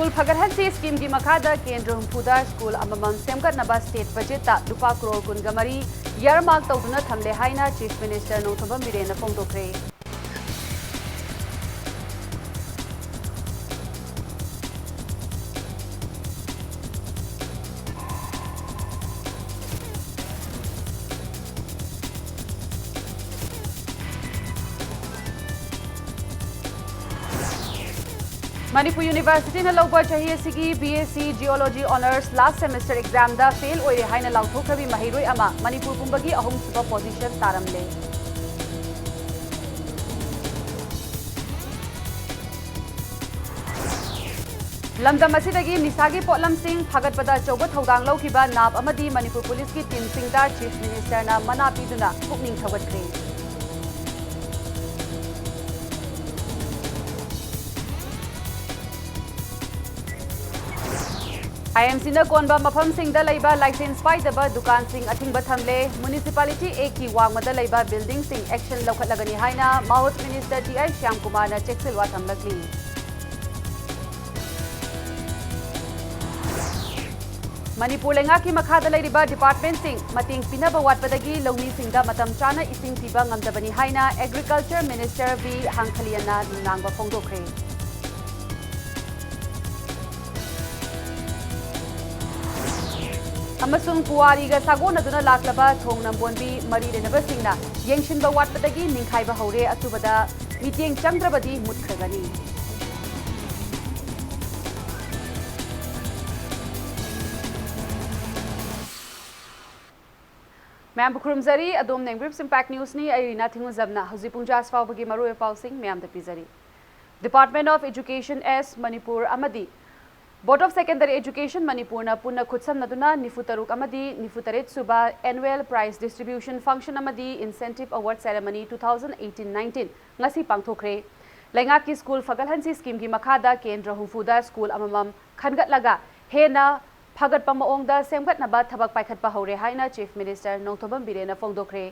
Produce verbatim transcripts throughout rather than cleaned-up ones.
School ꯐꯒꯠꯍꯟꯁꯤ ꯁ꯭ꯀꯤꯝꯒꯤ ꯃꯈꯥꯗ ꯀꯦꯟꯗ꯭ꯔ ꯍꯨꯝꯐꯨꯗ ꯁ꯭ꯀꯨꯜ ꯑꯃꯃꯝ ꯁꯦꯝꯒꯠꯅꯕ ꯁ꯭ꯇꯦꯠ ꯕꯖꯦꯠꯇ ꯂꯨꯄꯥ ꯀ꯭ꯔꯣꯔ ꯀꯨꯟꯒ ꯃꯔꯤ ꯏꯌꯥꯔꯃꯥꯔꯛ ꯇꯧꯗꯨꯅ ꯊꯝꯂꯦ ꯍꯥꯏꯅ ꯆꯤꯐ ꯃꯤꯅꯤꯁꯇꯔ ꯅꯣꯡꯊꯣꯝꯕꯝ ꯕꯤꯔꯦꯟꯅ ꯐꯣꯡꯗꯣꯛꯈ꯭ꯔꯦ꯫ ꯃꯅꯤꯄꯨꯔ ꯌꯨꯅꯤꯚꯔꯁꯤꯇꯤꯅ ꯂꯧꯕ ꯆꯍꯤ ꯑꯁꯤꯒꯤ B S C geology honours last semester ꯑꯦꯛꯖꯥꯝꯗ ꯐꯦꯜ ꯑꯣꯏꯔꯦ ꯍꯥꯏꯅ ꯂꯥꯎꯊꯣꯛꯈ꯭ꯔꯕꯤ ꯃꯍꯩꯔꯣꯏ ꯑꯃ ꯃꯅꯤꯄꯨꯔ ꯄꯨꯝꯕꯒꯤ ꯑꯍꯨꯝꯁꯨꯕ ꯄꯣꯖꯤꯁꯟ ꯇꯥꯔꯝꯂꯦ꯫ ꯂꯝꯗꯝ ꯑꯁꯤꯗꯒꯤ ꯅꯤꯁꯥꯒꯤ ꯄꯣꯠꯂꯝꯁꯤꯡ ꯐꯥꯒꯠꯄꯗ ꯑꯆꯧꯕ ꯊꯧꯗꯥꯡ ꯂꯧꯈꯤꯕ ꯅꯥꯞ ꯑꯃꯗꯤ ꯃꯅꯤꯄꯨꯔ ꯄꯨꯂꯤꯁꯀꯤ ꯇꯤꯝꯁꯤꯡꯗ ꯆꯤꯐ ꯃꯤꯅꯤꯁꯇꯔꯅ ꯃꯅꯥ ꯄꯤꯗꯨꯅ ꯄꯨꯛꯅꯤꯡ ꯊꯧꯒꯠꯈ꯭ꯔꯦ꯫ ꯑꯥꯏ ꯑꯦꯝ ꯁꯤꯅ ꯀꯣꯟꯕ ꯃꯐꯝꯁꯤꯡꯗ ꯂꯩꯕ ꯂꯥꯏꯁꯦꯟꯁ ꯄꯥꯏꯗꯕ ꯗꯨꯀꯥꯟꯁꯤꯡ ꯑꯊꯤꯡꯕ ꯊꯝꯂꯦ꯫ ꯃ꯭ꯌꯨꯅꯤꯁꯤꯄꯥꯂꯤꯇꯤ ꯑꯦꯛꯀꯤ ꯋꯥꯡꯃꯗ ꯂꯩꯕ ꯕꯤꯜꯗꯤꯡꯁꯤꯡ ꯑꯦꯛꯁꯟ ꯂꯧꯈꯠꯂꯒꯅꯤ ꯍꯥꯏꯅ ꯃꯥꯎꯠ ꯃꯤꯅꯤꯁꯇꯔ ꯇꯤ ꯑꯥꯏ ꯁ꯭ꯌꯥꯝꯀꯨꯃꯥꯔꯅ ꯆꯦꯛꯁꯤꯜꯋꯥ ꯊꯝꯂꯛꯂꯤ꯫ ꯃꯅꯤꯄꯨꯔ ꯂꯩꯉꯥꯛꯀꯤ ꯃꯈꯥꯗ ꯂꯩꯔꯤꯕ ꯗꯤꯄꯥꯔꯠꯃꯦꯟꯠꯁꯤꯡ ꯃꯇꯦꯡ ꯄꯤꯅꯕ ꯋꯥꯠꯄꯗꯒꯤ ꯂꯧꯃꯤꯁꯤꯡꯗ ꯃꯇꯝ ꯆꯥꯅ ꯏꯁꯤꯡ ꯄꯤꯕ ꯉꯝꯗꯕꯅꯤ ꯍꯥꯏꯅ ꯑꯦꯒ꯭ꯔꯤꯀꯜꯆꯔ ꯃꯤꯅꯤꯁꯇꯔ ꯚꯤ ꯍꯥꯡꯈꯂꯤꯌꯥꯟꯅ ꯅꯨꯡꯅꯥꯡꯕ ꯐꯣꯡꯗꯣꯛꯈ꯭ꯔꯦ꯫ ꯑꯃꯁꯨꯡ ꯄꯨꯋꯥꯔꯤꯒ ꯁꯥꯒꯣꯟꯅꯗꯨꯅ ꯂꯥꯛꯂꯕ ꯊꯣꯡ ꯅꯝꯕꯣꯟꯕꯤ ꯃꯔꯤ ꯂꯩꯅꯕꯁꯤꯡꯅ ꯌꯦꯡꯁꯤꯟꯕ ꯋꯥꯠꯄꯗꯒꯤ ꯅꯤꯡꯈꯥꯏꯕ ꯍꯧꯔꯦ꯫ ꯑꯊꯨꯕꯗ ꯃꯤꯠꯌꯦꯡ ꯆꯪꯗ꯭ꯔꯕꯗꯤ ꯃꯨꯠꯈ꯭ꯔꯒꯅꯤ꯫ ꯃꯌꯥꯝꯕꯨ ꯈꯨꯔꯨꯝꯖꯔꯤ꯫ ꯑꯗꯣꯝꯅ ꯏꯝꯄ꯭ꯔꯤꯞꯁ ꯏꯝꯄꯦꯛ ꯅ꯭ꯌꯨꯁꯅꯤ꯫ ꯑꯩ ꯔꯤꯅꯥ ꯊꯤꯡꯉꯨꯖꯝꯅ ꯍꯧꯖꯤꯛ ꯄꯨꯡ ꯖꯥ ꯑꯁꯤ ꯐꯥꯎꯕꯒꯤ ꯃꯔꯨꯑꯣꯏꯕ ꯄꯥꯎꯁꯤꯡ ꯃꯌꯥꯝꯗ ꯄꯤꯖꯔꯤ꯫ Department of Education ꯑꯦꯁ ꯃꯅꯤꯄꯨꯔ ꯑꯃꯗꯤ Board of Secondary Education ꯃꯅꯤꯄꯨꯔꯅ ꯄꯨꯟꯅ ꯈꯨꯠꯁꯝꯅꯗꯨꯅ ꯅꯤꯐꯨ ꯇꯔꯨꯛ ꯑꯃꯗꯤ ꯅꯤꯐꯨ ꯇꯔꯦꯠ ꯁꯨꯕ Annual Prize Distribution Function ꯑꯃꯗꯤ Incentive Award Ceremony two thousand eighteen nineteen ꯉꯁꯤ ꯄꯥꯡꯊꯣꯛꯈ꯭ꯔꯦ꯫ ꯂꯩꯉꯥꯛꯀꯤ ꯁ꯭ꯀꯨꯜ ꯐꯒꯠꯍꯟꯁꯤ ꯁ꯭ꯀꯤꯝꯒꯤ ꯃꯈꯥꯗ ꯀꯦꯟꯗ꯭ꯔ ꯍꯨꯝꯐꯨꯗ ꯁ꯭ꯀꯨꯜ ꯑꯃꯃꯝ ꯈꯟꯒꯠꯂꯒ ꯍꯦꯟꯅ ꯐꯒꯠꯄ ꯃꯑꯣꯡꯗ ꯁꯦꯝꯒꯠꯅꯕ ꯊꯕꯛ ꯄꯥꯏꯈꯠꯄ ꯍꯧꯔꯦ ꯍꯥꯏꯅ ꯆꯤꯐ ꯃꯤꯅꯤꯁꯇꯔ ꯅꯣꯡꯊꯣꯝꯕꯝ ꯕꯤꯔꯦꯟꯅ ꯐꯣꯡꯗꯣꯛꯈ꯭ꯔꯦ꯫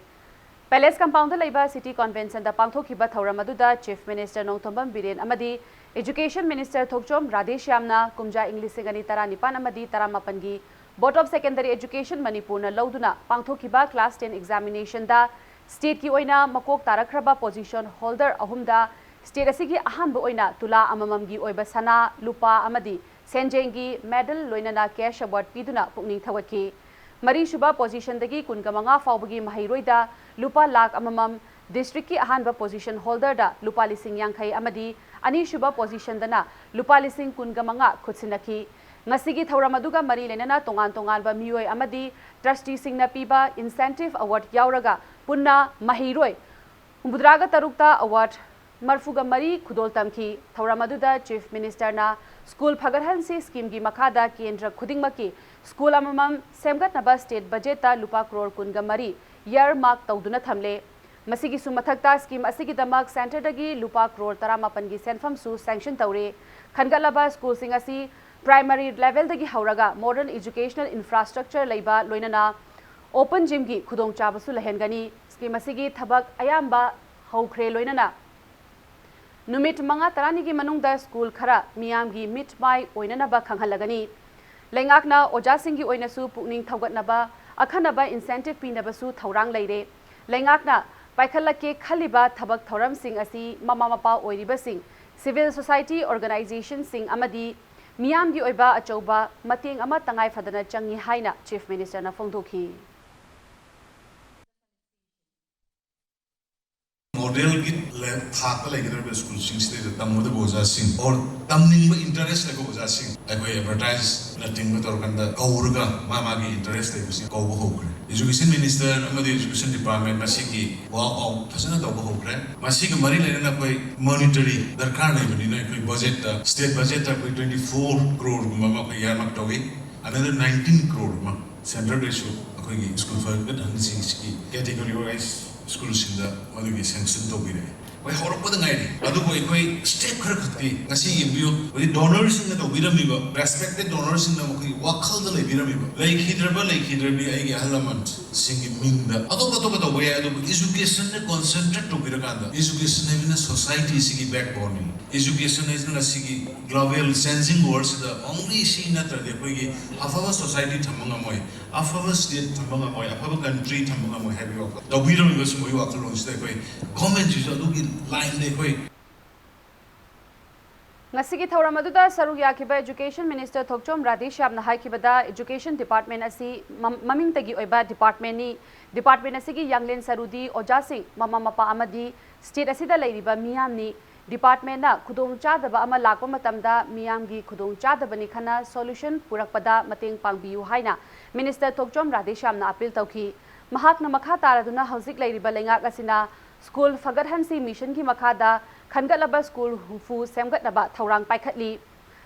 Palace compoundꯗ ꯂꯩꯕ City Conventionꯗ ꯄꯥꯡꯊꯣꯛꯈꯤꯕ ꯊꯧꯔꯝ ꯑꯗꯨꯗ Chief Minister ꯅꯣꯡꯊꯣꯝꯕꯝ ꯕꯤꯔꯦꯟ ꯑꯃꯗꯤ Education Minister ꯊꯣꯛꯆꯣꯝ ꯔꯥꯙꯦꯁ꯭ꯌꯥꯝꯅ ꯀꯨꯝꯖꯥ ꯏꯪ ꯂꯤꯁꯤꯡ ꯑꯅꯤ ꯇꯔꯥꯅꯤꯄꯥꯟ ꯑꯃꯗꯤ ꯇꯔꯥꯃꯥꯄꯟꯒꯤ Board of Secondary Education ꯃꯅꯤꯄꯨꯔꯅ ꯂꯧꯗꯨꯅ ꯄꯥꯡꯊꯣꯛꯈꯤꯕ class ten examinationꯗ stateꯀꯤ ꯑꯣꯏꯅ ꯃꯀꯣꯛ ꯇꯥꯔꯛꯈ꯭ꯔꯕ position holder ꯑꯍꯨꯝꯗ state ꯑꯁꯤꯒꯤ ꯑꯍꯥꯟꯕ ꯑꯣꯏꯅ ꯇꯨꯂꯥ ꯑꯃꯃꯝꯒꯤ ꯑꯣꯏꯕ ꯁꯅꯥ, ꯂꯨꯄꯥ ꯑꯃꯗꯤ ꯁꯦꯟꯖꯦꯡꯒꯤ medal ꯂꯣꯏꯅꯅ cash award ꯄꯤꯗꯨꯅ ꯄꯨꯛꯅꯤꯡ ꯊꯧꯒꯠꯈꯤ꯫ ꯃꯔꯤꯁꯨꯕ positionꯗꯒꯤ ꯀꯨꯟꯒ ꯃꯉꯥ ꯐꯥꯎꯕꯒꯤ ꯃꯍꯩꯔꯣꯏꯗ ꯂꯨꯄꯥ ꯂꯥꯈ ꯑꯃꯃꯝ, districtꯀꯤ ꯑꯍꯥꯟꯕ position holderꯗ ꯂꯨꯄꯥ ꯂꯤꯁꯤꯡ ꯌꯥꯡꯈꯩ ꯑꯃꯗꯤ ꯑꯅꯤꯁꯨꯕ positionꯗꯅ ꯂꯨꯄꯥ ꯂꯤꯁꯤꯡ ꯀꯨꯟꯒ ꯃꯉꯥ ꯈꯨꯠꯁꯤꯟꯅꯈꯤ꯫ ꯉꯁꯤꯒꯤ ꯊꯧꯔꯝ ꯑꯗꯨꯒ ꯃꯔꯤ ꯂꯩꯅꯅ ꯇꯣꯉꯥꯟ ꯇꯣꯉꯥꯟꯕ ꯃꯤꯑꯣꯏ ꯑꯃꯗꯤ trusteeꯁꯤꯡꯅ ꯄꯤꯕ incentive award ꯌꯥꯎꯔꯒ ꯄꯨꯟꯅ ꯃꯍꯩꯔꯣꯏ ꯍꯨꯝꯐꯨꯇꯔꯥꯒ ꯇꯔꯨꯛꯇ award ꯃꯔꯤꯐꯨꯒ ꯃꯔꯤ ꯈꯨꯗꯣꯜ ꯇꯝꯈꯤ꯫ ꯊꯧꯔꯝ ꯑꯗꯨꯗ Chief Ministerꯅ ꯁ꯭ꯀꯨꯜ ꯐꯒꯠꯍꯟꯁꯤ schemeꯒꯤ ꯃꯈꯥꯗ ꯀꯦꯟꯗ꯭ꯔ ꯈꯨꯗꯤꯡꯃꯛꯀꯤ ꯁ꯭ꯀꯨꯜ ꯑꯃꯃꯝ ꯁꯦꯝꯒꯠꯅꯕ state budgetꯇ ꯂꯨꯄꯥ ꯀ꯭ꯔꯣꯔ ꯀꯨꯟꯒ ꯃꯔꯤ earmark ꯇꯧꯗꯨꯅ ꯊꯝꯂꯦ꯫ ꯃꯁꯤꯒꯤꯁꯨ ꯃꯊꯛꯇ scheme ꯑꯁꯤꯒꯤꯗꯃꯛ centreꯗꯒꯤ ꯂꯨꯄꯥ ꯀ꯭ꯔꯣꯔ ꯇꯔꯥꯃꯥꯄꯟꯒꯤ ꯁꯦꯟꯐꯝꯁꯨ sanction ꯇꯧꯔꯦ꯫ ꯈꯟꯒꯠꯂꯕ ꯁ꯭ꯀꯨꯜꯁꯤꯡ ꯑꯁꯤ primary levelꯗꯒꯤ ꯍꯧꯔꯒ modern educational infrastructure ꯂꯩꯕ ꯂꯣꯏꯅꯅ open gymꯒꯤ ꯈꯨꯗꯣꯡꯆꯥꯕꯁꯨ ꯂꯩꯍꯟꯒꯅꯤ꯫ Scheme ꯑꯁꯤꯒꯤ ꯊꯕꯛ ꯑꯌꯥꯝꯕ ꯍꯧꯈ꯭ꯔꯦ ꯂꯣꯏꯅꯅ ꯅꯨꯃꯤꯠ ꯃꯉꯥ ꯇꯔꯥꯅꯤꯒꯤ ꯃꯅꯨꯡꯗ ꯁ꯭ꯀꯨꯜ ꯈꯔ ꯃꯤꯌꯥꯝꯒꯤ ꯃꯤꯠ ꯃꯥꯏ ꯑꯣꯏꯅꯅꯕ ꯈꯪꯍꯜꯂꯒꯅꯤ꯫ ꯂꯩꯉꯥꯛꯅ ꯑꯣꯖꯥꯁꯤꯡꯒꯤ ꯑꯣꯏꯅꯁꯨ ꯄꯨꯛꯅꯤꯡ ꯊꯧꯒꯠꯅꯕ ꯑꯈꯟꯅꯕ incentive ꯄꯤꯅꯕꯁꯨ ꯊꯧꯔꯥꯡ ꯂꯩꯔꯦ꯫ ꯂꯩꯉꯥꯛꯅ ꯄꯥꯏꯈꯠꯂꯛꯀꯦ ꯈꯜꯂꯤꯕ ꯊꯕꯛ ꯊꯧꯔꯝꯁꯤꯡ ꯑꯁꯤ ꯃꯃꯥ ꯃꯄꯥ ꯑꯣꯏꯔꯤꯕꯁꯤꯡ, civil society organizationꯁꯤꯡ ꯑꯃꯗꯤ ꯃꯤꯌꯥꯝꯒꯤ ꯑꯣꯏꯕ ꯑꯆꯧꯕ ꯃꯇꯦꯡ ꯑꯃ ꯇꯉꯥꯏ ꯐꯗꯅ ꯆꯪꯏ ꯍꯥꯏꯅ Chief Ministerꯅ ꯐꯣꯡꯗꯣꯛꯈꯤ꯫ Modelꯒꯤ ꯊꯥꯛꯇ ꯂꯩꯒꯗꯧꯔꯤꯕ ꯁ꯭ꯀꯨꯜꯁꯤꯡꯁꯤꯗꯩꯗ ꯇꯝꯒꯗꯕ ꯑꯣꯖꯥꯁꯤꯡ or ꯇꯝꯅꯤꯡꯕ interest ꯂꯩꯕ ꯑꯣꯖꯥꯁꯤꯡ ꯑꯩꯈꯣꯏ advertiseꯅꯆꯤꯡꯕ ꯇꯧꯔꯀꯥꯟꯗ ꯀꯧꯔꯒ ꯃꯥ ꯃꯥꯒꯤ interest ꯂꯩꯕꯁꯤꯡ ꯀꯧꯕ ꯍꯧꯈ꯭ꯔꯦ꯫ Education Minister ꯑꯃꯗꯤ Education Department ꯃꯁꯤꯒꯤ work out ꯐꯖꯅ ꯇꯧꯕ ꯍꯧꯈ꯭ꯔꯦ꯫ ꯃꯁꯤꯒ ꯃꯔꯤ ꯂꯩꯅꯅ ꯑꯩꯈꯣꯏ monetary ꯗꯔꯀꯥꯔ ꯂꯩꯕꯅꯤꯅ ꯑꯩꯈꯣꯏ budgetꯇ, state budgetꯇ ꯑꯩꯈꯣꯏ twenty four crore ꯒꯨꯝꯕ ꯑꯃ ꯑꯩꯈꯣꯏ earmark ꯇꯧꯏ꯫ Another nineteen crore ꯑꯃ centreꯗꯩꯁꯨ ꯑꯩꯈꯣꯏꯒꯤ ꯁ꯭ꯀꯨꯜ ꯐꯒꯠꯍꯟꯁꯤꯡꯁꯤꯒꯤ category wise ꯁ꯭ꯀꯨꯜꯁꯤꯡꯗ ꯃꯗꯨꯒꯤ sanction ꯇꯧꯕꯤꯔꯛꯑꯦ꯫ ꯑꯩꯈꯣꯏ ꯍꯧꯔꯛꯄꯗ ꯉꯥꯏꯔꯤ꯫ ꯑꯗꯨꯕꯨ ꯑꯩꯈꯣꯏ ꯁ꯭ꯇꯦꯞ ꯈꯔ ꯈꯛꯇꯤ ꯉꯁꯤ ꯌꯦꯡꯕꯤꯌꯨ꯫ ꯍꯧꯖꯤꯛ ꯗꯣꯅꯔꯁꯤꯡꯅ ꯇꯧꯕꯤꯔꯝꯃꯤꯕ, ꯔꯦꯁꯄꯦꯛꯇꯦꯠ ꯗꯣꯅꯔꯁꯤꯡꯅ ꯃꯈꯣꯏꯒꯤ ꯋꯥꯈꯜꯗ ꯂꯩꯕꯤꯔꯝꯃꯤꯕ, ꯂꯩꯈꯤꯗ꯭ꯔꯕ ꯂꯩꯈꯤꯗ꯭ꯔꯕꯤ ꯑꯩꯒꯤ ꯑꯍꯜ ꯂꯃꯟꯁꯤꯡꯒꯤ ꯃꯤꯡꯗ ꯑꯇꯣꯞ ꯑꯇꯣꯞꯄ ꯇꯧꯕ ꯌꯥꯏ꯫ ꯑꯗꯨꯕꯨ ꯏꯖꯨꯀꯦꯁꯟꯗ ꯀꯣꯟꯁꯦꯟꯇ꯭ꯔꯦꯠ ꯇꯧꯕꯤꯔꯀꯥꯟꯗ, ꯏꯖꯨꯀꯦꯁꯟ ꯍꯥꯏꯕꯁꯤꯅ ꯁꯣꯁꯥꯏꯇꯤꯁꯤꯒꯤ ꯕꯦꯛꯕꯣꯟꯅꯤ꯫ ꯏꯖꯨꯀꯦꯁꯟ ꯍꯥꯏꯁꯤꯅ ꯉꯁꯤꯒꯤ ꯒ꯭ꯂꯣꯕꯦꯜ ꯆꯦꯟꯖꯤꯡ ꯋꯥꯔꯜꯁꯤꯗ ꯑꯣꯡꯂꯤ ꯁꯤ ꯅꯠꯇ꯭ꯔꯗꯤ ꯑꯩꯈꯣꯏꯒꯤ ꯑꯐꯕ ꯁꯣꯁꯥꯏꯇꯤ ꯊꯝꯕ ꯉꯝꯃꯣꯏ, ꯑꯐꯕ ꯁ꯭ꯇꯦꯠ ꯊꯝꯕ ꯉꯝꯃꯣꯏ, ꯑꯐꯕ ꯀꯟꯇ꯭ꯔꯤ ꯊꯝꯕ ꯉꯝꯃꯣꯏ ꯍꯥꯏꯕꯒꯤ ꯋꯥꯈꯜ ꯇꯧꯕꯤꯔꯝꯃꯤꯕ ꯁꯨꯝꯕꯒꯤ ꯋꯥꯈꯜꯂꯣꯟꯁꯤꯗ ꯑꯩꯈꯣꯏ ꯒꯣꯔꯃꯦꯟꯁꯤꯁꯨ ꯑꯗꯨꯒꯤ ꯂꯥꯏꯟꯗ ꯑꯩꯈꯣꯏ ꯉꯁꯤꯒꯤ ꯊꯧꯔꯝ ꯑꯗꯨꯗ ꯁꯔꯨꯛ ꯌꯥꯈꯤꯕ Education Minister ꯊꯣꯛꯆꯣꯝ ꯔꯥꯙꯦꯁ꯭ꯌꯥꯝꯅ ꯍꯥꯏꯈꯤꯕꯗ, Education Department ꯑꯁꯤ ꯃꯝ- ꯃꯃꯤꯡꯇꯒꯤ ꯑꯣꯏꯕ ꯗꯤꯄꯥꯔꯠꯃꯦꯟꯅꯤ꯫ ꯗꯤꯄꯥꯔꯠꯃꯦꯟ ꯑꯁꯤꯒꯤ ꯌꯥꯡꯂꯦꯟ ꯁꯔꯨꯗꯤ ꯑꯣꯖꯥꯁꯤꯡ, ꯃꯃꯥ ꯃꯄꯥ ꯑꯃꯗꯤ ꯁ꯭ꯇꯦꯠ ꯑꯁꯤꯗ ꯂꯩꯔꯤꯕ ꯃꯤꯌꯥꯝꯅꯤ꯫ ꯗꯤꯄꯥꯔꯠꯃꯦꯟꯅ ꯈꯨꯗꯣꯡꯆꯥꯗꯕ ꯑꯃ ꯂꯥꯛꯄ ꯃꯇꯝꯗ ꯃꯤꯌꯥꯝꯒꯤ ꯈꯨꯗꯣꯡꯆꯥꯗꯕꯅꯤ ꯈꯟꯅ ꯁꯣꯂꯨꯁꯟ ꯄꯨꯔꯛꯄꯗ ꯃꯇꯦꯡ ꯄꯥꯡꯕꯤꯌꯨ ꯍꯥꯏꯅ ꯃꯤꯅꯤꯁꯇꯔ ꯊꯣꯛꯆꯣꯝ ꯔꯥꯙꯦꯁ꯭ꯌꯥꯝꯅ ꯑꯄꯤꯜ ꯇꯧꯈꯤ꯫ ꯃꯍꯥꯛꯅ ꯃꯈꯥ ꯇꯥꯔꯗꯨꯅ ꯍꯧꯖꯤꯛ ꯂꯩꯔꯤꯕ ꯂꯩꯉꯥꯛ ꯑꯁꯤꯅ ꯁ꯭ꯀꯨꯜ ꯐꯒꯠꯍꯟꯁꯤ ꯃꯤꯁꯟꯒꯤ ꯃꯈꯥꯗ ꯈꯟꯒꯠꯂꯕ ꯁ꯭ꯀꯨꯜ ꯍꯨꯝꯐꯨ ꯁꯦꯝꯒꯠꯅꯕ ꯊꯧꯔꯥꯡ ꯄꯥꯏꯈꯠꯂꯤ꯫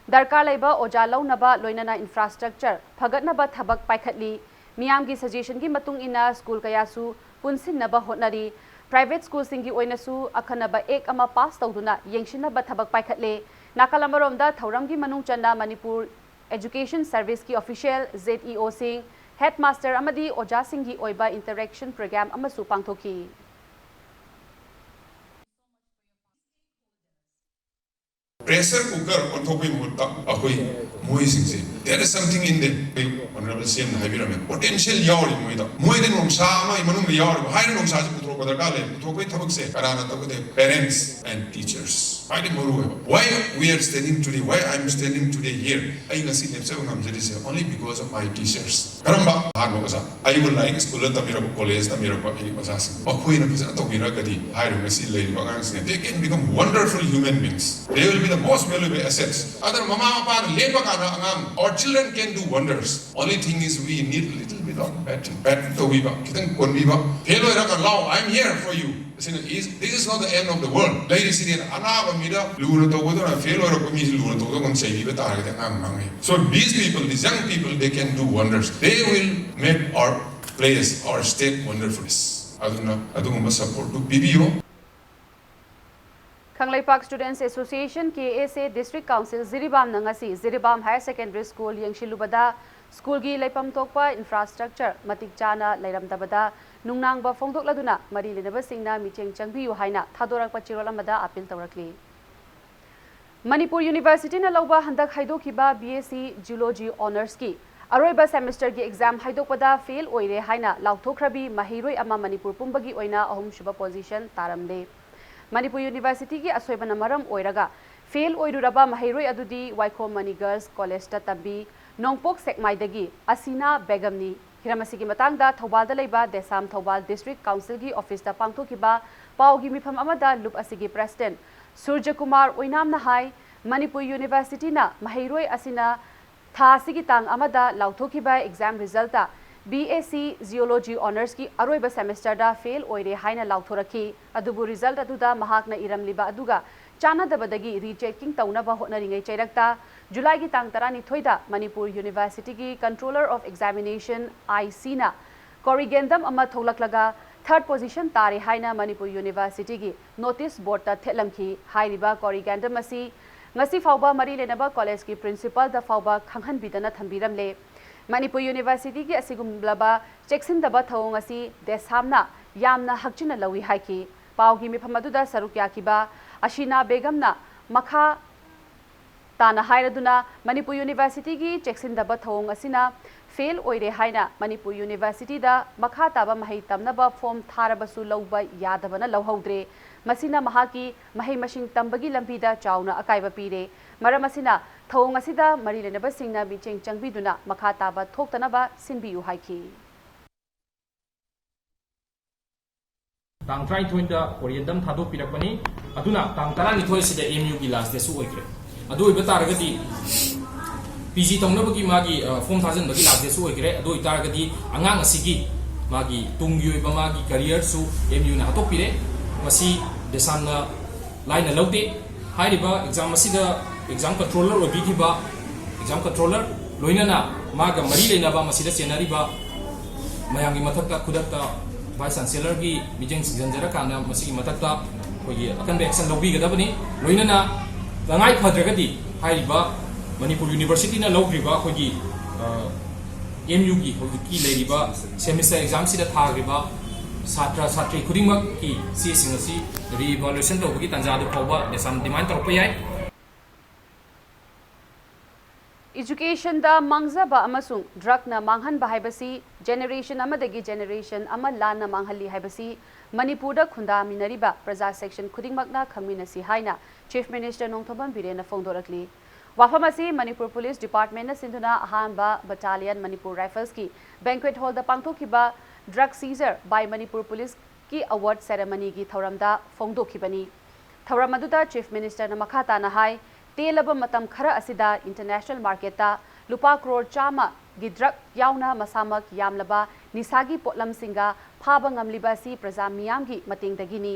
ꯗꯔꯀꯥꯔ ꯂꯩꯕ ꯑꯣꯖꯥ ꯂꯧꯅꯕ, ꯂꯣꯏꯅꯅ ꯏꯟꯐ꯭ꯔꯥꯁ꯭ꯇ꯭ꯔꯛꯆꯔ ꯐꯒꯠꯅꯕ ꯊꯕꯛ ꯄꯥꯏꯈꯠꯂꯤ꯫ ꯃꯤꯌꯥꯝꯒꯤ ꯁꯖꯦꯁꯟꯒꯤ ꯃꯇꯨꯡ ꯏꯟꯅ ꯁ꯭ꯀꯨꯜ ꯀꯌꯥꯁꯨ ꯄꯨꯟꯁꯤꯟꯅꯕ ꯍꯣꯠꯅꯔꯤ꯫ ꯄ꯭ꯔꯥꯏꯚꯦꯠ ꯁ꯭ꯀꯨꯜꯁꯤꯡꯒꯤ ꯑꯣꯏꯅꯁꯨ ꯑꯈꯟꯅꯕ ꯑꯦꯛ ꯑꯃ ꯄꯥꯁ ꯇꯧꯗꯨꯅ ꯌꯦꯡꯁꯤꯟꯅꯕ ꯊꯕꯛ ꯄꯥꯏꯈꯠꯂꯦ꯫ ꯅꯥꯀꯜ ꯑꯃꯔꯣꯝꯗ ꯊꯧꯔꯝꯒꯤ ꯃꯅꯨꯡ ꯆꯟꯅ ꯃꯅꯤꯄꯨꯔ Education Service ꯀꯤ official, ZEO ꯁꯤꯡ, headmaster ꯑꯃꯗꯤ ꯑꯣꯖꯥꯁꯤꯡꯒꯤ ꯑꯣꯏꯕ interaction program ꯑꯃꯁꯨ ꯄꯥꯡꯊꯣꯛꯈꯤ꯫ ꯄ꯭ꯔꯦꯁꯔ ꯀꯨꯀꯔ ꯑꯣꯟꯊꯣꯛꯄꯒꯤ ꯃꯍꯨꯠꯇ ꯑꯩꯈꯣꯏ ꯃꯣꯏꯁꯤꯡꯁꯦ, there is something in them. ꯑꯩꯈꯣꯏ ꯑꯣꯅꯔꯦꯕꯜ ꯁꯤ ꯑꯦꯝꯅ ꯍꯥꯏꯕꯤꯔꯝꯃꯦ, ꯄꯣꯇꯦꯟꯁꯤꯌꯦꯜ ꯌꯥꯎꯔꯤ ꯃꯣꯏꯗ꯫ ꯃꯣꯏꯗ ꯅꯣꯡꯁꯥ ꯑꯃꯒꯤ ꯃꯅꯨꯡꯗ ꯌꯥꯎꯔꯤꯕ ꯍꯥꯏꯔꯤꯕ ꯅꯣꯡꯁꯥꯁꯦ ꯄꯨꯊꯣꯛꯄ ꯗꯔꯀꯥꯔ ꯂꯩ꯫ ꯄꯨꯊꯣꯛꯄꯒꯤ ꯊꯕꯛꯁꯦ ꯀꯅꯥꯅ ꯇꯧꯒꯗꯦ? Parents and teachers, ꯈ꯭ꯋꯥꯏꯗꯒꯤ ꯃꯔꯨ ꯑꯣꯏꯕ꯫ Why we are standing today, why I am standing today here? ꯑꯩ ꯉꯁꯤ ꯂꯦꯞꯆꯕ ꯉꯝꯖꯔꯤꯁꯦ only because of my teachers. ꯀꯔꯝꯕ? ꯑꯍꯥꯟꯕ ꯑꯣꯖꯥ, ꯑꯩꯕꯨ ꯂꯥꯏꯔꯤꯛ ꯁ꯭ꯀꯨꯜꯗ ꯇꯝꯕꯤꯔꯛꯄ, ꯀꯣꯂꯦꯖ ꯇꯝꯕꯤꯔꯛꯄ ꯑꯩꯒꯤ ꯑꯣꯖꯥꯁꯤꯡ, ꯃꯈꯣꯏꯅ ꯐꯖꯅ ꯇꯧꯕꯤꯔꯒꯗꯤ ꯍꯥꯏꯔꯤꯕ ꯉꯁꯤ ꯂꯩꯔꯤꯕ ꯑꯉꯥꯡꯁꯤꯡ, they can become wonderful human beings, they will be the most valuable assets. ꯑꯗꯨꯅ ꯃꯃꯥ ꯃꯄꯥꯅ ꯂꯦꯞꯄ ꯀꯥꯟꯗ ꯑꯉꯥꯡ, our children can do wonders. Only thing is we need little bit of batting, bat ꯇꯧꯕꯤꯕ, ꯈꯤꯇꯪ ꯀꯣꯟꯕꯤꯕ꯫ ꯐꯦꯜ ꯑꯣꯏꯔꯒ ꯂꯥꯎ, I am here for you. ꯑꯁꯤꯅ is, this is not the end of the world. ꯂꯩꯔꯤꯁꯤꯗꯤ ꯑꯅꯥꯕ ꯃꯤꯗ ꯂꯨꯅ ꯇꯧꯕꯗꯨꯅ ꯐꯦꯜ ꯑꯣꯏꯔꯛꯄ ꯃꯤꯁꯤ ꯂꯨꯅ ꯇꯧꯗꯧꯅ ꯆꯩꯕꯤꯕ ꯇꯥꯔꯒꯗꯤ ꯑꯉꯥꯡ ꯃꯥꯡꯉꯦ꯫ So these people, these young people, they can do wonders. They will make our place, our state wonderful. ꯑꯗꯨꯅ ꯑꯗꯨꯒꯨꯝꯕ ꯁꯄꯣꯔꯠꯇꯨ ꯄꯤꯕꯤꯌꯨ꯫ Kangleipak Students Association, K S A, District Council ꯖꯤꯔꯤꯕꯥꯝꯅ ꯉꯁꯤ ꯖꯤꯔꯤꯕꯥꯝ Higher Secondary School ꯌꯦꯡꯁꯤꯜꯂꯨꯕꯗ ꯁ꯭ꯀꯨꯜꯒꯤ ꯂꯩꯐꯝ ꯊꯣꯛꯄ infrastructure ꯃꯇꯤꯛ ꯆꯥꯅ ꯂꯩꯔꯝꯗꯕꯗ ꯅꯨꯡꯅꯥꯡꯕ ꯐꯣꯡꯗꯣꯛꯂꯗꯨꯅ ꯃꯔꯤ ꯂꯩꯅꯕꯁꯤꯡꯅ ꯃꯤꯠꯌꯦꯡ ꯆꯪꯕꯤꯌꯨ ꯍꯥꯏꯅ ꯊꯥꯗꯣꯔꯛꯄ ꯆꯦꯔꯣꯜ ꯑꯃꯗ appeal ꯇꯧꯔꯛꯂꯤ꯫ ꯃꯅꯤꯄꯨꯔ Universityꯅ ꯂꯧꯕ ꯍꯟꯗꯛ ꯍꯥꯏꯗꯣꯛꯈꯤꯕ B S C Geology Honours ꯀꯤ ꯑꯔꯣꯏꯕ semester ꯒꯤ exam ꯍꯥꯏꯗꯣꯛꯄꯗ fail ꯑꯣꯏꯔꯦ ꯍꯥꯏꯅ ꯂꯥꯎꯊꯣꯛꯈ꯭ꯔꯕꯤ ꯃꯍꯩꯔꯣꯏ ꯑꯃ ꯃꯅꯤꯄꯨꯔ ꯄꯨꯝꯕꯒꯤ ꯑꯣꯏꯅ ꯑꯍꯨꯝꯁꯨꯕ position ꯇꯥꯔꯝꯂꯦ꯫ ꯃꯅꯤꯄꯨꯔ Universityꯒꯤ ꯑꯁꯣꯏꯕꯅ ꯃꯔꯝ ꯑꯣꯏꯔꯒ fail ꯑꯣꯏꯔꯨꯔꯕ ꯃꯍꯩꯔꯣꯏ ꯑꯗꯨꯗꯤ ꯋꯥꯏꯈꯣꯝ ꯃꯅꯤ Girls Collegeꯇ ꯇꯝꯕꯤ ꯅꯣꯡꯄꯣꯛ ꯁꯦꯛꯃꯥꯏꯗꯒꯤ ꯑꯁꯤꯅꯥ ꯕꯦꯒꯝꯅꯤ꯫ ꯍꯤꯔꯝ ꯑꯁꯤꯒꯤ ꯃꯇꯥꯡꯗ ꯊꯧꯕꯥꯜꯗ ꯂꯩꯕ ꯗꯦꯁꯥꯝ ꯊꯧꯕꯥꯜ District Councilꯒꯤ officeꯇ ꯄꯥꯡꯊꯣꯛꯈꯤꯕ ꯄꯥꯎꯒꯤ ꯃꯤꯐꯝ ꯑꯃꯗ ꯂꯨꯞ ꯑꯁꯤꯒꯤ president ꯁꯨꯔꯖꯀꯨꯃꯥꯔ ꯑꯣꯏꯅꯥꯝꯅ ꯍꯥꯏ, ꯃꯅꯤꯄꯨꯔ Universityꯅ ꯃꯍꯩꯔꯣꯏ ꯑꯁꯤꯅ ꯊꯥ ꯑꯁꯤꯒꯤ ꯇꯥꯡ ꯑꯃꯗ ꯂꯥꯎꯊꯣꯛꯈꯤꯕ exam resultꯇ B S C Geology Honours ꯀꯤ ꯑꯔꯣꯏꯕ semesterꯗ fail ꯑꯣꯏꯔꯦ ꯍꯥꯏꯅ ꯂꯥꯎꯊꯣꯔꯛꯈꯤ꯫ ꯑꯗꯨꯕꯨ result ꯑꯗꯨꯗ ꯃꯍꯥꯛꯅ ꯏꯔꯝꯂꯤꯕ ꯑꯗꯨꯒ ꯆꯥꯟꯅꯗꯕꯗꯒꯤ rechecking ꯇꯧꯅꯕ ꯍꯣꯠꯅꯔꯤꯉꯩ ꯆꯩꯔꯛꯇ ꯖꯨꯂꯥꯏꯒꯤ ꯇꯥꯡ ꯇꯔꯥꯅꯤꯊꯣꯏꯗ Manipur Universityꯒꯤ Controller of Examination, I Cꯅ corrigendum ꯑꯃ ꯊꯣꯛꯂꯛꯂꯒ third position ꯇꯥꯔꯦ ꯍꯥꯏꯅ ꯃꯅꯤꯄꯨꯔ Universityꯒꯤ notice boardꯇ ꯊꯦꯠꯂꯝꯈꯤ꯫ ꯍꯥꯏꯔꯤꯕ corrigendum ꯑꯁꯤ ꯉꯁꯤ ꯐꯥꯎꯕ ꯃꯔꯤ ꯂꯩꯅꯕ collegeꯀꯤ principalꯗ ꯐꯥꯎꯕ ꯈꯪꯍꯟꯕꯤꯗꯅ ꯊꯝꯕꯤꯔꯝꯂꯦ꯫ ꯃꯅꯤꯄꯨꯔ Universityꯒꯤ ꯑꯁꯤꯒꯨꯝꯂꯕ ꯆꯦꯛꯁꯤꯟꯗꯕ ꯊꯧꯑꯣꯡ ꯑꯁꯤ ꯗꯦꯁꯥꯝꯅ ꯌꯥꯝꯅ ꯍꯛꯆꯤꯟꯅ ꯂꯧꯏ ꯍꯥꯏꯈꯤ꯫ ꯄꯥꯎꯒꯤ ꯃꯤꯐꯝ ꯑꯗꯨꯗ ꯁꯔꯨꯛ ꯌꯥꯈꯤꯕ ꯑꯁꯤꯅꯥ ꯕꯦꯒꯝꯅ ꯃꯈꯥ ꯇꯥꯅ ꯍꯥꯏꯔꯗꯨꯅ, ꯃꯅꯤꯄꯨꯔ Universityꯒꯤ ꯆꯦꯛꯁꯤꯟꯗꯕ ꯊꯧꯑꯣꯡ ꯑꯁꯤꯅ fail ꯑꯣꯏꯔꯦ ꯍꯥꯏꯅ ꯃꯅꯤꯄꯨꯔ Universityꯗ ꯃꯈꯥ ꯇꯥꯕ ꯃꯍꯩ ꯇꯝꯅꯕ form ꯊꯥꯔꯕꯁꯨ ꯂꯧꯕ ꯌꯥꯗꯕꯅ ꯂꯧꯍꯧꯗ꯭ꯔꯦ꯫ ꯃꯁꯤꯅ ꯃꯍꯥꯛꯀꯤ ꯃꯍꯩ ꯃꯁꯤꯡ ꯇꯝꯕꯒꯤ ꯂꯝꯕꯤꯗ ꯆꯥꯎꯅ ꯑꯀꯥꯏꯕ ꯄꯤꯔꯦ꯫ ꯃꯔꯝ ꯑꯁꯤꯅ ꯊꯧꯑꯣꯡ ꯑꯁꯤꯗ ꯃꯔꯤ ꯂꯩꯅꯕꯁꯤꯡꯅ ꯃꯤꯠꯌꯦꯡ ꯆꯪꯕꯤꯗꯨꯅ ꯃꯈꯥ ꯇꯥꯕ ꯊꯣꯛꯇꯅꯕ ꯁꯤꯟꯕꯤꯌꯨ ꯍꯥꯏꯈꯤ꯫ ꯇꯥꯡ ꯇꯔꯥꯅꯤꯊꯣꯏꯗ corrigendum ꯊꯥꯗꯣꯛꯄꯤꯔꯛꯄꯅꯤ꯫ ꯑꯗꯨꯅ ꯇꯥꯡ ꯇꯔꯥꯅꯤꯊꯣꯏ ꯑꯁꯤꯗ M Uꯒꯤ last dateꯁꯨ ꯑꯣꯏꯈ꯭ꯔꯦ꯫ ꯑꯗꯨ ꯑꯣꯏꯕ ꯇꯥꯔꯒꯗꯤ P G ꯇꯧꯅꯕꯒꯤ ꯃꯥꯒꯤ form ꯊꯥꯖꯤꯟꯕꯒꯤ last dateꯁꯨ ꯑꯣꯏꯈ꯭ꯔꯦ꯫ ꯑꯗꯨ ꯑꯣꯏꯇꯥꯔꯒꯗꯤ ꯑꯉꯥꯡ ꯑꯁꯤꯒꯤ ꯃꯥꯒꯤ ꯇꯨꯡꯒꯤ ꯑꯣꯏꯕ ꯃꯥꯒꯤ careerꯁꯨ M Uꯅ ꯍꯥꯠꯇꯣꯛꯄꯤꯔꯦ꯫ ꯃꯁꯤ ꯗꯦꯁꯥꯝꯅ ꯂꯥꯏꯅ ꯂꯧꯗꯦ꯫ ꯍꯥꯏꯔꯤꯕ exam ꯑꯁꯤꯗ exam controller ꯑꯣꯏꯕꯤꯈꯤꯕ exam controller ꯂꯣꯏꯅꯅ ꯃꯥꯒ ꯃꯔꯤ ꯂꯩꯅꯕ ꯃꯁꯤꯗ ꯆꯦꯟꯅꯔꯤꯕ ꯃꯌꯥꯝꯒꯤ ꯃꯊꯛꯇ ꯈꯨꯗꯛꯇ Vice Chancellorꯒꯤ ꯃꯤꯠꯌꯦꯡ ꯆꯤꯡꯁꯤꯟꯖꯔꯀꯥꯟꯗ ꯃꯁꯤꯒꯤ ꯃꯊꯛꯇ ꯑꯩꯈꯣꯏꯒꯤ ꯑꯀꯟꯕ action ꯂꯧꯕꯤꯒꯗꯕꯅꯤ꯫ ꯂꯣꯏꯅꯅ ꯇꯉꯥꯏ ꯐꯗ꯭ꯔꯒꯗꯤ ꯍꯥꯏꯔꯤꯕ ꯃꯅꯤꯄꯨꯔ ꯌꯨꯅꯤꯚꯔꯁꯤꯇꯤꯅ ꯂꯧꯈ꯭ꯔꯤꯕ ꯑꯩꯈꯣꯏꯒꯤ ꯑꯦꯝ ꯌꯨꯒꯤ ꯍꯧꯖꯤꯛꯀꯤ ꯂꯩꯔꯤꯕ semester examꯁꯤꯗ ꯊꯥꯈ꯭ꯔꯤꯕ ꯁꯥꯇ꯭ꯔ ꯁꯥꯇ꯭ꯔꯤ ꯈꯨꯗꯤꯡꯃꯛꯀꯤ ꯆꯦꯁꯤꯡ ꯑꯁꯤ reevaluation ꯇꯧꯕꯒꯤ ꯇꯥꯟꯖꯥꯗꯨ ꯐꯥꯎꯕ ꯗꯦꯁꯥꯝ demand ꯇꯧꯔꯛꯄ ꯌꯥꯏ꯫ Educationꯗ ꯃꯥꯡꯖꯕ ꯑꯃꯁꯨꯡ drugꯅ ꯃꯥꯡꯍꯟꯕ ꯍꯥꯏꯕꯁꯤ generation ꯑꯃꯗꯒꯤ generation ꯑꯃ ꯂꯥꯟꯅ ꯃꯥꯡꯍꯜꯂꯤ ꯍꯥꯏꯕꯁꯤ ꯃꯅꯤꯄꯨꯔꯗ ꯈꯨꯟꯗꯥꯃꯤꯟꯅꯔꯤꯕ ꯄ꯭ꯔꯖꯥ section ꯈꯨꯗꯤꯡꯃꯛꯅ ꯈꯪꯃꯤꯟꯅꯁꯤ ꯍꯥꯏꯅ Chief Minister ꯅꯣꯡꯊꯣꯝꯕꯝ ꯕꯤꯔꯦꯟꯅ ꯐꯣꯡꯗꯣꯔꯛꯂꯤ꯫ ꯋꯥꯐꯝ ꯑꯁꯤ ꯃꯅꯤꯄꯨꯔ Police Departmentꯅ ꯁꯤꯟꯗꯨꯅ ꯑꯍꯥꯟꯕ Battalion Manipur Riflesꯀꯤ banquet hallꯗ ꯄꯥꯡꯊꯣꯛꯈꯤꯕ Drug Seizure by Manipur Policeꯀꯤ award ceremonyꯒꯤ ꯊꯧꯔꯝꯗ ꯐꯣꯡꯗꯣꯛꯈꯤꯕꯅꯤ꯫ ꯊꯧꯔꯝ ꯑꯗꯨꯗ Chief Ministerꯅ ꯃꯈꯥ ꯇꯥꯅ ꯍꯥꯏ, ꯇꯦꯜꯂꯕ ꯃꯇꯝ ꯈꯔ ꯑꯁꯤꯗ international marketꯇ ꯂꯨꯄꯥ ꯀ꯭ꯔꯣꯔ ꯆꯥꯝꯃꯒꯤ drug ꯌꯥꯎꯅ ꯃꯁꯥꯃꯛ ꯌꯥꯝꯂꯕ ꯅꯤꯁꯥꯒꯤ ꯄꯣꯠꯂꯝꯁꯤꯡꯒ ꯐꯥꯕ ꯉꯝꯂꯤꯕ ꯑꯁꯤ ꯄ꯭ꯔꯖꯥ ꯃꯤꯌꯥꯝꯒꯤ ꯃꯇꯦꯡꯗꯒꯤꯅꯤ꯫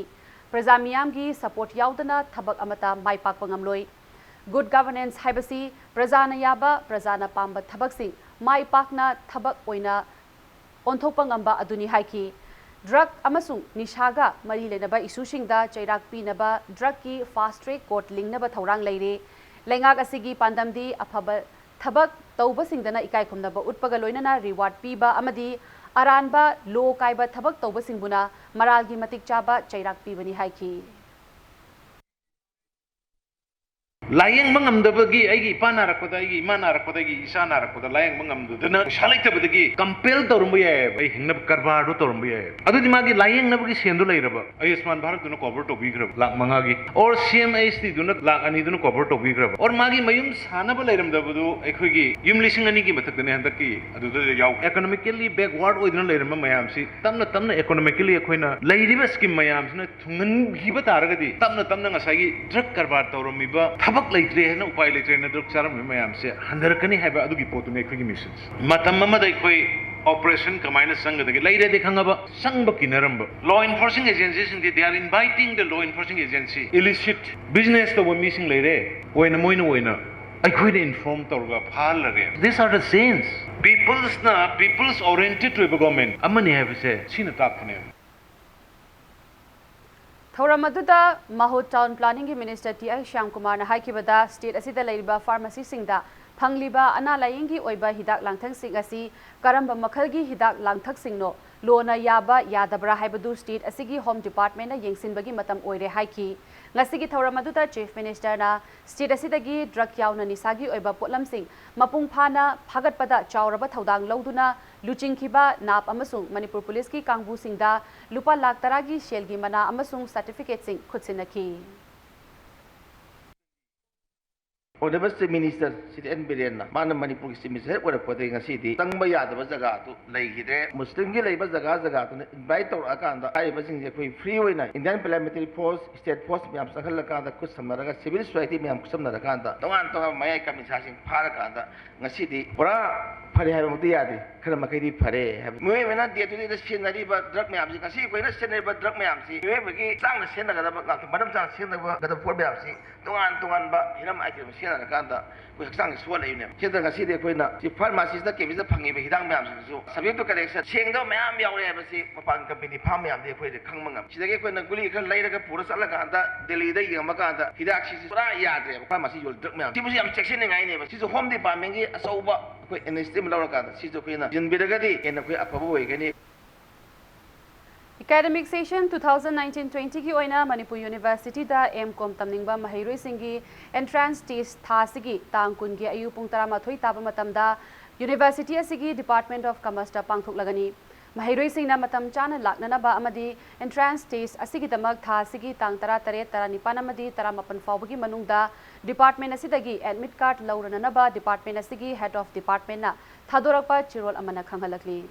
ꯄ꯭ꯔꯖꯥ ꯃꯤꯌꯥꯝꯒꯤ support ꯌꯥꯎꯗꯅ ꯊꯕꯛ ꯑꯃꯠꯇ ꯃꯥꯏ ꯄꯥꯛꯄ ꯉꯝꯂꯣꯏ꯫ Good governance ꯍꯥꯏꯕꯁꯤ ꯄ꯭ꯔꯖꯥꯅ ꯌꯥꯕ, ꯄ꯭ꯔꯖꯥꯅ ꯄꯥꯝꯕ ꯊꯕꯛꯁꯤꯡ ꯃꯥꯏ ꯄꯥꯛꯅ ꯊꯕꯛ ꯑꯣꯏꯅ ꯑꯣꯟꯊꯣꯛꯄ ꯉꯝꯕ ꯑꯗꯨꯅꯤ ꯍꯥꯏꯈꯤ꯫ Drug ꯑꯃꯁꯨꯡ ꯅꯤꯁꯥꯒ ꯃꯔꯤ ꯂꯩꯅꯕ issueꯁꯤꯡꯗ ꯆꯩꯔꯥꯛ ꯄꯤꯅꯕ drugꯀꯤ fast track court ꯂꯤꯡꯅꯕ ꯊꯧꯔꯥꯡ ꯂꯩꯔꯦ꯫ ꯂꯩꯉꯥꯛ ꯑꯁꯤꯒꯤ ꯄꯥꯟꯗꯝꯗꯤ ꯑꯐꯕ ꯊꯕꯛ ꯇꯧꯕꯁꯤꯡꯗꯅ ꯏꯀꯥꯏ ꯈꯨꯝꯅꯕ ꯎꯠꯄꯒ ꯂꯣꯏꯅꯅ reward ꯄꯤꯕ ꯑꯃꯗꯤ ꯑꯔꯥꯟꯕ law ꯀꯥꯏꯕ ꯊꯕꯛ ꯇꯧꯕꯁꯤꯡꯕꯨꯅ ꯃꯔꯥꯜꯒꯤ ꯃꯇꯤꯛ ꯆꯥꯕ ꯆꯩꯔꯥꯛ ꯄꯤꯕꯅꯤ ꯍꯥꯏꯈꯤ꯫ ꯂꯥꯏꯌꯦꯡꯕ ꯉꯝꯗꯕꯒꯤ ꯑꯩꯒꯤ ꯏꯄꯥ ꯅꯥꯔꯛꯄꯗ, ꯑꯩꯒꯤ ꯏꯃꯥ ꯅꯥꯔꯛꯄꯗ, ꯑꯩꯒꯤ ꯏꯆꯥ ꯅꯥꯔꯛꯄꯗ ꯂꯥꯏꯌꯦꯡꯕ ꯉꯝꯗꯗꯅ ꯄꯩꯁꯥ ꯂꯩꯇꯕꯗꯒꯤ compel ꯇꯧꯔꯝꯕ ꯌꯥꯏꯑꯕ, ꯑꯩ ꯍꯤꯡꯅꯕ ꯀꯔꯕꯥꯔꯗꯣ ꯇꯧꯔꯝꯕ ꯌꯥꯏꯑꯕ꯫ ꯑꯗꯨꯗꯤ ꯃꯥꯒꯤ ꯂꯥꯏꯌꯦꯡꯅꯕꯒꯤ ꯁꯦꯟꯗꯣ ꯂꯩꯔꯕ, ꯑꯌꯨꯁꯃꯥꯟ ꯚꯥꯔꯠꯇꯨꯅ cover ꯇꯧꯕꯤꯈ꯭ꯔꯕ ꯂꯥꯛ ꯃꯉꯥꯒꯤ, or CMHTꯗꯨꯅ ꯂꯥꯛ ꯑꯅꯤꯗꯨꯅ cover ꯇꯧꯕꯤꯈ꯭ꯔꯕ, or ꯃꯥꯒꯤ ꯃꯌꯨꯝ ꯁꯥꯅꯕ ꯂꯩꯔꯝꯗꯕꯗꯨ ꯑꯩꯈꯣꯏꯒꯤ ꯌꯨꯝ ꯂꯤꯁꯤꯡ ꯑꯅꯤꯒꯤ ꯃꯊꯛꯇꯅꯦ ꯍꯟꯗꯛꯀꯤ ꯑꯗꯨꯗ ꯌꯥꯎ꯫ Economically backward ꯑꯣꯏꯗꯨꯅ ꯂꯩꯔꯝꯕ ꯃꯌꯥꯝꯁꯤ ꯇꯞꯅ ꯇꯞꯅ economically ꯑꯩꯈꯣꯏꯅ ꯂꯩꯔꯤꯕ scheme ꯃꯌꯥꯝꯁꯤꯅ ꯊꯨꯡꯍꯟꯈꯤꯕ ꯇꯥꯔꯒꯗꯤ ꯇꯞꯅ ꯇꯞꯅ ꯉꯁꯥꯏꯒꯤ drug ꯀꯔꯕꯥꯔ ꯇꯧꯔꯝꯃꯤꯕ, ꯊꯕꯛ ꯂꯩꯇ꯭ꯔꯦ ꯍꯥꯏꯅ ꯎꯄꯥꯏ ꯂꯩꯇ꯭ꯔꯦꯅ drug ꯆꯥꯔꯝꯃꯤꯕ ꯃꯌꯥꯝꯁꯦ ꯍꯟꯊꯔꯛꯀꯅꯤ ꯍꯥꯏꯕ ꯑꯗꯨꯒꯤ ꯄꯣꯠꯇꯨꯅꯤ ꯑꯩꯈꯣꯏꯒꯤ missionꯁꯦ꯫ ꯃꯇꯝ ꯑꯃꯗ ꯑꯩꯈꯣꯏ operation ꯀꯃꯥꯏꯅ ꯆꯪꯒꯗꯒꯦ ꯂꯩꯔꯦꯗꯤ ꯈꯪꯉꯕ, ꯆꯪꯕ ꯀꯤꯅꯔꯝꯕ꯫ Law enforcing agencyꯁꯤꯡꯗꯤ they are inviting the law enforcing agency, illicit business ꯇꯧꯕ ꯃꯤꯁꯤꯡ ꯂꯩꯔꯦ, ꯑꯣꯏꯅ ꯃꯣꯏꯅ ꯑꯣꯏꯅ ꯑꯩꯈꯣꯏꯅ inform ꯇꯧꯔꯒ ꯐꯥꯍꯜꯂꯒꯦ꯫ These are the signs. Peopleꯁꯅ people's oriented ꯑꯣꯏꯕ government ꯑꯃꯅꯤ ꯍꯥꯏꯕꯁꯦ ꯁꯤꯅ ꯇꯥꯛꯄꯅꯦ꯫ ꯊꯧꯔꯝ ꯑꯗꯨꯗ ꯃꯍꯨꯠ Town Planning ꯒꯤ Minister ꯇꯤ ꯑꯥꯏ ꯁ꯭ꯌꯥꯝꯀꯨꯃꯥꯔꯅ ꯍꯥꯏꯈꯤꯕꯗ, state ꯑꯁꯤꯗ ꯂꯩꯔꯤꯕ pharmacy ꯁꯤꯡꯗ ꯐꯪꯂꯤꯕ ꯑꯅꯥ ꯂꯥꯌꯦꯡꯒꯤ ꯑꯣꯏꯕ ꯍꯤꯗꯥꯛ ꯂꯥꯡꯊꯛꯁꯤꯡ ꯑꯁꯤ ꯀꯔꯝꯕ ꯃꯈꯜꯒꯤ ꯍꯤꯗꯥꯛ ꯂꯥꯡꯊꯛꯁꯤꯡꯅꯣ, ꯂꯣꯅ ꯌꯥꯕ ꯌꯥꯗꯕ꯭ꯔꯥ ꯍꯥꯏꯕꯗꯨ state ꯑꯁꯤꯒꯤ Home Department ꯅ ꯌꯦꯡꯁꯤꯟꯕꯒꯤ ꯃꯇꯝ ꯑꯣꯏꯔꯦ ꯍꯥꯏꯈꯤ꯫ ꯉꯁꯤꯒꯤ ꯊꯧꯔꯝ ꯑꯗꯨꯗ Chief Minister ꯅ state ꯑꯁꯤꯗꯒꯤ drug ꯌꯥꯎꯅ ꯅꯤꯁꯥꯒꯤ ꯑꯣꯏꯕ ꯄꯣꯠꯂꯝꯁꯤꯡ ꯃꯄꯨꯡ ꯐꯥꯅ ꯐꯥꯒꯠꯄꯗ ꯆꯥꯎꯔꯕ ꯊꯧꯗꯥꯡ ꯂꯧꯗꯨꯅ ꯂꯨꯆꯤꯡꯈꯤꯕ ꯅꯥꯞ ꯑꯃꯁꯨꯡ ꯃꯅꯤꯄꯨꯔ ꯄꯨꯂꯤꯁꯀꯤ ꯀꯥꯡꯕꯨꯁꯤꯡꯗ ꯂꯨꯄꯥ ꯂꯥꯈ ꯇꯔꯥꯒꯤ ꯁꯦꯜꯒꯤ ꯃꯅꯥ ꯑꯃꯁꯨꯡ certificate ꯁꯤꯡ ꯈꯨꯠꯁꯤꯟꯅꯈꯤ꯫ Honourable Chief Minister Shri N ꯕꯤꯔꯦꯟꯅ, ꯃꯥꯅ ꯃꯅꯤꯄꯨꯔꯒꯤ Chief Minister ꯍꯦꯛ ꯑꯣꯏꯔꯛꯄꯗꯒꯤ ꯉꯁꯤꯗꯤ ꯆꯪꯕ ꯌꯥꯗꯕ ꯖꯒꯥ ꯑꯗꯨ ꯂꯩꯈꯤꯗ꯭ꯔꯦ꯫ ꯃꯨꯁꯂꯤꯝꯒꯤ ꯂꯩꯕ ꯖꯒꯥ ꯖꯒꯥꯗꯨꯅ invite ꯇꯧꯔꯛꯑꯀꯥꯟꯗ, ꯍꯥꯏꯔꯤꯕꯁꯤꯡꯁꯦ ꯑꯩꯈꯣꯏ free ꯑꯣꯏꯅ Indian Paramilitary Force, state force ꯃꯌꯥꯝ ꯆꯪꯍꯜꯂꯀꯥꯟꯗ, ꯈꯨꯠ ꯁꯝꯅꯔꯒ, civil society ꯃꯌꯥꯝ ꯈꯨꯠꯁꯝꯅꯔꯀꯥꯟꯗ, ꯇꯣꯉꯥꯟ ꯇꯣꯉꯥꯟꯕ ꯃꯌꯥꯏ ꯀꯃꯤꯁꯥꯁꯤꯡ ꯐꯥꯔꯀꯥꯟꯗ, ꯉꯁꯤꯗꯤ ꯄꯨꯔꯥ ꯐꯔꯦ ꯍꯥꯏꯕꯃꯛꯇꯤ ꯌꯥꯗꯦ, ꯈꯔ ꯃꯈꯩꯗꯤ ꯐꯔꯦ ꯍꯥꯏꯕ꯫ ꯃꯤꯑꯣꯏꯕꯅ day to day ꯗ ꯁꯤꯖꯤꯟꯅꯔꯤꯕ drug ꯃꯌꯥꯝꯁꯤ, ꯉꯁꯤ ꯑꯩꯈꯣꯏꯅ ꯁꯤꯖꯤꯟꯅꯔꯤꯕ drug ꯃꯌꯥꯝꯁꯤ ꯃꯤꯑꯣꯏꯕꯒꯤ ꯍꯛꯆꯥꯡꯗ ꯁꯤꯖꯤꯟꯅꯒꯗꯕ ꯉꯥꯛꯇ, ꯃꯔꯝ ꯆꯥꯅ ꯁꯤꯖꯤꯟꯅꯒꯗꯕ ꯄꯣꯠ ꯃꯌꯥꯝꯁꯤ ꯇꯣꯉꯥꯟ ꯇꯣꯉꯥꯟꯕ ꯍꯤꯔꯝ item ꯁꯤꯖꯤꯟꯅꯔꯀꯥꯟꯗ ꯑꯩꯈꯣꯏ ꯍꯛꯆꯥꯡꯁꯤ ꯁꯣꯛꯍꯜꯂꯛꯏꯕꯅꯦꯕ꯫ ꯁꯤꯗ ꯉꯁꯤꯗꯤ ꯑꯩꯈꯣꯏꯅ ꯁꯤ pharmacy ꯁꯤꯗ, ꯀꯦꯃꯤꯁꯇ ꯐꯪꯉꯤꯕ ꯍꯤꯗꯥꯛ ꯃꯌꯥꯝꯁꯤꯡꯁꯤꯁꯨ subject to correction, ꯁꯦꯡꯗꯕ ꯃꯌꯥꯝ ꯌꯥꯎꯔꯦ ꯍꯥꯏꯕꯁꯤ ꯃꯄꯥꯟ company ꯐꯥꯝ ꯃꯌꯥꯝꯗꯤ ꯑꯩꯈꯣꯏꯗ ꯈꯪꯕ ꯉꯝꯃꯤ꯫ ꯁꯤꯗꯒꯤ ꯑꯩꯈꯣꯏꯅ ꯒꯨꯂꯤ ꯈꯔ ꯂꯩꯔꯒ ꯄꯨꯔ ꯆꯠꯂꯀꯥꯟꯗ ꯗꯦꯜꯂꯤꯗ ꯌꯦꯡꯕ ꯀꯥꯟꯗ ꯍꯤꯗꯥꯛꯁꯤꯁꯨ ꯄꯨꯔꯥ ꯌꯥꯗ꯭ꯔꯦꯕ꯫ Pharmacy ꯌꯣꯜꯂꯤ drug ꯃꯌꯥꯝ ꯁꯤꯕꯨꯁꯨ ꯌꯥꯝ ꯆꯦꯛꯁꯤꯟꯅꯤꯡꯉꯥꯏꯅꯦꯕ꯫ ꯁꯤꯁꯨ Home Department ꯒꯤ ꯑꯆꯧꯕ ꯑꯩꯈꯣꯏ initiative ꯑꯃ ꯂꯧꯔꯀꯥꯟꯗ ꯁꯤꯁꯨ ꯑꯩꯈꯣꯏꯅ ꯌꯦꯡꯁꯤꯟꯕꯤꯔꯒꯗꯤ ꯍꯦꯟꯅ ꯑꯩꯈꯣꯏ ꯑꯐꯕ ꯑꯣꯏꯒꯅꯤ꯫ Academic session two thousand nineteen twenty ꯒꯤ ꯑꯣꯏꯅ ꯃꯅꯤꯄꯨꯔ University ꯗ M Com ꯇꯝꯅꯤꯡꯕ ꯃꯍꯩꯔꯣꯏꯁꯤꯡꯒꯤ entrance test ꯊꯥ ꯑꯁꯤꯒꯤ ꯇꯥꯡ ꯀꯨꯟꯒꯤ ꯑꯌꯨꯛ ꯄꯨꯡ ꯇꯔꯥꯃꯥꯊꯣꯏ ꯇꯥꯕ ꯃꯇꯝꯗ University ꯑꯁꯤꯒꯤ Department of Commerce ꯇ ꯄꯥꯡꯊꯣꯛꯂꯒꯅꯤ꯫ ꯃꯍꯩꯔꯣꯏꯁꯤꯡꯅ ꯃꯇꯝ ꯆꯥꯅ ꯂꯥꯛꯅꯅꯕ ꯑꯃꯗꯤ entrance test ꯑꯁꯤꯒꯤꯗꯃꯛ ꯊꯥ ꯑꯁꯤꯒꯤ ꯇꯥꯡ ꯇꯔꯥ ꯇꯔꯦꯠ, ꯇꯔꯥꯅꯤꯄꯥꯟ ꯑꯃꯗꯤ ꯇꯔꯥꯃꯥꯄꯟ ꯐꯥꯎꯕꯒꯤ ꯃꯅꯨꯡꯗ department ꯑꯁꯤꯗꯒꯤ admit card ꯂꯧꯔꯅꯅꯕ department ꯑꯁꯤꯒꯤ Head of Department ꯅ ꯊꯥꯗꯣꯔꯛꯄ ꯆꯦꯔꯣꯜ ꯑꯃꯅ ꯈꯪꯍꯜꯂꯛꯂꯤ꯫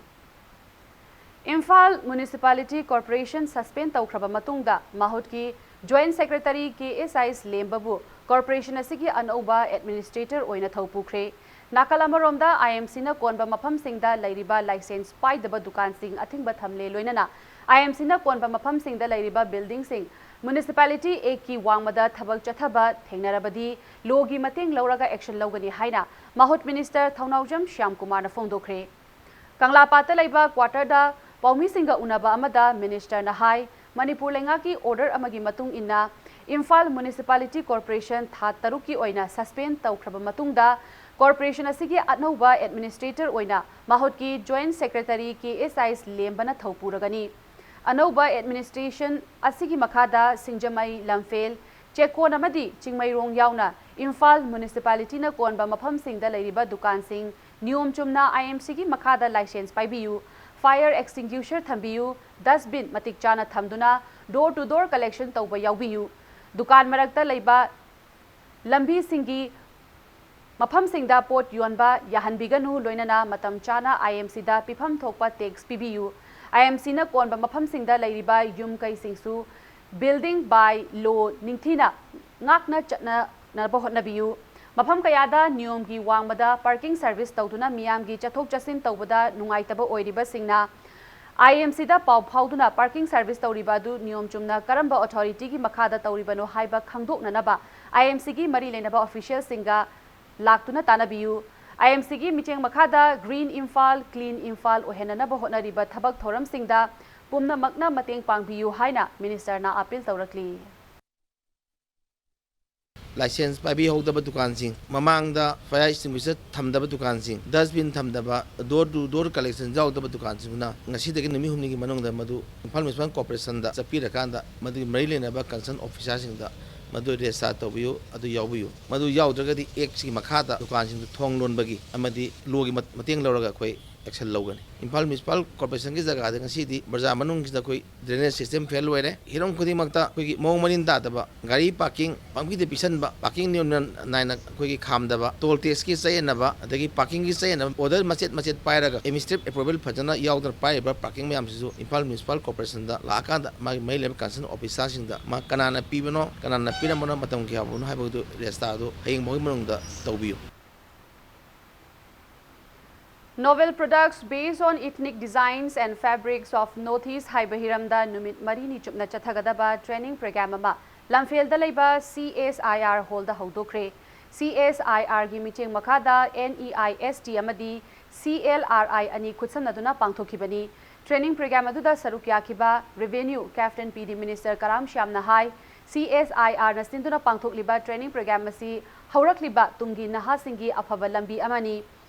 ꯏꯝꯐꯥꯜ Municipality Corporation suspend ꯇꯧꯈ꯭ꯔꯕ ꯃꯇꯨꯡꯗ ꯃꯍꯨꯠꯀꯤ Joint Secretary ꯀꯦ ꯑꯦꯁ ꯑꯥꯏ ꯂꯦꯝꯕꯕꯨ corporation ꯑꯁꯤꯒꯤ ꯑꯅꯧꯕ administrator ꯑꯣꯏꯅ ꯊꯧ ꯄꯨꯈ꯭ꯔꯦ꯫ ꯅꯥꯀꯜ ꯑꯃꯔꯣꯝꯗ, I M C ꯅ ꯀꯣꯟꯕ ꯃꯐꯝꯁꯤꯡꯗ ꯂꯩꯔꯤꯕ license ꯄꯥꯏꯗꯕ ꯗꯨꯀꯥꯟꯁꯤꯡ ꯑꯊꯤꯡꯕ ꯊꯝꯂꯦ, ꯂꯣꯏꯅꯅ I M C ꯅ ꯀꯣꯟꯕ ꯃꯐꯝꯁꯤꯡꯗ ꯂꯩꯔꯤꯕ building ꯁꯤꯡ Municipality Act ꯀꯤ ꯋꯥꯡꯃꯗ ꯊꯕꯛ ꯆꯠꯊꯕ ꯊꯦꯡꯅꯔꯕꯗꯤ law ꯒꯤ ꯃꯇꯦꯡ ꯂꯧꯔꯒ action ꯂꯧꯒꯅꯤ ꯍꯥꯏꯅ ꯃꯍꯨꯠ Minister ꯊꯧꯅꯥꯎꯖꯝ ꯁ꯭ꯌꯥꯝꯀꯨꯃꯥꯔꯅ ꯐꯣꯡꯗꯣꯛꯈ꯭ꯔꯦ꯫ ꯀꯪꯂꯥꯄꯥꯠꯇ ꯂꯩꯕ quarter ꯗ ꯄꯥꯎꯃꯤꯁꯤꯡꯒ ꯎꯅꯕ ꯑꯃꯗ Minister ꯅ ꯍꯥꯏ, ꯃꯅꯤꯄꯨꯔ ꯂꯩꯉꯥꯛꯀꯤ order ꯑꯃꯒꯤ ꯃꯇꯨꯡ ꯏꯟꯅ ꯏꯝꯐꯥꯜ Municipality Corporation ꯊꯥ ꯇꯔꯨꯛꯀꯤ ꯑꯣꯏꯅ suspend ꯇꯧꯈ꯭ꯔꯕ ꯃꯇꯨꯡꯗ corporation ꯑꯁꯤꯒꯤ ꯑꯅꯧꯕ administrator ꯑꯣꯏꯅ ꯃꯍꯨꯠꯀꯤ Joint Secretary ꯀꯦ ꯑꯦꯁ ꯑꯥꯏ ꯂꯦꯝꯕꯅ ꯊꯧ ꯄꯨꯔꯒꯅꯤ꯫ ꯑꯅꯧꯕ administration ꯑꯁꯤꯒꯤ ꯃꯈꯥꯗ ꯁꯤꯡꯖꯃꯩ, ꯂꯝꯐꯦꯜ, ꯆꯦꯛꯀꯣꯟ ꯑꯃꯗꯤ ꯆꯤꯡꯃꯩꯔꯣꯡ ꯌꯥꯎꯅ ꯏꯝꯐꯥꯜ Municipalityꯅ ꯀꯣꯟꯕ ꯃꯐꯝꯁꯤꯡꯗ ꯂꯩꯔꯤꯕ ꯗꯨꯀꯥꯟꯁꯤꯡ ꯅꯤꯌꯣꯝ ꯆꯨꯝꯅ ꯑꯥꯏ ꯑꯦꯝ ꯁꯤꯒꯤ ꯃꯈꯥꯗ license ꯄꯥꯏꯕꯤꯌꯨ, fire extinguisher ꯊꯝꯕꯤꯌꯨ, dustbin ꯃꯇꯤꯛ ꯆꯥꯅ ꯊꯝꯗꯨꯅ door to door collection ꯇꯧꯕ ꯌꯥꯎꯕꯤꯌꯨ꯫ ꯗꯨꯀꯥꯟ ꯃꯔꯛꯇ ꯂꯩꯕ ꯂꯝꯕꯤꯁꯤꯡꯒꯤ ꯃꯐꯝꯁꯤꯡꯗ ꯄꯣꯠ ꯌꯣꯟꯕ ꯌꯥꯍꯟꯕꯤꯒꯅꯨ, ꯂꯣꯏꯅꯅ ꯃꯇꯝ ꯆꯥꯅ ꯑꯥꯏ ꯑꯦꯝ ꯁꯤꯗ ꯄꯤꯐꯝ ꯊꯣꯛꯄ tax ꯄꯤꯕꯤꯌꯨ꯫ ꯑꯥꯏ ꯑꯦꯝ ꯁꯤꯅ ꯀꯣꯟꯕ ꯃꯐꯝꯁꯤꯡꯗ ꯂꯩꯔꯤꯕ ꯌꯨꯝ ꯀꯩꯁꯤꯡꯁꯨ building by law ꯅꯤꯡꯊꯤꯅ ꯉꯥꯛꯅ ꯆꯠꯅꯅꯕ ꯍꯣꯠꯅꯕꯤꯌꯨ꯫ ꯃꯐꯝ ꯀꯌꯥꯗ ꯅꯤꯌꯣꯝꯒꯤ ꯋꯥꯡꯃꯗ parking service ꯇꯧꯗꯨꯅ ꯃꯤꯌꯥꯝꯒꯤ ꯆꯠꯊꯣꯛ ꯆꯠꯁꯤꯟ ꯇꯧꯕꯗ ꯅꯨꯡꯉꯥꯏꯇꯕ ꯑꯣꯏꯔꯤꯕꯁꯤꯡꯅ ꯑꯥꯏ ꯑꯦꯝ ꯁꯤꯗ ꯄꯥꯎ ꯐꯥꯎꯗꯨꯅ parking service ꯇꯧꯔꯤꯕ ꯑꯗꯨ ꯅꯤꯌꯣꯝ ꯆꯨꯝꯅ ꯀꯔꯝꯕ authorityꯒꯤ ꯃꯈꯥꯗ ꯇꯧꯔꯤꯕꯅꯣ ꯍꯥꯏꯕ ꯈꯪꯗꯣꯛꯅꯅꯕ ꯑꯥꯏ ꯑꯦꯝ ꯁꯤꯒꯤ ꯃꯔꯤ ꯂꯩꯅꯕ officialꯁꯤꯡꯒ ꯂꯥꯛꯇꯨꯅ ꯇꯥꯟꯅꯕꯤꯌꯨ꯫ ꯑꯥꯏ ꯑꯦꯝ ꯁꯤꯒꯤ ꯃꯤꯠꯌꯦꯡ ꯃꯈꯥꯗ Green Imphal, Clean Imphal ꯑꯣꯏꯍꯟꯅꯅꯕ ꯍꯣꯠꯅꯔꯤꯕ ꯊꯕꯛ ꯊꯧꯔꯝꯁꯤꯡꯗ ꯄꯨꯝꯅꯃꯛꯅ ꯃꯇꯦꯡ ꯄꯥꯡꯕꯤꯌꯨ ꯍꯥꯏꯅ ministerꯅ appeal ꯇꯧꯔꯛꯂꯤ꯫ License ꯄꯥꯏꯕꯤꯍꯧꯗꯕ ꯗꯨꯀꯥꯟꯁꯤꯡ, ꯃꯃꯥꯡꯗ fire extinguisher ꯊꯝꯗꯕ ꯗꯨꯀꯥꯟꯁꯤꯡ, dustbin ꯊꯝꯗꯕ, door to door collection ꯌꯥꯎꯗꯕ ꯗꯨꯀꯥꯟꯁꯤꯡꯗꯨꯅ ꯉꯁꯤꯗꯒꯤ ꯅꯨꯃꯤꯠ ꯍꯨꯝꯅꯤꯒꯤ ꯃꯅꯨꯡꯗ ꯃꯗꯨ ꯏꯝꯐꯥꯜ Municipal Corporationꯗ ꯆꯠꯄꯤꯔꯀꯥꯟꯗ ꯃꯗꯨꯒꯤ ꯃꯔꯤ ꯂꯩꯅꯕ concern officerꯁꯤꯡꯗ ꯃꯗꯨ register ꯇꯧꯕꯤꯌꯨ, ꯑꯗꯨ ꯌꯥꯎꯕꯤꯌꯨ꯫ ꯃꯗꯨ ꯌꯥꯎꯗ꯭ꯔꯒꯗꯤ actꯀꯤ ꯃꯈꯥꯗ ꯗꯨꯀꯥꯟꯁꯤꯡꯗꯨ ꯊꯣꯡ ꯂꯣꯟꯕꯒꯤ ꯑꯃꯗꯤ lawꯒꯤ ꯃ-, ꯃꯇꯦꯡ ꯂꯧꯔꯒ ꯑꯩꯈꯣꯏ action ꯂꯧꯒꯅꯤ꯫ ꯏꯝꯐꯥꯜ Municipal Corporationꯒꯤ ꯖꯒꯥꯗ ꯉꯁꯤꯗꯤ ꯕꯖꯥꯔ ꯃꯅꯨꯡꯁꯤꯗ ꯑꯩꯈꯣꯏ drainage system fail ꯑꯣꯏꯔꯦ꯫ ꯍꯤꯔꯝ ꯈꯨꯗꯤꯡꯃꯛꯇ ꯑꯩꯈꯣꯏꯒꯤ ꯃꯑꯣꯡ ꯃꯔꯤꯟ ꯇꯥꯗꯕ ꯒꯥꯔꯤ parking ꯄꯪꯄꯤꯗ ꯄꯤꯁꯟꯕ, parking ꯅꯤꯌꯣꯝ ꯅꯥꯏꯅ ꯑꯩꯈꯣꯏꯒꯤ ꯈꯥꯝꯗꯕ, toll taxꯀꯤ ꯆꯌꯦꯠꯅꯕ, ꯑꯗꯒꯤ parkingꯒꯤ ꯆꯌꯦꯠꯅꯕ order ꯃꯆꯦꯠ ꯃꯆꯦꯠ ꯄꯥꯏꯔꯒ administrative approval ꯐꯖꯅ ꯌꯥꯎꯗꯅ ꯄꯥꯏꯔꯤꯕ parking ꯃꯌꯥꯝꯁꯤꯁꯨ ꯏꯝꯐꯥꯜ Municipal Corporationꯗ ꯂꯥꯛꯑꯀꯥꯟꯗ ꯃꯥꯒꯤ ꯃꯔꯤ ꯂꯩꯅꯕ concern officerꯁꯤꯡꯗ ꯃꯥ ꯀꯅꯥꯅ ꯄꯤꯕꯅꯣ, ꯀꯅꯥꯅ ꯄꯤꯔꯝꯕꯅꯣ, ꯃꯇꯝ ꯀꯌꯥ ꯐꯥꯎꯕꯅꯣ ꯍꯥꯏꯕꯗꯨ registerꯗꯨ ꯍꯌꯦꯡ ꯐꯥꯎꯒꯤ ꯃꯅꯨꯡꯗ ꯇꯧꯕꯤꯌꯨ꯫ Novel products based on ethnic designs and fabrics of North East ꯍꯥꯏꯕ ꯍꯤꯔꯝꯗ ꯅꯨꯃꯤꯠ ꯃꯔꯤꯅꯤ ꯆꯨꯞꯅ ꯆꯠꯊꯒꯗꯕ training program ꯑꯃ ꯂꯝꯐꯦꯜꯗ ꯂꯩꯕ C S I R hallꯗ ꯍꯧꯗꯣꯛꯈ꯭ꯔꯦ꯫ C S I Rꯒꯤ ꯃꯤꯠꯌꯦꯡ ꯃꯈꯥꯗ N E I S T ꯑꯃꯗꯤ C L R I ꯑꯅꯤ ꯈꯨꯠꯁꯝꯅꯗꯨꯅ ꯄꯥꯡꯊꯣꯛꯈꯤꯕꯅꯤ꯫ Training program ꯑꯗꯨꯗ ꯁꯔꯨꯛ ꯌꯥꯈꯤꯕ Revenue Capital P D Minister Karam ꯁ꯭ꯌꯥꯝꯅ high, C S I R ꯅ ꯁꯤꯟꯗꯨꯅ ꯄꯥꯡꯊꯣꯛꯂꯤꯕ training program ꯑꯁꯤ ꯍꯧꯔꯛꯂꯤꯕ ꯇꯨꯡꯒꯤ ꯅꯍꯥꯁꯤꯡꯒꯤ ꯑꯐꯕ ꯂꯝꯕꯤ ꯑꯃꯅꯤ꯫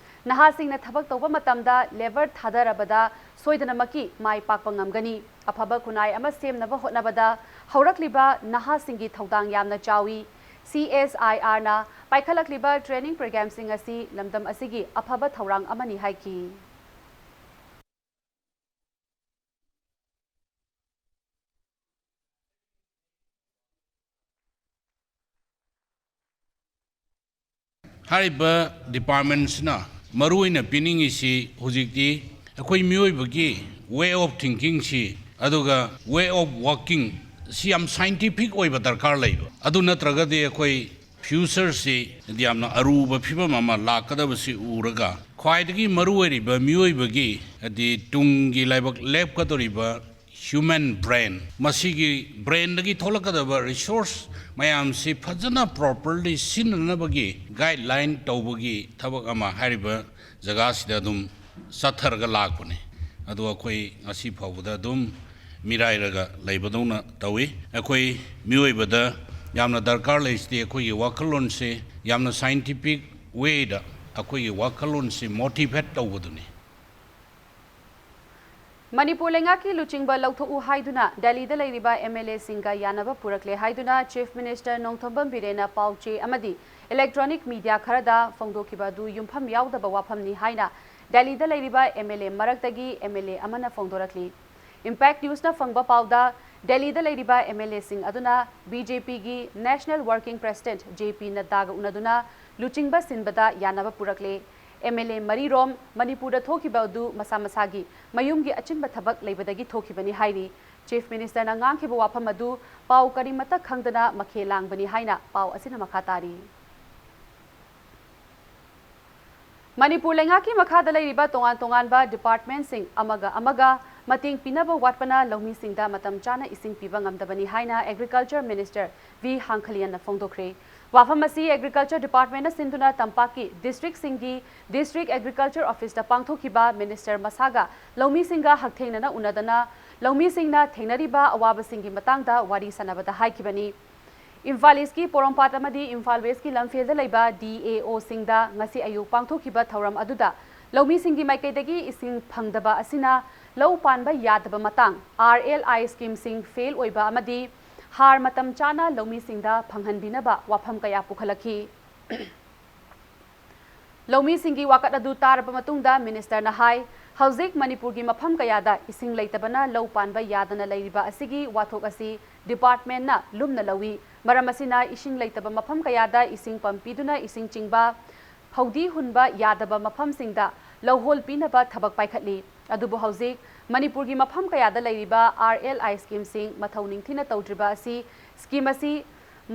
ꯅꯍꯥꯁꯤꯡꯅ ꯊꯕꯛ ꯇꯧꯕ ꯃꯇꯝꯗ labour ꯊꯥꯗꯔꯕꯗ ꯁꯣꯏꯗꯅꯃꯛꯀꯤ ꯃꯥꯏ ꯄꯥꯛꯄ ꯉꯝꯒꯅꯤ꯫ ꯑꯐꯕ ꯈꯨꯟꯅꯥꯏ ꯑꯃ ꯁꯦꯝꯅꯕ ꯍꯣꯠꯅꯕꯗ ꯍꯧꯔꯛꯂꯤꯕ ꯅꯍꯥꯁꯤꯡꯒꯤ ꯊꯧꯗꯥꯡ ꯌꯥꯝꯅ ꯆꯥꯎꯏ꯫ C S I R ꯅ ꯄꯥꯏꯈꯠꯂꯛꯂꯤꯕ training program ꯁꯤꯡ ꯑꯁꯤ ꯂꯝꯗꯝ ꯑꯁꯤꯒꯤ ꯑꯐꯕ ꯊꯧꯔꯥꯡ ꯑꯃꯅꯤ ꯍꯥꯏꯈꯤ꯫ ꯍꯥꯏꯔꯤꯕ department ꯁꯤꯅ ꯃꯔꯨ ꯑꯣꯏꯅ ꯄꯤꯅꯤꯡꯉꯤꯁꯤ ꯍꯧꯖꯤꯛꯇꯤ ꯑꯩꯈꯣꯏ ꯃꯤꯑꯣꯏꯕꯒꯤ way of thinking ꯁꯤ, ꯑꯗꯨꯒ way of working ꯁꯤ ꯌꯥꯝ scientific ꯑꯣꯏꯕ ꯗꯔꯀꯥꯔ ꯂꯩꯕ꯫ ꯑꯗꯨ ꯅꯠꯇ꯭ꯔꯒꯗꯤ ꯑꯩꯈꯣꯏ future ꯁꯤ ꯌꯥꯝꯅ ꯑꯔꯨꯕ ꯐꯤꯕꯝ ꯑꯃ ꯂꯥꯛꯀꯗꯕꯁꯤ ꯎꯔꯒ, ꯈ꯭ꯋꯥꯏꯗꯒꯤ ꯃꯔꯨ ꯑꯣꯏꯔꯤꯕ ꯃꯤꯑꯣꯏꯕꯒꯤ, ꯍꯥꯏꯗꯤ ꯇꯨꯡꯒꯤ ꯂꯥꯏꯕꯛ ꯂꯦꯞꯀꯗꯧꯔꯤꯕ human brain, ꯃꯁꯤꯒꯤ brain ꯗꯒꯤ ꯊꯣꯛꯂꯛꯀꯗꯕ resource ꯃꯌꯥꯝꯁꯤ ꯐꯖꯅ properly ꯁꯤꯖꯤꯟꯅꯅꯕꯒꯤ guideline ꯇꯧꯕꯒꯤ ꯊꯕꯛ ꯑꯃ ꯍꯥꯏꯔꯤꯕ ꯖꯒꯥꯁꯤꯗ ꯑꯗꯨꯝ ꯆꯠꯊꯔꯒ ꯂꯥꯛꯄꯅꯤ꯫ ꯑꯗꯣ ꯑꯩꯈꯣꯏ ꯉꯁꯤ ꯐꯥꯎꯕꯗ ꯑꯗꯨꯝ ꯃꯤꯔꯥꯏꯔꯒ ꯂꯩꯕꯗꯧꯅ ꯇꯧꯏ꯫ ꯑꯩꯈꯣꯏ ꯃꯤꯑꯣꯏꯕꯗ ꯌꯥꯝꯅ ꯗꯔꯀꯥꯔ ꯂꯩꯔꯤꯁꯤꯗꯤ ꯑꯩꯈꯣꯏꯒꯤ ꯋꯥꯈꯜꯂꯣꯟꯁꯦ ꯌꯥꯝꯅ scientific way ꯗ ꯑꯩꯈꯣꯏꯒꯤ ꯋꯥꯈꯜꯂꯣꯟꯁꯦ motivate ꯇꯧꯕꯗꯨꯅꯤ꯫ ꯃꯅꯤꯄꯨꯔ ꯂꯩꯉꯥꯛꯀꯤ ꯂꯨꯆꯤꯡꯕ ꯂꯧꯊꯣꯛꯎ ꯍꯥꯏꯗꯨꯅ ꯗꯦꯜꯂꯤꯗ ꯂꯩꯔꯤꯕ M L A ꯁꯤꯡꯒ ꯌꯥꯅꯕ ꯄꯨꯔꯛꯂꯦ ꯍꯥꯏꯗꯨꯅ Chief Minister ꯅꯣꯡꯊꯣꯝꯕꯝ ꯕꯤꯔꯦꯟꯅ ꯄꯥꯎ ꯆꯦ ꯑꯃꯗꯤ electronic media ꯈꯔꯗ ꯐꯣꯡꯗꯣꯛꯈꯤꯕ ꯑꯗꯨ ꯌꯨꯝꯐꯝ ꯌꯥꯎꯗꯕ ꯋꯥꯐꯝꯅꯤ ꯍꯥꯏꯅ ꯗꯦꯜꯂꯤꯗ ꯂꯩꯔꯤꯕ M L A ꯃꯔꯛꯇꯒꯤ M L A ꯑꯃꯅ ꯐꯣꯡꯗꯣꯔꯛꯂꯤ꯫ Impact News ꯅ ꯐꯪꯕ ꯄꯥꯎꯗ, ꯗꯦꯜꯂꯤꯗ ꯂꯩꯔꯤꯕ M L A ꯁꯤꯡ ꯑꯗꯨꯅ B J P ꯒꯤ National Working President J P ꯅꯗ꯭ꯗꯥꯒ ꯎꯅꯗꯨꯅ ꯂꯨꯆꯤꯡꯕ ꯁꯤꯟꯕꯗ ꯌꯥꯅꯕ ꯄꯨꯔꯛꯂꯦ꯫ M L A ꯃꯔꯤꯔꯣꯝ ꯃꯅꯤꯄꯨꯔꯗ ꯊꯣꯛꯈꯤꯕ ꯑꯗꯨ ꯃꯁꯥ ꯃꯁꯥꯒꯤ ꯃꯌꯨꯝꯒꯤ ꯑꯆꯤꯟꯕ ꯊꯕꯛ ꯂꯩꯕꯗꯒꯤ ꯊꯣꯛꯈꯤꯕꯅꯤ ꯍꯥꯏꯔꯤ꯫ Chief Minister ꯅ ꯉꯥꯡꯈꯤꯕ ꯋꯥꯐꯝ ꯑꯗꯨ ꯄꯥꯎ ꯀꯔꯤꯃꯠꯇ ꯈꯪꯗꯅ ꯃꯈꯦ ꯂꯥꯡꯕꯅꯤ ꯍꯥꯏꯅ ꯄꯥꯎ ꯑꯁꯤꯅ ꯃꯈꯥ ꯇꯥꯔꯤ꯫ ꯃꯅꯤꯄꯨꯔ ꯂꯩꯉꯥꯛꯀꯤ ꯃꯈꯥꯗ ꯂꯩꯔꯤꯕ ꯇꯣꯉꯥꯟ ꯇꯣꯉꯥꯟꯕ department ꯁꯤꯡ ꯑꯃꯒ ꯑꯃꯒ ꯃꯇꯦꯡ ꯄꯤꯅꯕ ꯋꯥꯠꯄꯅ ꯂꯧꯃꯤꯁꯤꯡꯗ ꯃꯇꯝ ꯆꯥꯅ ꯏꯁꯤꯡ ꯄꯤꯕ ꯉꯝꯗꯕꯅꯤ ꯍꯥꯏꯅ Agriculture Minister V ꯍꯥꯡꯈꯂꯤꯌꯟꯅ ꯐꯣꯡꯗꯣꯛꯈ꯭ꯔꯦ꯫ ꯋꯥꯐꯝ ꯑꯁꯤ Agriculture Departmentꯅ ꯁꯤꯟꯗꯨꯅ ꯇꯝꯄꯥꯛꯀꯤ districtꯁꯤꯡꯒꯤ District Agriculture Officeꯇ ꯄꯥꯡꯊꯣꯛꯈꯤꯕ Minister ꯃꯁꯥꯒ ꯂꯧꯃꯤꯁꯤꯡꯒ ꯍꯛꯊꯦꯡꯅꯅ ꯎꯅꯗꯅ ꯂꯧꯃꯤꯁꯤꯡꯅ ꯊꯦꯡꯅꯔꯤꯕ ꯑꯋꯥꯕꯁꯤꯡꯒꯤ ꯃꯇꯥꯡꯗ ꯋꯥꯔꯤ ꯁꯥꯟꯅꯕꯗ ꯍꯥꯏꯈꯤꯕꯅꯤ꯫ ꯏꯝꯐꯥꯜ ꯏꯁꯀꯤ ꯄꯣꯔꯣꯝꯄꯥꯠ ꯑꯃꯗꯤ ꯏꯝꯐꯥꯜ ꯋꯦꯁꯀꯤ ꯂꯝꯐꯦꯜꯗ ꯂꯩꯕ DAOꯁꯤꯡꯗ ꯉꯁꯤ ꯑꯌꯨꯛ ꯄꯥꯡꯊꯣꯛꯈꯤꯕ ꯊꯧꯔꯝ ꯑꯗꯨꯗ ꯂꯧꯃꯤꯁꯤꯡꯒꯤ ꯃꯥꯏꯀꯩꯗꯒꯤ ꯏꯁꯤꯡ ꯐꯪꯗꯕ ꯑꯁꯤꯅ ꯂꯧ ꯄꯥꯟꯕ ꯌꯥꯗꯕ ꯃꯇꯥꯡ, RLI schemeꯁꯤꯡ fail ꯑꯣꯏꯕ ꯑꯃꯗꯤ ꯍꯥꯔ ꯃꯇꯝ ꯆꯥꯅ ꯂꯧꯃꯤꯁꯤꯡꯗ ꯐꯪꯍꯟꯕꯤꯅꯕ ꯋꯥꯐꯝ ꯀꯌꯥ ꯄꯨꯈꯠꯂꯛꯈꯤ꯫ ꯂꯧꯃꯤꯁꯤꯡꯒꯤ ꯋꯥꯀꯠ ꯑꯗꯨ ꯇꯥꯔꯕ ꯃꯇꯨꯡꯗ Ministerꯅ ꯍꯥꯏ, ꯍꯧꯖꯤꯛ ꯃꯅꯤꯄꯨꯔꯒꯤ ꯃꯐꯝ ꯀꯌꯥꯗ ꯏꯁꯤꯡ ꯂꯩꯇꯕꯅ ꯂꯧ ꯄꯥꯟꯕ ꯌꯥꯗꯅ ꯂꯩꯔꯤꯕ ꯑꯁꯤꯒꯤ ꯋꯥꯊꯣꯛ ꯑꯁꯤ Departmentꯅ ꯂꯨꯝꯅ ꯂꯧꯏ꯫ ꯃꯔꯝ ꯑꯁꯤꯅ ꯏꯁꯤꯡ ꯂꯩꯇꯕ ꯃꯐꯝ ꯀꯌꯥꯗ ꯏꯁꯤꯡ pump ꯄꯤꯗꯨꯅ ꯏꯁꯤꯡ ꯆꯤꯡꯕ, ꯐꯧꯗꯤ ꯍꯨꯟꯕ ꯌꯥꯗꯕ ꯃꯐꯝꯁꯤꯡꯗ ꯂꯧꯍꯣꯜ ꯄꯤꯅꯕ ꯊꯕꯛ ꯄꯥꯏꯈꯠꯂꯤ꯫ ꯑꯗꯨꯕꯨ ꯍꯧꯖꯤꯛ ꯃꯅꯤꯄꯨꯔꯒꯤ ꯃꯐꯝ ꯀꯌꯥꯗ ꯂꯩꯔꯤꯕ RLI schemeꯁꯤꯡ ꯃꯊꯧ ꯅꯤꯡꯊꯤꯅ ꯇꯧꯗ꯭ꯔꯤꯕ ꯑꯁꯤ scheme ꯑꯁꯤ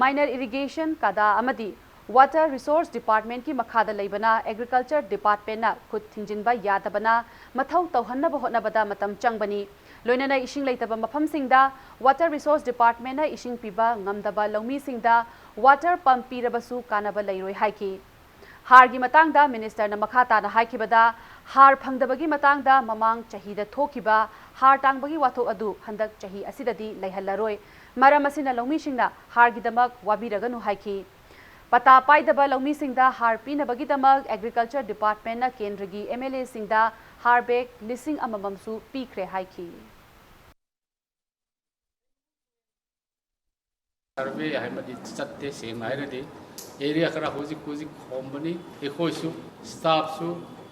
Minor Irrigation, CADA ꯑꯃꯗꯤ Water Resource Departmentꯀꯤ ꯃꯈꯥꯗ ꯂꯩꯕꯅ Agriculture Departmentꯅ ꯈꯨꯠ ꯊꯤꯡꯖꯤꯟꯕ ꯌꯥꯗꯕꯅ ꯃꯊꯧ ꯇꯧꯍꯟꯅꯕ ꯍꯣꯠꯅꯕꯗ ꯃꯇꯝ ꯆꯪꯕꯅꯤ꯫ ꯂꯣꯏꯅꯅ ꯏꯁꯤꯡ ꯂꯩꯇꯕ ꯃꯐꯝꯁꯤꯡꯗ Water Resource Departmentꯅ ꯏꯁꯤꯡ ꯄꯤꯕ ꯉꯝꯗꯕ ꯂꯧꯃꯤꯁꯤꯡꯗ water pump ꯄꯤꯔꯕꯁꯨ ꯀꯥꯟꯅꯕ ꯂꯩꯔꯣꯏ ꯍꯥꯏꯈꯤ꯫ ꯍꯥꯔꯒꯤ ꯃꯇꯥꯡꯗ Ministerꯅ ꯃꯈꯥ ꯇꯥꯅ ꯍꯥꯏꯈꯤꯕꯗ, ꯍꯥꯔ ꯐꯪꯗꯕꯒꯤ ꯃꯇꯥꯡꯗ ꯃꯃꯥꯡ ꯆꯍꯤꯗ ꯊꯣꯛꯈꯤꯕ ꯍꯥꯔ ꯇꯥꯡꯕꯒꯤ ꯋꯥꯊꯣꯛ ꯑꯗꯨ ꯍꯟꯗꯛ ꯆꯍꯤ ꯑꯁꯤꯗꯗꯤ ꯂꯩꯍꯜꯂꯔꯣꯏ꯫ ꯃꯔꯝ ꯑꯁꯤꯅ ꯂꯧꯃꯤꯁꯤꯡꯅ ꯍꯥꯔꯒꯤꯗꯃꯛ ꯋꯥꯕꯤꯔꯒꯅꯨ ꯍꯥꯏꯈꯤ꯫ ꯄꯇꯥ ꯄꯥꯏꯗꯕ ꯂꯧꯃꯤꯁꯤꯡꯗ ꯍꯥꯔ ꯄꯤꯅꯕꯒꯤꯗꯃꯛ Agriculture Departmentꯅ ꯀꯦꯟꯗ꯭ꯔꯒꯤ MLAꯁꯤꯡꯗ ꯍꯥꯔ bag ꯂꯤꯁꯤꯡ ꯑꯃꯃꯝꯁꯨ ꯄꯤꯈ꯭ꯔꯦ ꯍꯥꯏꯈꯤ꯫ Survey ꯍꯥꯏꯕꯗꯤ ꯆꯠꯇꯦ꯫ ꯁꯦꯡꯅ ꯍꯥꯏꯔꯗꯤ area ꯈꯔ ꯍꯧꯖꯤꯛ ꯍꯧꯖꯤꯛ ꯍꯣꯝꯕꯅꯤ꯫ ꯑꯩꯈꯣꯏꯁꯨ staffꯁꯨ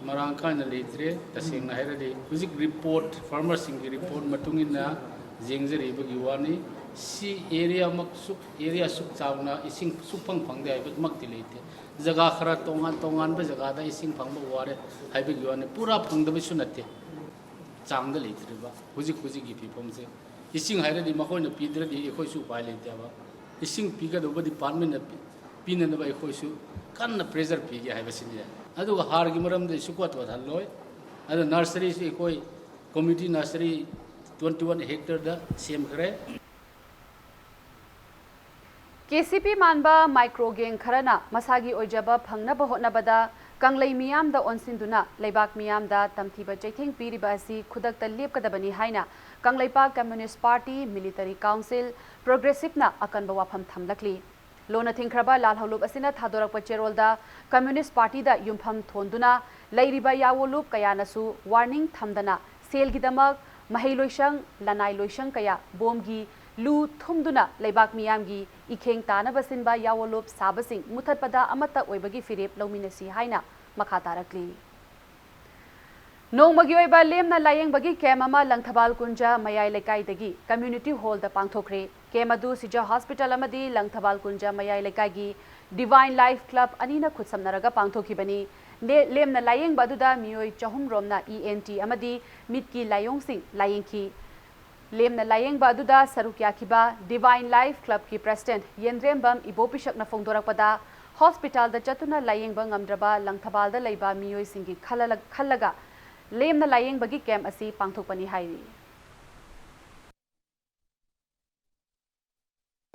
ꯃꯔꯥꯡ ꯀꯥꯏꯅ ꯂꯩꯇ꯭ꯔꯦ꯫ ꯇꯁꯦꯡꯅ ꯍꯥꯏꯔꯗꯤ ꯍꯧꯖꯤꯛ report, farmerꯁꯤꯡꯒꯤ report ꯃꯇꯨꯡ ꯏꯟꯅ ꯌꯦꯡꯖꯔꯤꯕꯒꯤ ꯋꯥꯅꯤ꯫ ꯁꯤ area ꯃꯛ ꯁꯨꯛ, area ꯁꯨꯛ ꯆꯥꯎꯅ ꯏꯁꯤꯡ ꯁꯨꯛꯐꯪ ꯐꯪꯗꯦ ꯍꯥꯏꯕꯃꯛꯇꯤ ꯂꯩꯇꯦ꯫ ꯖꯒꯥ ꯈꯔ ꯇꯣꯉꯥꯟ ꯇꯣꯉꯥꯟꯕ ꯖꯒꯥꯗ ꯏꯁꯤꯡ ꯐꯪꯕ ꯋꯥꯔꯦ ꯍꯥꯏꯕꯒꯤ ꯋꯥꯅꯤ꯫ ꯄꯨꯔꯥ ꯐꯪꯗꯕꯁꯨ ꯅꯠꯇꯦ꯫ ꯆꯥꯡꯗ ꯂꯩꯇ꯭ꯔꯤꯕ ꯍꯧꯖꯤꯛ ꯍꯧꯖꯤꯛꯀꯤ ꯐꯤꯕꯝꯁꯦ꯫ ꯏꯁꯤꯡ ꯍꯥꯏꯔꯗꯤ ꯃꯈꯣꯏꯅ ꯄꯤꯗ꯭ꯔꯗꯤ ꯑꯩꯈꯣꯏꯁꯨ ꯎꯄꯥꯏ ꯂꯩꯇꯦꯕ꯫ ꯏꯁꯤꯡ ꯄꯤꯒꯗꯧꯕ departmentꯅ ꯄꯤ-, ꯄꯤꯅꯅꯕ ꯑꯩꯈꯣꯏꯁꯨ ꯀꯟꯅ pressure ꯄꯤꯒꯦ ꯍꯥꯏꯕꯁꯤꯅꯤ꯫ ꯑꯗꯨꯒ ꯍꯥꯔꯒꯤ ꯃꯔꯝꯗ ꯁꯨꯛꯋꯥꯠ ꯋꯥꯠꯍꯜꯂꯣꯏ꯫ ꯑꯗꯨ nurseryꯁꯨ ꯑꯩꯈꯣꯏ Community nursery twenty one hectare ꯗ ꯁꯦꯝꯈ꯭ꯔꯦ꯫ ꯀꯦ ꯁꯤ ꯄꯤ ꯃꯥꯟꯕ ꯃꯥꯏꯀ꯭ꯔꯣ ꯒꯦꯡ ꯈꯔꯅ ꯃꯁꯥꯒꯤ ꯑꯣꯏꯖꯕ ꯐꯪꯅꯕ ꯍꯣꯠꯅꯕꯗ ꯀꯪꯂꯩ ꯃꯤꯌꯥꯝꯗ ꯑꯣꯟꯁꯤꯟꯗꯨꯅ ꯂꯩꯕꯥꯛ ꯃꯤꯌꯥꯝꯗ ꯇꯝꯊꯤꯕ ꯆꯩꯊꯦꯡ ꯄꯤꯔꯤꯕ ꯑꯁꯤ ꯈꯨꯗꯛꯇ ꯂꯦꯞꯀꯗꯕꯅꯤ ꯍꯥꯏꯅ Kangleipak communist party, military council, ꯄ꯭ꯔꯣꯒ꯭ꯔꯦꯁꯤꯚꯅ ꯑꯀꯟꯕ ꯋꯥꯐꯝ ꯊꯝꯂꯛꯂꯤ꯫ ꯂꯣꯟꯅ ꯊꯤꯡꯈ꯭ꯔꯕ ꯂꯥꯜꯍꯧꯂꯨꯞ ꯑꯁꯤꯅ ꯊꯥꯗꯣꯔꯛꯄ ꯆꯦꯔꯣꯜꯗ ꯀꯝꯃ꯭ꯌꯨꯅꯤꯁ꯭ꯠ ꯄꯥꯔꯇꯤꯗ ꯌꯨꯝꯐꯝ ꯊꯣꯟꯗꯨꯅ ꯂꯩꯔꯤꯕ ꯌꯥꯑꯣꯂꯨꯞ ꯀꯌꯥꯅꯁꯨ ꯋꯥꯔꯅꯤꯡ ꯊꯝꯗꯅ ꯁꯦꯜꯒꯤꯗꯃꯛ ꯃꯍꯩ ꯂꯣꯏꯁꯪ, ꯂꯅꯥꯏ ꯂꯣꯏꯁꯪ ꯀꯌꯥ ꯕꯣꯝꯒꯤ ꯂꯨ ꯊꯨꯝꯗꯨꯅ ꯂꯩꯕꯥꯛ ꯃꯤꯌꯥꯝꯒꯤ ꯏꯈꯦꯡ ꯇꯥꯅꯕ ꯁꯤꯟꯕ ꯌꯥꯑꯣꯂꯨꯞ ꯁꯥꯕꯁꯤꯡ ꯃꯨꯊꯠꯄꯗ ꯑꯃꯠꯇ ꯑꯣꯏꯕꯒꯤ ꯐꯤꯔꯦꯞ ꯂꯧꯃꯤꯟꯅꯁꯤ ꯍꯥꯏꯅ ꯃꯈꯥ ꯇꯥꯔꯛꯂꯤ꯫ ꯅꯣꯡꯃꯒꯤ ꯑꯣꯏꯕ ꯂꯦꯝꯅ ꯂꯥꯌꯦꯡꯕꯒꯤ ꯀꯦꯝ ꯑꯃ ꯂꯪꯊꯕꯥꯜ ꯀꯨꯟꯖ ꯃꯌꯥꯏ ꯂꯩꯀꯥꯏꯗꯒꯤ ꯀꯝꯃ꯭ꯌꯨꯅꯤꯇꯤ ꯍꯣꯜꯗ ꯄꯥꯡꯊꯣꯛꯈ꯭ꯔꯦ꯫ ꯀꯦꯝ ꯑꯗꯨ ꯁꯤꯖ ꯍꯣꯁꯄꯤꯇꯥꯜ ꯑꯃꯗꯤ ꯂꯪꯊꯕꯥꯜ ꯀꯨꯟꯖ ꯃꯌꯥꯏ ꯂꯩꯀꯥꯏꯒꯤ ꯗꯤꯚꯥꯏꯟ ꯂꯥꯏꯐ ꯀ꯭ꯂꯕ ꯑꯅꯤꯅ ꯈꯨꯠꯁꯝꯅꯔꯒ ꯄꯥꯡꯊꯣꯛꯈꯤꯕꯅꯤ꯫ ꯂꯦ-, ꯂꯦꯝꯅ ꯂꯥꯌꯦꯡꯕ ꯑꯗꯨꯗ ꯃꯤꯑꯣꯏ ꯆꯍꯨꯝ ꯔꯣꯝꯅ ꯏ ꯑꯦꯟ ꯇꯤ ꯑꯃꯗꯤ ꯃꯤꯠꯀꯤ ꯂꯥꯏꯑꯣꯡꯁꯤꯡ ꯂꯥꯌꯦꯡꯈꯤ꯫ ꯂꯦꯝꯅ ꯂꯥꯌꯦꯡꯕ ꯑꯗꯨꯗ ꯁꯔꯨꯛ ꯌꯥꯈꯤꯕ ꯗꯤꯚꯥꯏꯟ ꯂꯥꯏꯐ ꯀ꯭ꯂꯕꯀꯤ ꯄ꯭ꯔꯦꯁꯤꯗꯦꯟꯠ ꯌꯦꯟꯗ꯭ꯔꯦꯝꯕꯝ ꯏꯕꯣꯕꯤꯁꯛꯅ ꯐꯣꯡꯗꯣꯔꯛꯄꯗ, ꯍꯣꯁꯄꯤꯇꯥꯜꯗ ꯆꯠꯇꯨꯅ ꯂꯥꯌꯦꯡꯕ ꯉꯝꯗ꯭ꯔꯕ ꯂꯪꯊꯕꯥꯜꯗ ꯂꯩꯕ ꯃꯤꯑꯣꯏꯁꯤꯡꯒꯤ ꯈꯜꯂ-, ꯈꯜꯂꯒ ꯂꯦꯝꯅ ꯂꯥꯌꯦꯡꯕꯒꯤ ꯀꯦꯝ ꯑꯁꯤ ꯄꯥꯡꯊꯣꯛꯄꯅꯤ ꯍꯥꯏꯔꯤ꯫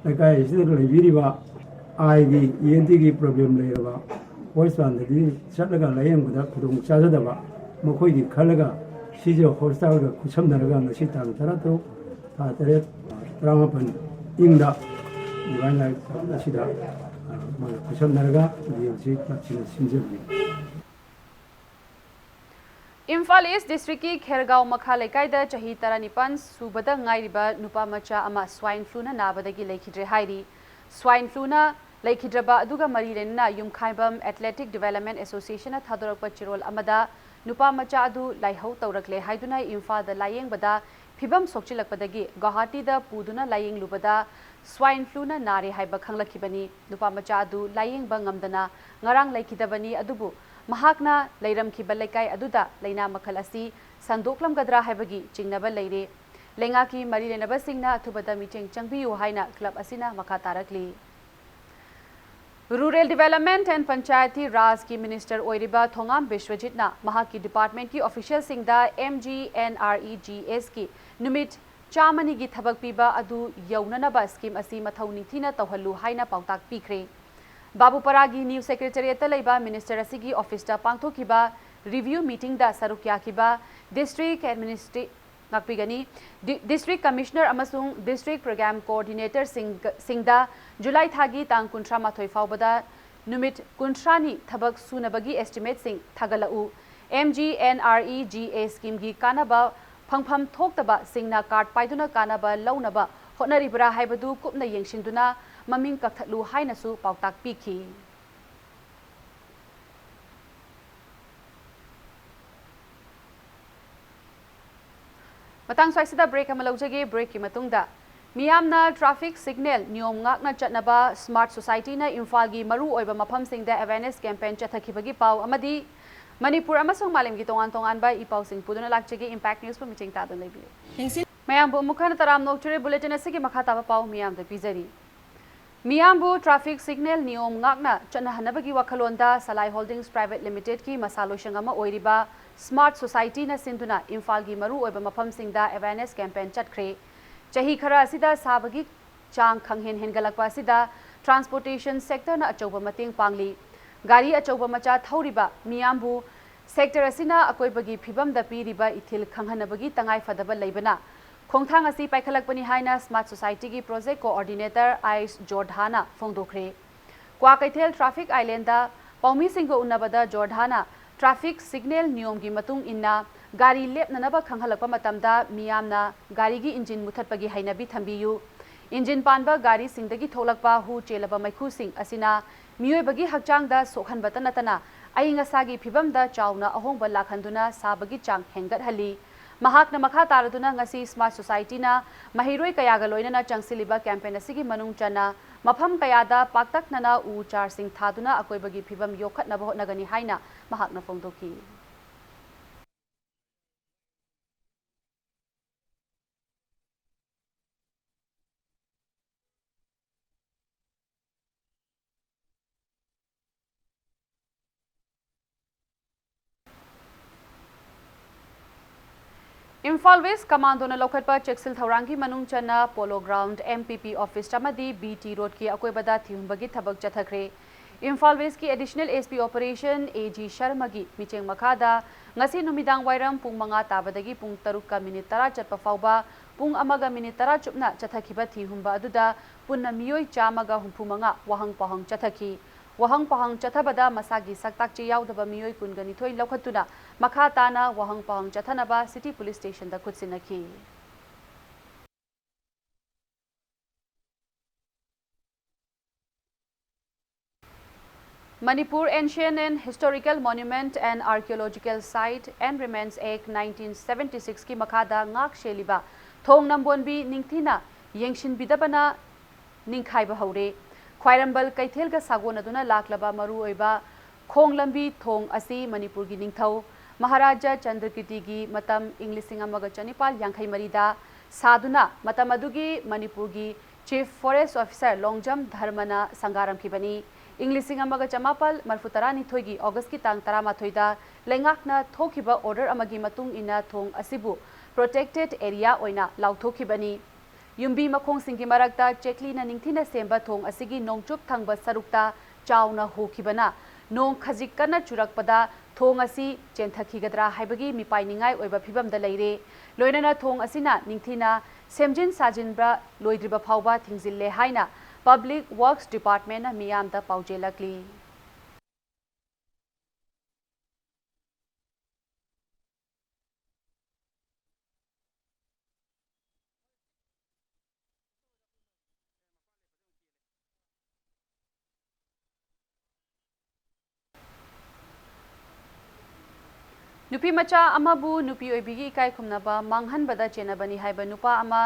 ꯂꯩꯀꯥꯏ ꯑꯁꯤꯗ ꯂꯩꯕꯤꯔꯤꯕ ꯑꯥꯏꯒꯤ ꯏ ꯑꯦꯟ ꯇꯤꯒꯤ ꯄ꯭ꯔꯣꯕ꯭ꯂꯦꯝ ꯂꯩꯔꯕ ꯍꯣꯁꯄꯤꯇꯥꯜꯗꯗꯤ ꯆꯠꯂꯒ ꯂꯥꯌꯦꯡꯕꯗ ꯈꯨꯗꯣꯡ ꯆꯥꯖꯗꯕ ꯃꯈꯣꯏꯒꯤ ꯈꯜꯂꯒ ꯁꯤꯖ ꯍꯣꯁꯄꯤꯇꯥꯜꯒ ꯈꯨꯠꯁꯝꯅꯔꯒ ꯉꯁꯤ ꯇꯥꯡ ꯇꯔꯥꯇꯔꯨꯛ ꯊꯥ ꯇꯔꯦꯠ ꯇꯔꯥꯃꯥꯄꯟ ꯏꯪꯗ ꯗꯤꯚꯥꯏꯟ ꯂꯥꯏꯐ ꯑꯁꯤꯗ ꯃꯥꯒ ꯈꯨꯠꯁꯝꯅꯔꯒ ꯌꯦꯟꯁꯤ ꯀ꯭ꯂꯕꯁꯤꯅ ꯁꯤꯟꯖꯕꯅꯤ꯫ ꯏꯝꯐꯥꯜ ꯏꯁ꯭ꯠ ꯗꯤꯁꯇ꯭ꯔꯤꯛꯀꯤ ꯈꯦꯔꯒꯥꯎ ꯃꯈꯥ ꯂꯩꯀꯥꯏꯗ ꯆꯍꯤ ꯇꯔꯥꯅꯤꯄꯥꯟ ꯁꯨꯕꯗ ꯉꯥꯏꯔꯤꯕ ꯅꯨꯄꯥ ꯃꯆꯥ ꯑꯃ ꯁ꯭ꯋꯥꯏꯟ ꯐ꯭ꯂꯨꯅ ꯅꯥꯕꯗꯒꯤ ꯂꯩꯈꯤꯗ꯭ꯔꯦ ꯍꯥꯏꯔꯤ꯫ ꯁ꯭ꯋꯥꯏꯟ ꯐ꯭ꯂꯨꯅ ꯂꯩꯈꯤꯗ꯭ꯔꯕ ꯑꯗꯨꯒ ꯃꯔꯤ ꯂꯩꯅꯅ ꯌꯨꯝꯈꯥꯏꯕꯝ ꯑꯦꯊꯂꯦꯇꯤꯛ ꯗꯤꯚꯦꯂꯞꯃꯦꯟ ꯑꯦꯁꯣꯁꯤꯌꯦꯁꯟꯅ ꯊꯥꯗꯣꯔꯛꯄ ꯆꯦꯔꯣꯜ ꯑꯃꯗ ꯅꯨꯄꯥ ꯃꯆꯥ ꯑꯗꯨ ꯂꯥꯏꯍꯧ ꯇꯧꯔꯛꯂꯦ ꯍꯥꯏꯗꯨꯅ ꯏꯝꯐꯥꯜꯗ ꯂꯥꯌꯦꯡꯕꯗ ꯐꯤꯚꯝ ꯁꯣꯛꯆꯤꯜꯂꯛꯄꯗꯒꯤ ꯒꯧꯍꯥꯇꯤꯗ ꯄꯨꯗꯨꯅ ꯂꯥꯌꯦꯡꯂꯨꯕꯗ ꯁ꯭ꯋꯥꯏꯟ ꯐ꯭ꯂꯨꯅ ꯅꯥꯔꯦ ꯍꯥꯏꯕ ꯈꯪꯂꯛꯈꯤꯕꯅꯤ꯫ ꯅꯨꯄꯥ ꯃꯆꯥ ꯑꯗꯨ ꯂꯥꯌꯦꯡꯕ ꯉꯝꯗꯅ ꯉꯔꯥꯡ ꯂꯩꯈꯤꯗꯕꯅꯤ, ꯑꯗꯨꯕꯨ ꯃꯍꯥꯛꯅ ꯂꯩꯔꯝꯈꯤꯕ ꯂꯩꯀꯥꯏ ꯑꯗꯨꯗ ꯂꯩꯅꯥ ꯃꯈꯜ ꯑꯁꯤ ꯁꯟꯗꯣꯛꯂꯝꯒꯗ꯭ꯔꯥ ꯍꯥꯏꯕꯒꯤ ꯆꯤꯡꯅꯕ ꯂꯩꯔꯦ꯫ ꯂꯩꯉꯥꯛꯀꯤ ꯃꯔꯤ ꯂꯩꯅꯕꯁꯤꯡꯅ ꯑꯊꯨꯕꯗ ꯃꯤꯠꯌꯦꯡ ꯆꯪꯕꯤꯌꯨ ꯍꯥꯏꯅ ꯀ꯭ꯂꯕ ꯑꯁꯤꯅ ꯃꯈꯥ ꯇꯥꯔꯛꯂꯤ꯫ Rural Development and Panchayati Rajꯀꯤ Minister ꯑꯣꯏꯔꯤꯕ ꯊꯣꯉꯥꯝ ꯕꯤꯁ꯭ꯋꯖꯤꯠꯅ ꯃꯍꯥꯛꯀꯤ departmentꯀꯤ officialꯁꯤꯡꯗ M G N R E G Sꯀꯤ ꯅꯨꯃꯤꯠ ꯆꯥꯝꯃꯅꯤꯒꯤ ꯊꯕꯛ ꯄꯤꯕ ꯑꯗꯨ ꯌꯧꯅꯅꯕ scheme ꯑꯁꯤ ꯃꯊꯧ ꯅꯤꯡꯊꯤꯅ ꯇꯧꯍꯜꯂꯨ ꯍꯥꯏꯅ ꯄꯥꯎꯇꯥꯛ ꯄꯤꯈ꯭ꯔꯦ꯫ ꯕꯥꯕꯨꯄꯥꯔꯥꯒꯤ new secretariatꯇ ꯂꯩꯕ minister ꯑꯁꯤꯒꯤ officeꯇ ꯄꯥꯡꯊꯣꯛꯈꯤꯕ review meetingꯗ ꯁꯔꯨꯛ ꯌꯥꯈꯤꯕ district administra-, ꯉꯥꯛꯄꯤꯒꯅꯤ꯫ Di-, district commissioner ꯑꯃꯁꯨꯡ district program coordinatorꯁꯤꯡꯒ-, ꯁꯤꯡꯗ ꯖꯨꯂꯥꯏ ꯊꯥꯒꯤ ꯇꯥꯡ ꯀꯨꯟꯊ꯭ꯔꯥ ꯃꯥꯊꯣꯏ ꯐꯥꯎꯕꯗ ꯅꯨꯃꯤꯠ ꯀꯨꯟꯊ꯭ꯔꯥꯅꯤ ꯊꯕꯛ ꯁꯨꯅꯕꯒꯤ estimateꯁꯤꯡ ꯊꯥꯒꯠꯂꯛꯎ꯫ M G N R E G A schemeꯒꯤ ꯀꯥꯟꯅꯕ ꯐꯪꯐꯝ ꯊꯣꯛꯇꯕꯁꯤꯡꯅ card ꯄꯥꯏꯗꯨꯅ ꯀꯥꯟꯅꯕ ꯂꯧꯅꯕ ꯍꯣꯠꯅꯔꯤꯕ꯭ꯔꯥ ꯍꯥꯏꯕꯗꯨ ꯀꯨꯞꯅ ꯌꯦꯡꯁꯤꯟꯗꯨꯅ ꯃꯃꯤꯡ ꯀꯛꯊꯠꯂꯨ ꯍꯥꯏꯅꯁꯨ ꯄꯥꯎꯇꯥꯛ ꯄꯤꯈꯤ꯫ ꯃꯇꯥꯡ ꯁ꯭ꯋꯥꯏꯁꯤꯗ break ꯑꯃ ꯂꯧꯖꯒꯦ꯫ Breakꯀꯤ ꯃꯇꯨꯡꯗ ꯃꯤꯌꯥꯝꯅ traffic signal ꯅꯤꯌꯣꯝ ꯉꯥꯛꯅ ꯆꯠꯅꯕ Smart Societyꯅ ꯏꯝꯐꯥꯜꯒꯤ ꯃꯔꯨꯑꯣꯏꯕ ꯃꯐꯝꯁꯤꯡꯗ awareness campaign ꯆꯠꯊꯈꯤꯕꯒꯤ ꯄꯥꯎ ꯑꯃꯗꯤ ꯃꯅꯤꯄꯨꯔ ꯑꯃꯁꯨꯡ ꯃꯥꯂꯦꯝꯒꯤ ꯇꯣꯉꯥꯟ ꯇꯣꯉꯥꯟꯕ ꯏ ꯄꯥꯎꯁꯤꯡ ꯄꯨꯗꯨꯅ ꯂꯥꯛꯆꯒꯦ꯫ Impact Newsꯄꯨ ꯃꯤꯠꯌꯦꯡ ꯇꯥꯗꯨꯅ ꯂꯩꯕꯤꯌꯨ꯫ ꯃꯌꯥꯝꯕꯨ ꯑꯃꯨꯛ ꯍꯟꯅ ꯇꯔꯥꯝꯅ ꯑꯣꯛꯆꯔꯤ꯫ Bulletin ꯑꯁꯤꯒꯤ ꯃꯈꯥ ꯇꯥꯕ ꯄꯥꯎ ꯃꯤꯌꯥꯝꯗ ꯄꯤꯖꯔꯤ꯫ ꯃꯤꯌꯥꯝꯕꯨ traffic signal ꯅꯤꯌꯣꯝ ꯉꯥꯛꯅ ꯆꯠꯅꯍꯟꯅꯕꯒꯤ ꯋꯥꯈꯜꯂꯣꯟꯗ ꯁꯂꯥꯏ Holdings Private Limitedꯀꯤ ꯃꯁꯥ ꯂꯣꯏꯁꯪ ꯑꯃ ꯑꯣꯏꯔꯤꯕ Smart Societyꯅ ꯁꯤꯟꯗꯨꯅ ꯏꯝꯐꯥꯜꯒꯤ ꯃꯔꯨꯑꯣꯏꯕ ꯃꯐꯝꯁꯤꯡꯗ awareness campaign ꯆꯠꯈ꯭ꯔꯦ꯫ ꯆꯍꯤ ꯈꯔ ꯑꯁꯤꯗ ꯁꯥꯕꯒꯤ ꯆꯥꯡ ꯈꯪꯍꯦꯟ ꯍꯦꯟꯒꯠꯂꯛꯄ ꯑꯁꯤꯗ transportation sectorꯅ ꯑꯆꯧꯕ ꯃꯇꯦꯡ ꯄꯥꯡꯂꯤ꯫ ꯒꯥꯔꯤ ꯑꯆꯧꯕ ꯃꯆꯥ ꯊꯧꯔꯤꯕ ꯃꯤꯌꯥꯝꯕꯨ sector ꯑꯁꯤꯅ ꯑꯀꯣꯏꯕꯒꯤ ꯐꯤꯕꯝꯗ ꯄꯤꯔꯤꯕ ꯏꯊꯤꯜ ꯈꯪꯍꯟꯅꯕꯒꯤ ꯇꯉꯥꯏ ꯐꯗꯕ ꯂꯩꯕꯅ ꯈꯣꯡꯊꯥꯡ ꯑꯁꯤ ꯄꯥꯏꯈꯠꯂꯛꯄꯅꯤ ꯍꯥꯏꯅ Smart Societyꯒꯤ project coordinator ꯑꯥꯏꯁ ꯖꯣꯔꯙꯥꯅ ꯐꯣꯡꯗꯣꯛꯈ꯭ꯔꯦ꯫ ꯀ꯭ꯋꯥꯀꯩꯊꯦꯜ traffic islandꯗ ꯄꯥꯎꯃꯤꯁꯤꯡꯒ ꯎꯅꯕꯗ ꯖꯣꯔꯙꯥꯅ traffic signal ꯅꯤꯌꯣꯝꯒꯤ ꯃꯇꯨꯡ ꯏꯟꯅ ꯒꯥꯔꯤ ꯂꯦꯞꯅꯅꯕ ꯈꯪꯍꯜꯂꯛꯄ ꯃꯇꯝꯗ ꯃꯤꯌꯥꯝꯅ ꯒꯥꯔꯤꯒꯤ engine ꯃꯨꯊꯠꯄꯒꯤ ꯍꯩꯅꯕꯤ ꯊꯝꯕꯤꯌꯨ꯫ Engine ꯄꯥꯟꯕ ꯒꯥꯔꯤꯁꯤꯡꯗꯒꯤ ꯊꯣꯛꯂꯛꯄ ꯍꯨ ꯆꯦꯜꯂꯕ ꯃꯩꯈꯨꯁꯤꯡ ꯑꯁꯤꯅ ꯃꯤꯑꯣꯏꯕꯒꯤ ꯍꯛꯆꯥꯡꯗ ꯁꯣꯛꯍꯟꯕꯇ ꯅꯠꯇꯅ ꯑꯏꯪ ꯑꯁꯥꯒꯤ ꯐꯤꯕꯝꯗ ꯆꯥꯎꯅ ꯑꯍꯣꯡꯕ ꯂꯥꯛꯍꯟꯗꯨꯅ ꯁꯥꯕꯒꯤ ꯆꯥꯡ ꯍꯦꯟꯒꯠꯍꯜꯂꯤ꯫ ꯃꯍꯥꯛꯅ ꯃꯈꯥ ꯇꯥꯔꯗꯨꯅ ꯉꯁꯤ Smart Societyꯅ ꯃꯍꯩꯔꯣꯏ ꯀꯌꯥꯒ ꯂꯣꯏꯅꯅ ꯆꯪꯁꯤꯜꯂꯤꯕ campaign ꯑꯁꯤꯒꯤ ꯃꯅꯨꯡ ꯆꯟꯅ ꯃꯐꯝ ꯀꯌꯥꯗ ꯄꯥꯛꯇꯛꯅꯅ ꯎ ꯆꯥꯔꯁꯤꯡ ꯊꯥꯗꯨꯅ ꯑꯀꯣꯏꯕꯒꯤ ꯐꯤꯕꯝ ꯌꯣꯛꯈꯠꯅꯕ ꯍꯣꯠꯅꯒꯅꯤ ꯍꯥꯏꯅ ꯃꯍꯥꯛꯅ ꯐꯣꯡꯗꯣꯛꯈꯤ꯫ ꯏꯝꯐꯥꯜ ꯋꯦꯁ ꯀꯃꯥꯟꯗꯣꯅ ꯂꯧꯈꯠꯄ ꯆꯦꯛꯁꯤꯜ ꯊꯧꯔꯥꯡꯒꯤ ꯃꯅꯨꯡ ꯆꯟꯅ polo ground, M P P office ꯑꯃꯗꯤ ꯕꯤ ꯇꯤ ꯔꯣꯗꯀꯤ ꯑꯀꯣꯏꯕꯗ ꯊꯤꯍꯨꯝꯕꯒꯤ ꯊꯕꯛ ꯆꯠꯊꯈ꯭ꯔꯦ꯫ ꯏꯝꯐꯥꯜ ꯋꯦꯁꯀꯤ additional S P operation A G ꯁꯔꯃꯒꯤ ꯃꯤꯠꯌꯦꯡ ꯃꯈꯥꯗ ꯉꯁꯤ ꯅꯨꯃꯤꯗꯥꯡ ꯋꯥꯏꯔꯝ ꯄꯨꯡ ꯃꯉꯥ ꯇꯥꯕꯗꯒꯤ ꯄꯨꯡ ꯇꯔꯨꯛꯀ ꯃꯤꯅꯤꯠ ꯇꯔꯥ ꯆꯠꯄ ꯐꯥꯎꯕ ꯄꯨꯡ ꯑꯃꯒ ꯃꯤꯅꯤꯠ ꯇꯔꯥ ꯆꯨꯞꯅ ꯆꯠꯊꯈꯤꯕ ꯊꯤꯍꯨꯝꯕ ꯑꯗꯨꯗ ꯄꯨꯟꯅ ꯃꯤꯑꯣꯏ ꯆꯥꯝꯃꯒ ꯍꯨꯝꯐꯨ ꯃꯉꯥ ꯋꯥꯍꯪ ꯄꯥꯎꯍꯪ ꯆꯠꯊꯈꯤ꯫ ꯋꯥꯍꯪ ꯄꯥꯎꯍꯪ ꯆꯠꯊꯕꯗ ꯃꯁꯥꯒꯤ ꯁꯛꯇꯥꯛ ꯆꯦ ꯌꯥꯎꯗꯕ ꯃꯤꯑꯣꯏ ꯀꯨꯟꯒ ꯅꯤꯊꯣꯏ ꯂꯧꯈꯠꯇꯨꯅ ꯃꯈꯥ ꯇꯥꯅ ꯋꯥꯍꯪ ꯄꯥꯎꯍꯪ ꯆꯠꯊꯅꯕ ꯁꯤꯇꯤ ꯄꯨꯂꯤꯁ ꯁ꯭ꯇꯦꯁꯟꯗ ꯈꯨꯠꯁꯤꯟꯅꯈꯤ꯫ Manipur Ancient and Historical Monument and Archaeological Site and Remains Act nineteen seventy six ꯀꯤ ꯃꯈꯥꯗ ꯉꯥꯛ ꯁꯦꯜꯂꯤꯕ ꯊꯣꯡ ꯅꯝꯕꯣꯟꯕꯤ ꯅꯤꯡꯊꯤꯅ ꯌꯦꯡꯁꯤꯟꯕꯤꯗꯕꯅ ꯅꯤꯡꯈꯥꯏꯕ ꯍꯧꯔꯦ꯫ ꯈ꯭ꯋꯥꯏꯔꯝꯕꯟ ꯀꯩꯊꯦꯜꯒ ꯁꯥꯒꯣꯟꯅꯗꯨꯅ ꯂꯥꯛꯂꯕ ꯃꯔꯨꯑꯣꯏꯕ ꯈꯣꯡ ꯂꯝꯕꯤ ꯊꯣꯡ ꯑꯁꯤ ꯃꯅꯤꯄꯨꯔꯒꯤ ꯅꯤꯡꯊꯧ ꯃꯍꯥꯔꯥꯖꯥ ꯆꯟꯗ꯭ꯔꯀꯤꯔꯇꯤꯒꯤ ꯃꯇꯝ ꯏꯪ ꯂꯤꯁꯤꯡ ꯑꯃꯒ ꯆꯅꯤꯄꯥꯜ ꯌꯥꯡꯈꯩ ꯃꯔꯤꯗ ꯁꯥꯗꯨꯅ ꯃꯇꯝ ꯑꯗꯨꯒꯤ ꯃꯅꯤꯄꯨꯔꯒꯤ Chief Forest Officer ꯂꯣꯡꯖꯝ ꯙꯔꯃꯅ ꯁꯪꯒꯥꯔꯝꯈꯤꯕꯅꯤ꯫ ꯏꯪ ꯂꯤꯁꯤꯡ ꯑꯃꯒ ꯆꯃꯥꯄꯜ ꯃꯔꯤꯐꯨ ꯇꯔꯥꯅꯤꯊꯣꯏꯒꯤ ꯑꯣꯒꯁꯀꯤ ꯇꯥꯡ ꯇꯔꯥꯃꯥꯊꯣꯏꯗ ꯂꯩꯉꯥꯛꯅ ꯊꯣꯛꯈꯤꯕ order ꯑꯃꯒꯤ ꯃꯇꯨꯡ ꯏꯟꯅ ꯊꯣꯡ ꯑꯁꯤꯕꯨ protected area ꯑꯣꯏꯅ ꯂꯥꯎꯊꯣꯛꯈꯤꯕꯅꯤ꯫ ꯌꯨꯝꯕꯤ ꯃꯈꯣꯡꯁꯤꯡꯒꯤ ꯃꯔꯛꯇ ꯆꯦꯛꯂꯤꯅ ꯅꯤꯡꯊꯤꯅ ꯁꯦꯝꯕ ꯊꯣꯡ ꯑꯁꯤꯒꯤ ꯅꯣꯡꯆꯨꯞ ꯊꯪꯕ ꯁꯔꯨꯛꯇ ꯆꯥꯎꯅ ꯍꯣꯈꯤꯕꯅ ꯅꯣꯡ ꯈꯖꯤꯛ ꯀꯟꯅ ꯆꯨꯔꯛꯄꯗ ꯊꯣꯡ ꯑꯁꯤ ꯆꯦꯟꯊꯈꯤꯒꯗ꯭ꯔꯥ ꯍꯥꯏꯕꯒꯤ ꯃꯤꯄꯥꯏꯅꯤꯡꯉꯥꯏ ꯑꯣꯏꯕ ꯐꯤꯚꯝꯗ ꯂꯩꯔꯦ꯫ ꯂꯣꯏꯅꯅ ꯊꯣꯡ ꯑꯁꯤꯅ ꯅꯤꯡꯊꯤꯅ ꯁꯦꯝꯖꯤꯟ ꯁꯥꯖꯤꯟꯕ ꯂꯣꯏꯗ꯭ꯔꯤꯕ ꯐꯥꯎꯕ ꯊꯤꯡꯖꯤꯜꯂꯦ ꯍꯥꯏꯅ Public Works Departmentꯅ ꯃꯤꯌꯥꯝꯗ ꯄꯥꯎꯖꯦꯜꯂꯛꯂꯤ꯫ ꯅꯨꯄꯤ ꯃꯆꯥ ꯑꯃꯕꯨ ꯅꯨꯄꯤ ꯑꯣꯏꯕꯤꯒꯤ ꯏꯀꯥꯏ ꯈꯨꯝꯅꯕ ꯃꯥꯡꯍꯟꯕꯗ ꯆꯦꯟꯅꯕꯅꯤ ꯍꯥꯏꯕ ꯅꯨꯄꯥ ꯑꯃ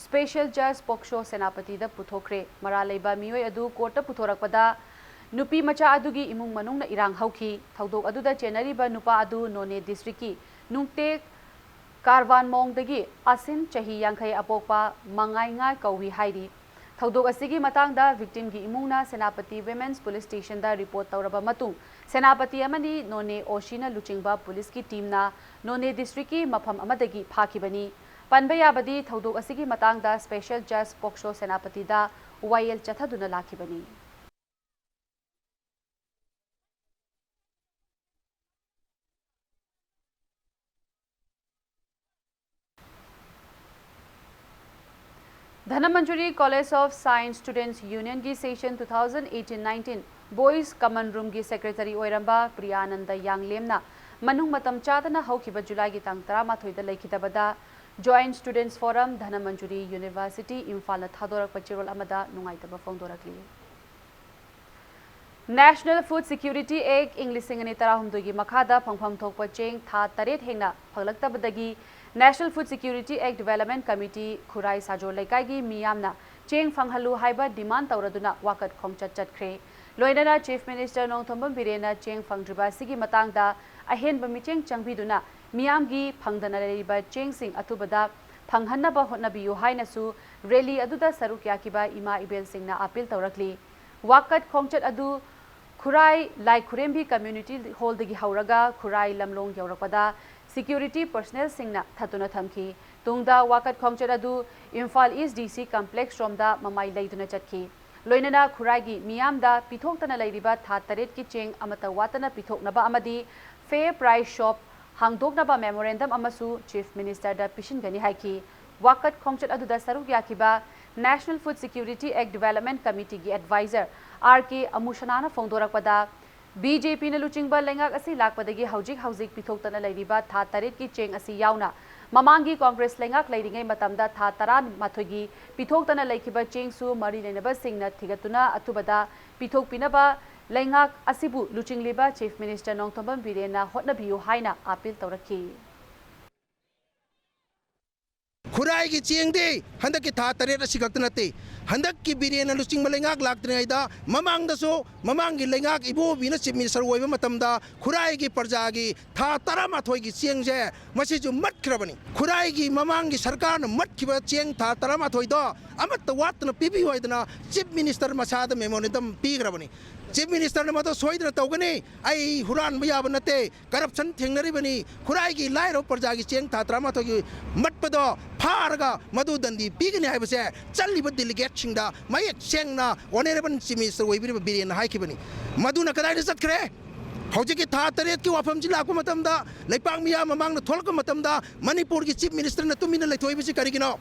Special Judge ꯄꯣꯛꯁꯣ ꯁꯦꯅꯥꯄꯇꯤꯗ ꯄꯨꯊꯣꯛꯈ꯭ꯔꯦ꯫ ꯃꯔꯥꯜ ꯂꯩꯕ ꯃꯤꯑꯣꯏ ꯑꯗꯨ ꯀꯣꯔꯠꯇ ꯄꯨꯊꯣꯔꯛꯄꯗ ꯅꯨꯄꯤ ꯃꯆꯥ ꯑꯗꯨꯒꯤ ꯏꯃꯨꯡ ꯃꯅꯨꯡꯅ ꯏꯔꯥꯡ ꯍꯧꯈꯤ꯫ ꯊꯧꯗꯣꯛ ꯑꯗꯨꯗ ꯆꯦꯟꯅꯔꯤꯕ ꯅꯨꯄꯥ ꯑꯗꯨ ꯅꯣꯅꯦ ꯗꯤꯁꯇ꯭ꯔꯤꯛꯀꯤ ꯅꯨꯡꯇꯦꯛ ꯀꯥꯔꯕꯥꯟꯃꯣꯡꯗꯒꯤ ꯑꯁꯤꯟ, ꯆꯍꯤ ꯌꯥꯡꯈꯩ, ꯑꯄꯣꯛꯄ ꯃꯉꯥꯏꯉꯥ ꯀꯧꯏ ꯍꯥꯏꯔꯤ꯫ ꯊꯧꯗꯣꯛ ꯑꯁꯤꯒꯤ ꯃꯇꯥꯡꯗ victimꯒꯤ ꯏꯃꯨꯡꯅ ꯁꯦꯅꯥꯄꯇꯤ Women's Police Stationꯗ report ꯇꯧꯔꯕ ꯃꯇꯨꯡ, ꯁꯦꯅꯥꯄꯇꯤ ꯑꯃꯗꯤ ꯅꯣꯅꯦ OCꯅ ꯂꯨꯆꯤꯡꯕ ꯄꯨꯂꯤꯁꯀꯤ teamꯅ ꯅꯣꯅꯦ districtꯀꯤ ꯃꯐꯝ ꯑꯃꯗꯒꯤ ꯐꯥꯈꯤꯕꯅꯤ꯫ ꯄꯟꯕ ꯌꯥꯕꯗꯤ, ꯊꯧꯗꯣꯛ ꯑꯁꯤꯒꯤ ꯃꯇꯥꯡꯗ special judge ꯄꯣꯛꯁꯣ ꯁꯦꯅꯥꯄꯇꯤꯗ ꯋꯥꯌꯦꯜ ꯆꯠꯊꯗꯨꯅ ꯂꯥꯛꯈꯤꯕꯅꯤ꯫ Dhanamanjuri College of Science Students Unionꯒꯤ session two thousand eighteen nineteen Boys Common Roomꯒꯤ secretary ꯑꯣꯏꯔꯝꯕ ꯄ꯭ꯔꯤꯌꯥꯅꯟꯗ ꯌꯥꯡꯂꯦꯝꯅ ꯃꯅꯨꯡ ꯃꯇꯝ ꯆꯥꯗꯅ ꯍꯧꯈꯤꯕ ꯖꯨꯂꯥꯏꯒꯤ ꯇꯥꯡ ꯇꯔꯥꯃꯥꯊꯣꯏꯗ ꯂꯩꯈꯤꯗꯕꯗ Joint Students Forum, Dhanamanjuri University, ꯏꯝꯐꯥꯜꯅ ꯊꯥꯗꯣꯔꯛꯄ ꯆꯦꯔꯣꯜ ꯑꯃꯗ ꯅꯨꯡꯉꯥꯏꯇꯕ ꯐꯣꯡꯗꯣꯔꯛꯂꯤ꯫ National Food Security Act ꯏꯪ ꯂꯤꯁꯤꯡ ꯑꯅꯤ ꯇꯔꯥꯍꯨꯝꯗꯣꯏꯒꯤ ꯃꯈꯥꯗ ꯐꯪꯐꯝ ꯊꯣꯛꯄ ꯆꯦꯡ ꯊꯥ ꯇꯔꯦꯠ ꯍꯦꯟꯅ ꯐꯪꯂꯛꯇꯕꯗꯒꯤ National Food Security Act Development Committee ꯈꯨꯔꯥꯏ ꯁꯥꯖꯣꯜ ꯂꯩꯀꯥꯏꯒꯤ ꯃꯤꯌꯥꯝꯅ ꯆꯦꯡ ꯐꯪꯍꯜꯂꯨ ꯍꯥꯏꯕ demand ꯇꯧꯔꯗꯨꯅ ꯋꯥꯀꯠ ꯈꯣꯡꯆꯠ ꯆꯠꯈ꯭ꯔꯦ꯫ ꯂꯣꯏꯅꯅ Chief Minister ꯅꯣꯡꯊꯣꯝꯕꯝ ꯕꯤꯔꯦꯟꯅ ꯆꯦꯡ ꯐꯪꯗ꯭ꯔꯤꯕ ꯑꯁꯤꯒꯤ ꯃꯇꯥꯡꯗ ꯑꯍꯦꯟꯕ ꯃꯤꯠꯌꯦꯡ ꯆꯪꯕꯤꯗꯨꯅ ꯃꯤꯌꯥꯝꯒꯤ ꯐꯪꯗꯅ ꯂꯩꯔꯤꯕ ꯆꯦꯡꯁꯤꯡ ꯑꯊꯨꯕꯗ ꯐꯪꯍꯟꯅꯕ ꯍꯣꯠꯅꯕꯤꯌꯨ ꯍꯥꯏꯅꯁꯨ rally ꯑꯗꯨꯗ ꯁꯔꯨꯛ ꯌꯥꯈꯤꯕ ꯏꯃꯥ ꯏꯕꯦꯜꯁꯤꯡꯅ appeal ꯇꯧꯔꯛꯂꯤ꯫ ꯋꯥꯀꯠ ꯈꯣꯡꯆꯠ ꯑꯗꯨ ꯈꯨꯔꯥꯏ ꯂꯥꯏꯈꯨꯔꯦꯝꯕꯤ Community Hallꯗꯒꯤ ꯍꯧꯔꯒ ꯈꯨꯔꯥꯏ ꯂꯝꯂꯣꯡ ꯌꯧꯔꯛꯄꯗ security personnelꯁꯤꯡꯅ ꯊꯠꯇꯨꯅ ꯊꯝꯈꯤ꯫ ꯇꯨꯡꯗ ꯋꯥꯀꯠ ꯈꯣꯡꯆꯠ ꯑꯗꯨ ꯏꯝꯐꯥꯜ East DC Complex ꯔꯣꯝꯗ ꯃꯃꯥꯏ ꯂꯩꯗꯨꯅ ꯆꯠꯈꯤ꯫ ꯂꯣꯏꯅꯅ ꯈꯨꯔꯥꯏꯒꯤ ꯃꯤꯌꯥꯝꯗ ꯄꯤꯊꯣꯛꯇꯅ ꯂꯩꯔꯤꯕ ꯊꯥ ꯇꯔꯦꯠꯀꯤ ꯆꯦꯡ ꯑꯃꯠꯇ ꯋꯥꯠꯇꯅ ꯄꯤꯊꯣꯛꯅꯕ ꯑꯃꯗꯤ fair price shop ꯍꯥꯡꯗꯣꯛꯅꯕ memorandum ꯑꯃꯁꯨ Chief Ministerꯗ ꯄꯤꯁꯤꯟꯒꯅꯤ ꯍꯥꯏꯈꯤ꯫ ꯋꯥꯀꯠ ꯈꯣꯡꯆꯠ ꯑꯗꯨꯗ ꯁꯔꯨꯛ ꯌꯥꯈꯤꯕ National Food Security Act Development Committeeꯒꯤ adviser R K ꯑꯃꯨꯁꯅꯥꯅ ꯐꯣꯡꯗꯣꯔꯛꯄꯗ, BJPꯅ ꯂꯨꯆꯤꯡꯕ ꯂꯩꯉꯥꯛ ꯑꯁꯤ ꯂꯥꯛꯄꯗꯒꯤ ꯍꯧꯖꯤꯛ ꯍꯧꯖꯤꯛ ꯄꯤꯊꯣꯛꯇꯅ ꯂꯩꯔꯤꯕ ꯊꯥ ꯇꯔꯦꯠꯀꯤ ꯆꯦꯡ ꯑꯁꯤ ꯌꯥꯎꯅ, ꯃꯃꯥꯡꯒꯤ Congress ꯂꯩꯉꯥꯛ ꯂꯩꯔꯤꯉꯩ ꯃꯇꯝꯗ ꯊꯥ ꯇꯔꯥꯃꯥꯊꯣꯏꯒꯤ ꯄꯤꯊꯣꯛꯇꯅ ꯂꯩꯈꯤꯕ ꯆꯦꯡꯁꯨ ꯃꯔꯤ ꯂꯩꯅꯕꯁꯤꯡꯅ ꯊꯤꯒꯠꯇꯨꯅ ꯑꯊꯨꯕꯗ ꯄꯤꯊꯣꯛꯄꯤꯅꯕ ꯂꯩꯉꯥꯛ ꯑꯁꯤꯕꯨ ꯂꯨꯆꯤꯡꯂꯤꯕ Chief Minister ꯅꯣꯡꯊꯣꯝꯕꯝ ꯕꯤꯔꯦꯟꯅ ꯍꯣꯠꯅꯕꯤꯌꯨ ꯍꯥꯏꯅ appeal ꯇꯧꯔꯛꯈꯤ꯫ ꯈꯨꯔꯥꯏꯒꯤ ꯆꯦꯡꯗꯤ ꯍꯟꯗꯛꯀꯤ ꯊꯥ ꯇꯔꯦꯠ ꯑꯁꯤ ꯈꯛꯇ ꯅꯠꯇꯦ, ꯍꯟꯗꯛꯀꯤ ꯕꯤꯔꯦꯟꯅ ꯂꯨꯆꯤꯡꯕ ꯂꯩꯉꯥꯛ ꯂꯥꯛꯇ꯭ꯔꯤꯉꯩꯗ ꯃꯃꯥꯡꯗꯁꯨ ꯃꯃꯥꯡꯒꯤ ꯂꯩꯉꯥꯛ ꯏꯕꯣꯕꯤꯅ ꯆꯤꯐ ꯃꯤꯅꯤꯁꯇꯔ ꯑꯣꯏꯕ ꯃꯇꯝꯗ ꯈꯨꯔꯥꯏꯒꯤ ꯄ꯭ꯔꯖꯥꯒꯤ ꯊꯥ ꯇꯔꯥꯃꯥꯊꯣꯏꯒꯤ ꯆꯦꯡꯁꯦ ꯃꯁꯤꯁꯨ ꯃꯠꯈ꯭ꯔꯕꯅꯤ꯫ ꯈꯨꯔꯥꯏꯒꯤ ꯃꯃꯥꯡꯒꯤ ꯁꯔꯀꯥꯔꯅ ꯃꯠꯈꯤꯕ ꯆꯦꯡ ꯊꯥ ꯇꯔꯥꯃꯥꯊꯣꯏꯗꯣ ꯑꯃꯠꯇ ꯋꯥꯠꯇꯅ ꯄꯤꯕꯤꯌꯨ ꯍꯥꯏꯗꯅ ꯆꯤꯐ ꯃꯤꯅꯤꯁꯇꯔ ꯃꯁꯥꯗ ꯃꯦꯃꯣꯔꯦꯟꯗꯝ ꯄꯤꯈ꯭ꯔꯕꯅꯤ꯫ ꯆꯤꯐ ꯃꯤꯅꯤꯁꯇꯔꯅ ꯃꯗꯨ ꯁꯣꯏꯗꯅ ꯇꯧꯒꯅꯤ꯫ ꯑꯩ ꯍꯨꯔꯥꯟꯕ ꯌꯥꯕ ꯅꯠꯇꯦ, ꯀꯔꯞꯁꯟ ꯊꯦꯡꯅꯔꯤꯕꯅꯤ꯫ ꯈꯨꯔꯥꯏꯒꯤ ꯂꯥꯏꯔꯕ ꯄ꯭ꯔꯖꯥꯒꯤ ꯆꯦꯡ ꯊꯥ ꯇꯔꯥꯃꯥꯊꯣꯏꯒꯤ ꯃꯠꯄꯗꯣ ꯐꯥꯔꯒ ꯃꯗꯨ ꯗꯟꯗꯤ ꯄꯤꯒꯅꯤ ꯍꯥꯏꯕꯁꯦ ꯆꯠꯂꯤꯕ ꯗꯦꯂꯤꯒꯦꯠꯁꯤꯡꯗ ꯃꯌꯦꯛ ꯁꯦꯡꯅ ꯑꯣꯅꯔꯦꯕꯜ ꯆꯤꯐ ꯃꯤꯅꯤꯁꯇꯔ ꯑꯣꯏꯕꯤꯔꯤꯕ ꯕꯤꯔꯦꯟꯅ ꯍꯥꯏꯈꯤꯕꯅꯤ꯫ ꯃꯗꯨꯅ ꯀꯗꯥꯏꯗ ꯆꯠꯈ꯭ꯔꯦ? ꯍꯧꯖꯤꯛꯀꯤ ꯊꯥ ꯇꯔꯦꯠꯀꯤ ꯋꯥꯐꯝꯁꯤ ꯂꯥꯛꯄ ꯃꯇꯝꯗ, ꯂꯩꯄꯥꯛ ꯃꯤꯌꯥꯝ ꯃꯃꯥꯡꯗ ꯊꯣꯛꯂꯛꯄ ꯃꯇꯝꯗ ꯃꯅꯤꯄꯨꯔꯒꯤ ꯆꯤꯐ ꯃꯤꯅꯤꯁꯇꯔꯅ ꯇꯨꯃꯤꯟꯅ ꯂꯩꯊꯣꯛꯏꯕꯁꯤ ꯀꯔꯤꯒꯤꯅꯣ?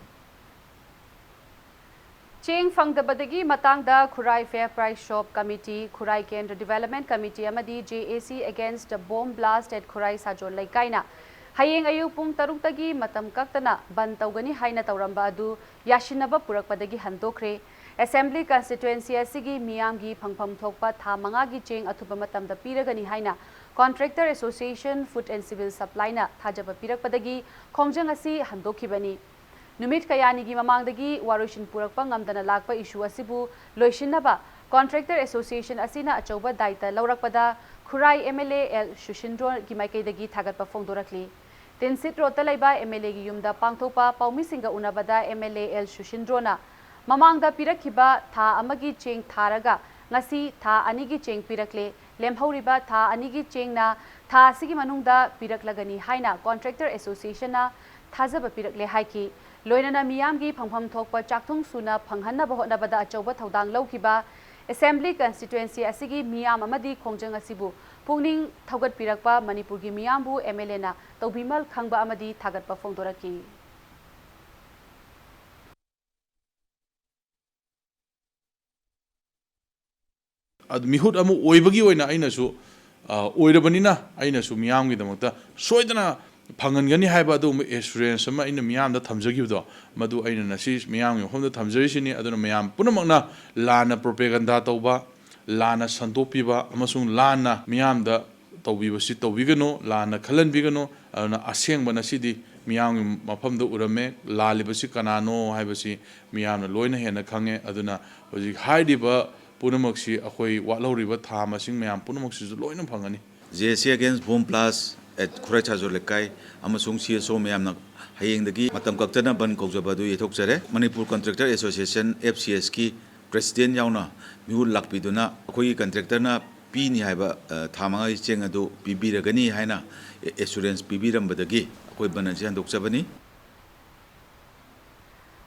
ꯆꯦꯡ ꯐꯪꯗꯕꯗꯒꯤ ꯃꯇꯥꯡꯗ ꯈꯨꯔꯥꯏ Fair Price Shop Committee, ꯈꯨꯔꯥꯏ ꯀꯦꯟꯗ꯭ꯔ Development Committee ꯑꯃꯗꯤ J A C Against Bomb Blast at ꯈꯨꯔꯥꯏ ꯁꯥꯖꯣꯜ ꯂꯩꯀꯥꯏꯅ ꯍꯌꯦꯡ ꯑꯌꯨꯛ ꯄꯨꯡ ꯇꯔꯨꯛꯇꯒꯤ ꯃꯇꯝ ꯀꯛꯇꯅ ꯕꯟ ꯇꯧꯒꯅꯤ ꯍꯥꯏꯅ ꯇꯧꯔꯝꯕ ꯑꯗꯨ ꯌꯥꯁꯤꯟꯅꯕ ꯄꯨꯔꯛꯄꯗꯒꯤ ꯍꯟꯗꯣꯛꯈ꯭ꯔꯦ꯫ Assembly Constituency ꯑꯁꯤꯒꯤ ꯃꯤꯌꯥꯝꯒꯤ ꯐꯪꯐꯝ ꯊꯣꯛꯄ ꯊꯥ ꯃꯉꯥꯒꯤ ꯆꯦꯡ ꯑꯊꯨꯕ ꯃꯇꯝꯗ ꯄꯤꯔꯒꯅꯤ ꯍꯥꯏꯅ Contractor Association, Food and Civil Supplyꯅ ꯊꯥꯖꯕ ꯄꯤꯔꯛꯄꯗꯒꯤ ꯈꯣꯡꯖꯪ ꯑꯁꯤ ꯍꯟꯗꯣꯛꯈꯤꯕꯅꯤ꯫ ꯅꯨꯃꯤꯠ ꯀꯌꯥꯅꯤꯒꯤ ꯃꯃꯥꯡꯗꯒꯤ ꯋꯥꯔꯣꯏꯁꯤꯟ ꯄꯨꯔꯛꯄ ꯉꯝꯗꯅ ꯂꯥꯛꯄ issue ꯑꯁꯤꯕꯨ ꯂꯣꯏꯁꯤꯟꯅꯕ Contractor Association ꯑꯁꯤꯅ ꯑꯆꯧꯕ ꯗꯥꯏꯇ ꯂꯧꯔꯛꯄꯗ ꯈꯨꯔꯥꯏ M L A L ꯁꯨꯁꯤꯟꯗ꯭ꯔꯣꯒꯤ ꯃꯥꯏꯀꯩꯗꯒꯤ ꯊꯥꯒꯠꯄ ꯐꯣꯡꯗꯣꯔꯛꯂꯤ꯫ ꯇꯤꯟꯁꯤꯠ ꯔꯣꯗꯇ ꯂꯩꯕ M L Aꯒꯤ ꯌꯨꯝꯗ ꯄꯥꯡꯊꯣꯛꯄ ꯄꯥꯎꯃꯤꯁꯤꯡꯒ ꯎꯅꯕꯗ M L A L ꯁꯨꯁꯤꯟꯗ꯭ꯔꯣꯅ ꯃꯃꯥꯡꯗ ꯄꯤꯔꯛꯈꯤꯕ ꯊꯥ ꯑꯃꯒꯤ ꯆꯦꯡ ꯊꯥꯔꯒ ꯉꯁꯤ ꯊꯥ ꯑꯅꯤꯒꯤ ꯆꯦꯡ ꯄꯤꯔꯛꯂꯦ꯫ ꯂꯦꯝꯍꯧꯔꯤꯕ ꯊꯥ ꯑꯅꯤꯒꯤ ꯆꯦꯡꯅ ꯊꯥ ꯑꯁꯤꯒꯤ ꯃꯅꯨꯡꯗ ꯄꯤꯔꯛꯂꯒꯅꯤ ꯍꯥꯏꯅ Contractor Associationꯅ ꯊꯥꯖꯕ ꯄꯤꯔꯛꯂꯦ ꯍꯥꯏꯈꯤ꯫ ꯂꯣꯏꯅꯅ ꯃꯤꯌꯥꯝꯒꯤ ꯐꯪꯐꯝ ꯊꯣꯛꯄ ꯆꯥꯛꯊꯨꯡ ꯁꯨꯅ ꯐꯪꯍꯟꯅꯕ ꯍꯣꯠꯅꯕꯗ ꯑꯆꯧꯕ ꯊꯧꯗꯥꯡ ꯂꯧꯈꯤꯕ Assembly Constituency ꯑꯁꯤꯒꯤ ꯃꯤꯌꯥꯝ ꯑꯃꯗꯤ ꯈꯣꯡꯖꯪ ꯑꯁꯤꯕꯨ ꯄꯨꯛꯅꯤꯡ ꯊꯧꯒꯠꯄꯤꯔꯛꯄ ꯃꯅꯤꯄꯨꯔꯒꯤ ꯃꯤꯌꯥꯝꯕꯨ M L Aꯅ ꯇꯧꯕꯤꯃꯜ ꯈꯪꯕ ꯑꯃꯗꯤ ꯊꯥꯒꯠꯄ ꯐꯣꯡꯗꯣꯔꯛꯈꯤ꯫ ꯃꯤꯍꯨꯠ ꯑꯃ ꯑꯣꯏꯕꯒꯤ ꯑꯣꯏꯅ ꯑꯩꯅꯁꯨ ꯑꯣꯏꯔꯕꯅꯤꯅ ꯑꯩꯅꯁꯨ ꯃꯤꯌꯥꯝꯒꯤꯗꯃꯛꯇ ꯁꯣꯏꯗꯅ ꯐꯪꯍꯟꯒꯅꯤ ꯍꯥꯏꯕ ꯑꯗꯨꯒꯨꯝꯕ assurance ꯑꯃ ꯑꯩꯅ ꯃꯤꯌꯥꯝꯗ ꯊꯝꯖꯈꯤꯕꯗꯣ, ꯃꯗꯨ ꯑꯩꯅ ꯉꯁꯤ ꯃꯤꯌꯥꯝꯒꯤ ꯃꯐꯝꯗ ꯊꯝꯖꯔꯤꯁꯤꯅꯤ꯫ ꯑꯗꯨꯅ ꯃꯌꯥꯝ ꯄꯨꯝꯅꯃꯛꯅ ꯂꯥꯟꯅ propaganda ꯇꯧꯕ, ꯂꯥꯟꯅ ꯁꯟꯗꯣꯛꯄꯤꯕ ꯑꯃꯁꯨꯡ ꯂꯥꯟꯅ ꯃꯤꯌꯥꯝꯗ ꯇꯧꯕꯤꯕꯁꯤ ꯇꯧꯕꯤꯒꯅꯨ, ꯂꯥꯟꯅ ꯈꯜꯍꯟꯕꯤꯒꯅꯨ꯫ ꯑꯗꯨꯅ ꯑꯁꯦꯡꯕ ꯉꯁꯤꯗꯤ ꯃꯤꯌꯥꯝꯒꯤ ꯃꯐꯝꯗ ꯎꯔꯝꯃꯦ꯫ ꯂꯥꯜꯂꯤꯕꯁꯤ ꯀꯅꯥꯅꯣ ꯍꯥꯏꯕꯁꯤ ꯃꯤꯌꯥꯝꯅ ꯂꯣꯏꯅ ꯍꯦꯟꯅ ꯈꯪꯉꯦ꯫ ꯑꯗꯨꯅ ꯍꯧꯖꯤꯛ ꯍꯥꯏꯔꯤꯕ ꯄꯨꯝꯅꯃꯛꯁꯤ ꯑꯩꯈꯣꯏ ꯋꯥꯠꯍꯧꯔꯤꯕ ꯊꯥ ꯃꯁꯤꯡ ꯃꯌꯥꯝ ꯄꯨꯝꯅꯃꯛꯁꯤꯁꯨ ꯂꯣꯏꯅ ꯐꯪꯒꯅꯤ꯫ J A C against bomb blast at ꯈꯨꯔꯥꯏ ꯁꯥꯖꯣꯔ ꯂꯩꯀꯥꯏ ꯑꯃꯁꯨꯡ C S O ꯃꯌꯥꯝꯅ ꯍꯌꯦꯡꯗꯒꯤ ꯃꯇꯝ ꯀꯛꯇꯅ ꯕꯟ ꯀꯧꯖꯕ ꯑꯗꯨ ꯌꯩꯊꯣꯛꯆꯔꯦ꯫ Manipur Contractor Association, F C S ꯀꯤ president ꯌꯥꯎꯅ ꯃꯤꯍꯨꯠ ꯂꯥꯛꯄꯤꯗꯨꯅ ꯑꯩꯈꯣꯏꯒꯤ contractorꯅ ꯄꯤꯅꯤ ꯍꯥꯏꯕ, ꯑ, ꯊꯥ ꯃꯉꯥꯒꯤ ꯆꯦꯡ ꯑꯗꯨ ꯄꯤꯕꯤꯔꯒꯅꯤ ꯍꯥꯏꯅ assurance ꯄꯤꯕꯤꯔꯝꯕꯗꯒꯤ ꯑꯩꯈꯣꯏ ꯕꯟ ꯑꯁꯤ ꯍꯟꯗꯣꯛꯆꯕꯅꯤ꯫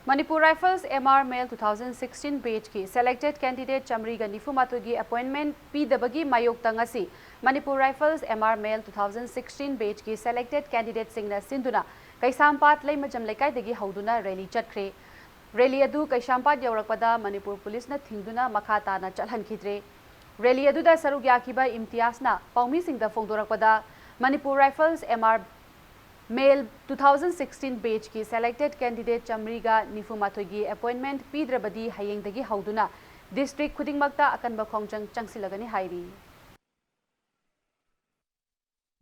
Manipur Rifles M R Male two thousand sixteen batchꯀꯤ selected candidate ꯆꯥꯃꯔꯤꯒ ꯅꯤꯐꯨ ꯃꯥꯊꯣꯏꯒꯤ appointment ꯄꯤꯗꯕꯒꯤ ꯃꯥꯌꯣꯛꯇ ꯉꯁꯤ Manipur Rifles M R Male two thousand sixteen batchꯀꯤ selected candidateꯁꯤꯡꯅ ꯁꯤꯟꯗꯨꯅ ꯀꯩꯁꯥꯝꯄꯥꯠ ꯂꯩꯃꯖꯝ ꯂꯩꯀꯥꯏꯗꯒꯤ ꯍꯧꯗꯨꯅ rally ꯆꯠꯈ꯭ꯔꯦ꯫ Rally ꯑꯗꯨ ꯀꯩꯁꯥꯝꯄꯥꯠ ꯌꯧꯔꯛꯄꯗ ꯃꯅꯤꯄꯨꯔ ꯄꯨꯂꯤꯁꯅ ꯊꯤꯡꯗꯨꯅ ꯃꯈꯥ ꯇꯥꯅ ꯆꯠꯍꯟꯈꯤꯗ꯭ꯔꯦ꯫ Rally ꯑꯗꯨꯗ ꯁꯔꯨꯛ ꯌꯥꯈꯤꯕ ꯏꯝꯇꯤꯌꯥꯖꯅ ꯄꯥꯎꯃꯤꯁꯤꯡꯗ ꯐꯣꯡꯗꯣꯔꯛꯄꯗ, Manipur Rifles M R Male two thousand sixteen batchꯀꯤ selected candidate ꯆꯥꯃꯔꯤꯒ ꯅꯤꯐꯨ ꯃꯥꯊꯣꯏꯒꯤ appointment ꯄꯤꯗ꯭ꯔꯕꯗꯤ ꯍꯌꯦꯡꯗꯒꯤ ꯍꯧꯗꯨꯅ district ꯈꯨꯗꯤꯡꯃꯛꯇ ꯑꯀꯟꯕ ꯈꯣꯡꯖꯪ ꯆꯪꯁꯤꯜꯂꯒꯅꯤ ꯍꯥꯏꯔꯤ꯫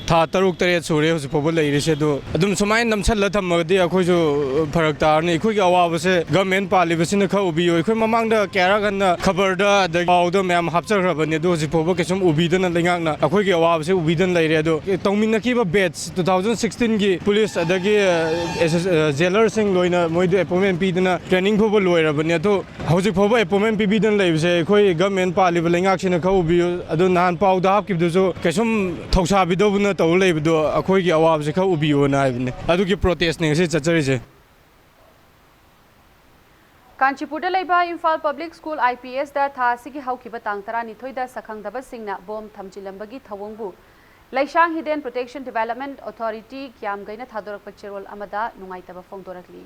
ꯊꯥ ꯇꯔꯨꯛ ꯇꯔꯦꯠ ꯁꯨꯔꯦ ꯍꯧꯖꯤꯛ ꯐꯥꯎꯕ ꯂꯩꯔꯤꯁꯦ꯫ ꯑꯗꯣ ꯑꯗꯨꯝ ꯁꯨꯃꯥꯏꯅ ꯅꯝꯁꯜꯂ ꯊꯝꯃꯒꯗꯤ ꯑꯩꯈꯣꯏꯁꯨ ꯐꯔꯛ ꯇꯥꯔꯅꯤ꯫ ꯑꯩꯈꯣꯏꯒꯤ ꯑꯋꯥꯕꯁꯦ government ꯄꯥꯜꯂꯤꯕꯁꯤꯅ ꯈꯔ ꯎꯕꯤꯌꯨ꯫ ꯑꯩꯈꯣꯏ ꯃꯃꯥꯡꯗ ꯀꯌꯥꯔꯛ ꯍꯟꯅ ꯈꯕꯔꯗ ꯑꯗꯒꯤ ꯄꯥꯎꯗ ꯃꯌꯥꯝ ꯍꯥꯞꯆꯈ꯭ꯔꯕꯅꯤ꯫ ꯑꯗꯣ ꯍꯧꯖꯤꯛ ꯐꯥꯎꯕ ꯀꯩꯁꯨꯝ ꯎꯕꯤꯗꯅ ꯂꯩꯉꯥꯛꯅ ꯑꯩꯈꯣꯏꯒꯤ ꯑꯋꯥꯕꯁꯦ ꯎꯕꯤꯗꯅ ꯂꯩꯔꯦ꯫ ꯑꯗꯣ ꯇꯧꯃꯤꯟꯅꯈꯤꯕ batch two thousand sixteen ꯒꯤ police ꯑꯗꯒꯤ jailer ꯁꯤꯡ ꯂꯣꯏꯅ ꯃꯣꯏꯗ appointment ꯄꯤꯗꯅ training ꯐꯥꯎꯕ ꯂꯣꯏꯔꯕꯅꯤ꯫ ꯑꯗꯣ ꯍꯧꯖꯤꯛ ꯐꯥꯎꯕ appointment ꯄꯤꯕꯤꯗꯅ ꯂꯩꯕꯁꯦ ꯑꯩꯈꯣꯏ government ꯄꯥꯜꯂꯤꯕ ꯂꯩꯉꯥꯛꯁꯤꯅ ꯈꯔ ꯎꯕꯤꯌꯨ꯫ ꯑꯗꯨ ꯅꯍꯥꯟ ꯄꯥꯎꯗ ꯍꯥꯞꯈꯤꯕꯗꯨꯁꯨ ꯀꯩꯁꯨꯝ ꯊꯧꯁꯥꯕꯤꯗꯧꯕꯅ ꯇꯧꯔ ꯂꯩꯕꯗꯣ ꯑꯩꯈꯣꯏꯒꯤ ꯑꯋꯥꯕꯁꯦ ꯈꯔ ꯎꯕꯤꯌꯨꯅ ꯍꯥꯏꯕꯅꯦ꯫ ꯑꯗꯨꯒꯤ protest ꯅꯦ ꯉꯁꯤ ꯆꯠꯆꯔꯤꯁꯦ꯫ ꯀꯥꯟꯆꯤꯄꯨꯔꯗ ꯂꯩꯕ Imphal Public School I P S ꯗ ꯊꯥ ꯑꯁꯤꯒꯤ ꯍꯧꯈꯤꯕ ꯇꯥꯡ ꯇꯔꯥꯅꯤꯊꯣꯏꯗ ꯁꯛꯈꯪꯗꯕꯁꯤꯡꯅ bomb ꯊꯝꯖꯤꯜꯂꯝꯕꯒꯤ ꯊꯧꯑꯣꯡꯕꯨ ꯂꯩꯁꯥꯡ Hidden Protection Development Authority ꯀ꯭ꯌꯥꯝꯒꯩꯅ ꯊꯥꯗꯣꯔꯛꯄ ꯆꯦꯔꯣꯜ ꯑꯃꯗ ꯅꯨꯡꯉꯥꯏꯇꯕ ꯐꯣꯡꯗꯣꯔꯛꯂꯤ꯫